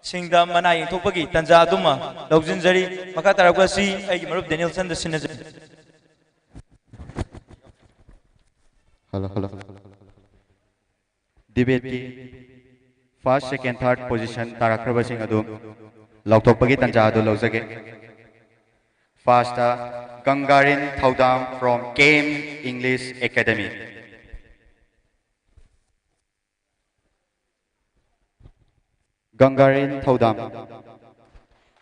ꯁꯤꯡꯗ ꯃꯅꯥ ꯌꯦꯡꯊꯣꯛꯄꯒꯤ ꯇꯥꯟꯖꯥ ꯑꯗꯨꯃ ꯂꯧꯁꯤꯟꯖꯔꯤ꯫ ꯃꯈꯥ ꯇꯥꯔꯛꯄ ꯑꯁꯤ ꯑꯩꯒꯤ ꯃꯔꯨꯞ ꯗꯦꯅꯤꯜꯁꯟꯗ ꯁꯤꯟꯅꯖꯔꯤ꯫ Hello, hello. ꯗꯤꯕꯦꯠꯀꯤ ꯐꯥꯔꯁ, ꯁꯦꯀꯦꯟ, ꯊꯥꯔꯠ ꯄꯣꯖꯤꯁꯟ ꯇꯥꯔꯛꯈ꯭ꯔꯕꯁꯤꯡ ꯑꯗꯨ ꯂꯥꯎꯊꯣꯛꯄꯒꯤ ꯇꯥꯟꯖꯥ ꯑꯗꯨ ꯂꯧꯖꯒꯦ꯫ ꯐꯥꯔꯁꯇ ꯒꯪꯒꯥꯔꯤꯟ ꯊꯧꯗꯥꯝ from K M English Academy꯫ ꯒꯪꯒꯥꯔꯤꯟ ꯊꯧꯗꯥꯝ꯫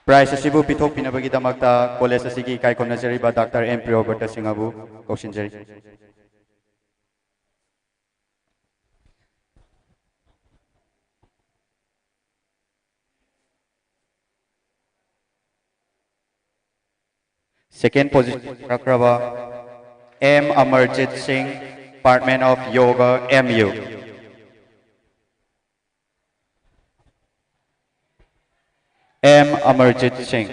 ꯄ꯭ꯔꯥꯏꯖ ꯑꯁꯤꯕꯨ ꯄꯤꯊꯣꯛꯄꯤꯅꯕꯒꯤꯗꯃꯛꯇ ꯀꯣꯂꯦꯖ ꯑꯁꯤꯒꯤ ꯏꯀꯥꯏ ꯈꯨꯝꯅꯖꯔꯤꯕ ꯗꯥꯛꯇꯔ ꯑꯦꯝ ꯄ꯭ꯔꯤꯌꯣꯕ꯭ꯔꯇ ꯁꯤꯡꯍꯕꯨ ꯀꯧꯁꯤꯟꯖꯔꯤ꯫ ꯁꯦꯀꯦꯟ ꯄꯣꯖꯤꯁꯟ ꯇꯥꯔꯛꯈ꯭ꯔꯕ M Amarjit Singh, Department of Yoga, M U꯫ M Amarjit Singh.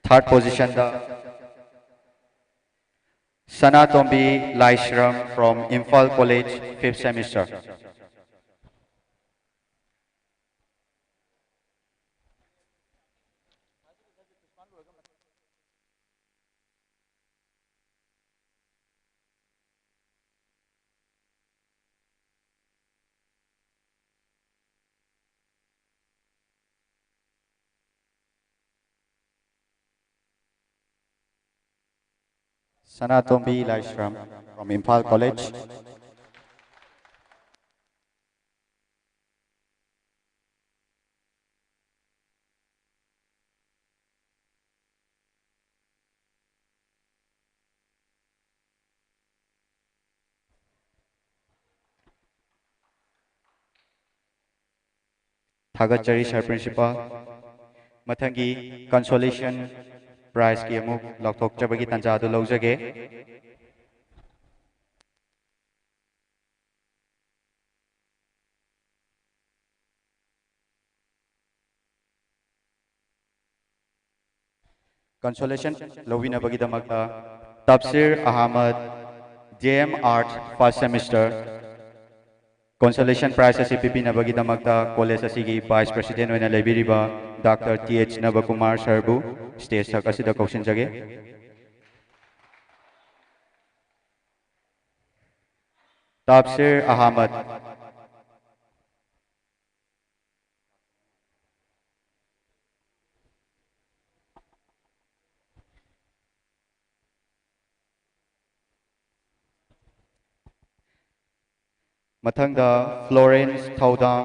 Third ꯄꯣꯖꯤꯁꯟꯗ Sanatombi Laishram from Imphal College, fifth semester꯫ Sanatombi Laishram from Imphal College. ꯊꯥꯒꯠꯆꯔꯤ, Sir Principal꯫ ꯃꯊꯪꯒꯤ consolation prizeꯀꯤ ꯑꯃꯨꯛ ꯂꯥꯎꯊꯣꯛꯆꯕꯒꯤ ꯇꯥꯟꯖꯥ ꯑꯗꯨ ꯂꯧꯖꯒꯦ꯫ Consolation ꯂꯧꯕꯤꯅꯕꯒꯤꯗꯃꯛꯇ ꯇꯥꯞꯁꯤꯔ Ahmad, D M Arts, first semester꯫ Consolation prize ꯑꯁꯤ ꯄꯤꯕꯤꯅꯕꯒꯤꯗꯃꯛꯇ college ꯑꯁꯤꯒꯤ Vice President ꯑꯣꯏꯅ ꯂꯩꯕꯤꯔꯤꯕ Doctor T H ꯅꯕꯀꯨꯃꯥꯔ sirꯕꯨ stage ꯊꯛ ꯑꯁꯤꯗ ꯀꯧꯁꯤꯟꯖꯒꯦ꯫ ꯇꯥꯞꯁꯤꯔ ꯑꯍꯃꯗ꯫ ꯃꯊꯪꯗ Florence ꯊꯧꯗꯥꯝ꯫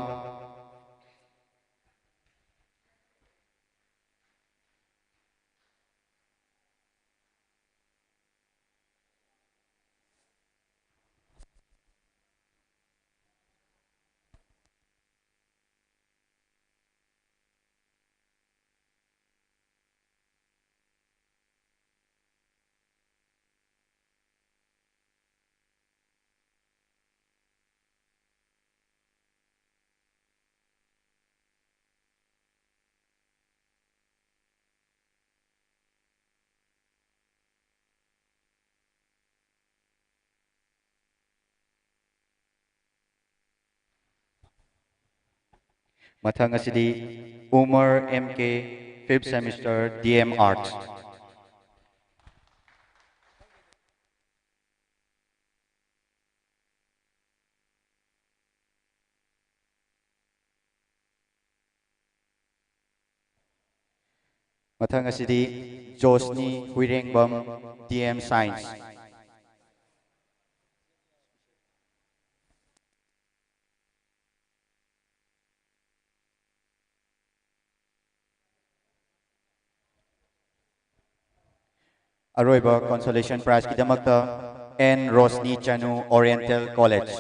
ꯃꯊꯪ ꯑꯁꯤꯗꯤ Umar M K, fifth semester, D M Arts꯫ ꯃꯊꯪ ꯑꯁꯤꯗꯤ Joshni Huirengbam, D M science. ꯑꯔꯣꯏꯕ consolation prizeꯀꯤꯗꯃꯛꯇ N Roshni Chanu, Oriental College꯫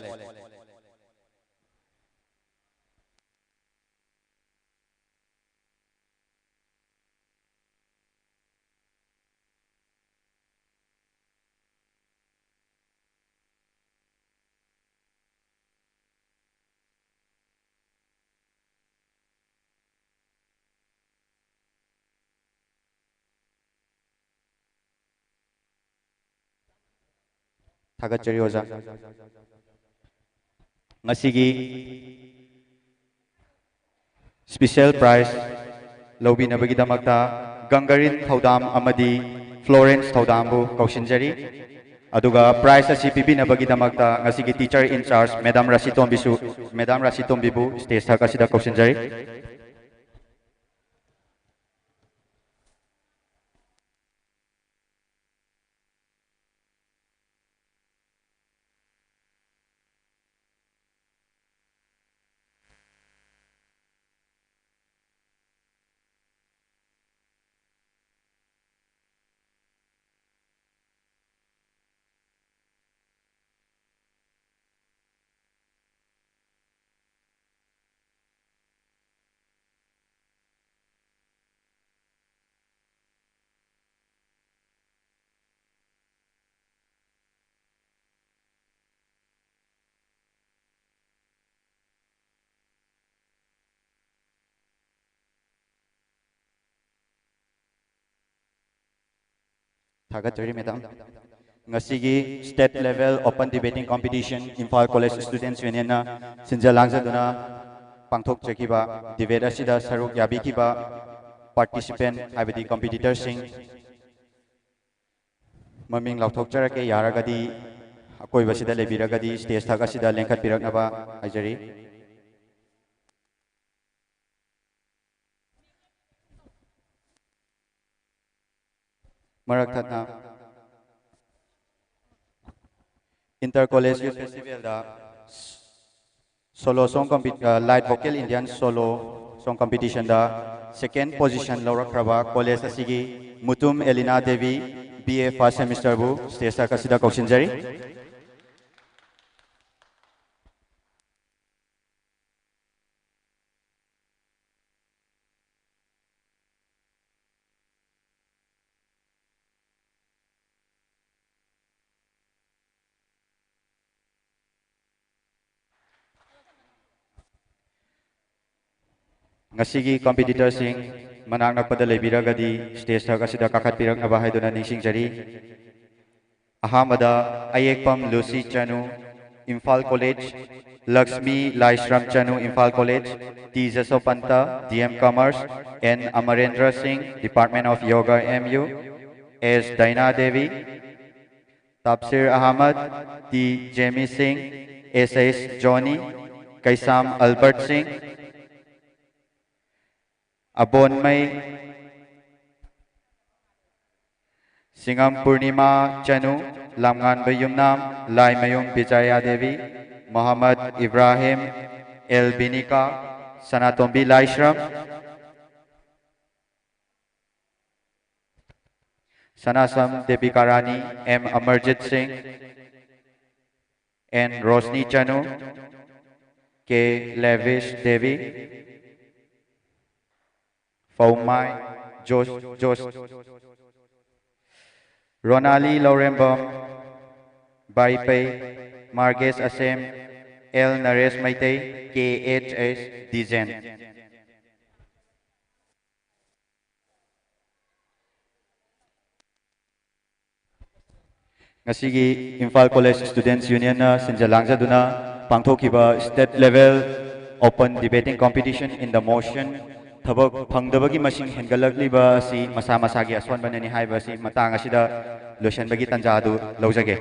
ꯊꯥꯒꯠꯆꯔꯤ ꯑꯣꯖꯥ꯫ ꯉꯁꯤꯒꯤ special prize ꯂꯧꯕꯤꯅꯕꯒꯤꯗꯃꯛꯇ ꯒꯪꯒꯔꯤꯟ ꯊꯧꯗꯥꯝ ꯑꯃꯗꯤ ꯐ꯭ꯂꯣꯔꯦꯟꯁ ꯊꯧꯗꯥꯝꯕꯨ ꯀꯧꯁꯤꯟꯖꯔꯤ꯫ ꯑꯗꯨꯒ prize ꯑꯁꯤ ꯄꯤꯕꯤꯅꯕꯒꯤꯗꯃꯛꯇ ꯉꯁꯤꯒꯤ teacher in charge Madam ꯔꯥꯁꯤꯇꯣꯝꯕꯤꯁꯨ, Madam ꯔꯥꯁꯤꯇꯣꯝꯕꯤꯕꯨ stage ꯊꯛ ꯑꯁꯤꯗ ꯀꯧꯁꯤꯟꯖꯔꯤ꯫ ꯊꯥꯒꯠꯆꯔꯤ, Madam꯫ ꯉꯁꯤꯒꯤ State Level Open Debating Competition Imphal College Students Unionꯅ ꯁꯤꯟꯖ ꯂꯥꯡꯖꯗꯨꯅ ꯄꯥꯡꯊꯣꯛꯆꯈꯤꯕ debate ꯑꯁꯤꯗ ꯁꯔꯨꯛ ꯌꯥꯕꯤꯈꯤꯕ participant, ꯍꯥꯏꯕꯗꯤ competitorꯁꯤꯡ, ꯃꯃꯤꯡ ꯂꯥꯎꯊꯣꯛꯆꯔꯛꯀꯦ꯫ ꯌꯥꯔꯒꯗꯤ ꯑꯀꯣꯏꯕꯁꯤꯗ ꯂꯩꯕꯤꯔꯒꯗꯤ stage ꯊꯛ ꯑꯁꯤꯗ ꯂꯦꯡꯈꯠꯄꯤꯔꯛꯅꯕ ꯍꯥꯏꯖꯔꯤ꯫ ꯃꯔꯛ ꯊꯠꯅ Inter College Youth Festivalꯗ solo song compet-, ꯑ, Light Vocal Indian solo song competitionꯗ second position ꯂꯧꯔꯛꯈ꯭ꯔꯕ college ꯑꯁꯤꯒꯤ Mutum ꯑꯦꯂꯤꯅꯥ Devi, B A first semesterꯕꯨ stage ꯊꯛ ꯑꯁꯤꯗ ꯀꯧꯁꯤꯟꯖꯔꯤ꯫ ꯉꯁꯤꯒꯤ competitorꯁꯤꯡ ꯃꯅꯥꯛ ꯅꯛꯄꯗ ꯂꯩꯕꯤꯔꯒꯗꯤ stage ꯊꯛ ꯑꯁꯤꯗ ꯀꯥꯈꯠꯄꯤꯔꯛꯅꯕ ꯍꯥꯏꯗꯨꯅ ꯅꯤꯡꯁꯤꯡꯖꯔꯤ꯫ ꯑꯍꯥꯟꯕꯗ Ayekpam Lucy Chanu, Imphal College, Lakshmi Laishram Chanu, Imphal College, T Jasopanta, D M Commerce, N Amarendra Singh, Department of Yoga, M U, S Diana Devi, Tapsir Ahmad, T Jemi Singh, S H Johnny, Keisham Albert Singh, Abonmei, ꯁꯤꯡꯉꯝ Purnima Chanu, Lamnganba Yumnam, Laimayum Bijaya Devi, Mohammad Ibrahim, L Binika, Sanatombi Laishram, Sanasam Devika Rani, M Amarjit Singh, N Roshni Chanu, K Levis Devi, Phoumai José, José, Ronali Lourembam, Baipei, Margesh Asem, L Naresh Meitei, K H S Dijen. ꯉꯁꯤꯒꯤ Imphal College Students Unionꯅ ꯁꯤꯟꯖ ꯂꯥꯡꯖꯗꯨꯅ ꯄꯥꯡꯊꯣꯛꯈꯤꯕ State Level Open Debating Competition in the Motion, ꯊꯕꯛ ꯐꯪꯗꯕꯒꯤ ꯃꯁꯤꯡ ꯍꯦꯟꯒꯠꯂꯛꯂꯤꯕ ꯑꯁꯤ ꯃꯁꯥ ꯃꯁꯥꯒꯤ ꯑꯁꯣꯟꯕꯅꯅꯤ ꯍꯥꯏꯕ ꯑꯁꯤ ꯃꯇꯥꯡ ꯑꯁꯤꯗ ꯂꯣꯏꯁꯤꯟꯕꯒꯤ ꯇꯥꯟꯖꯥ ꯑꯗꯨ ꯂꯧꯖꯒꯦ꯫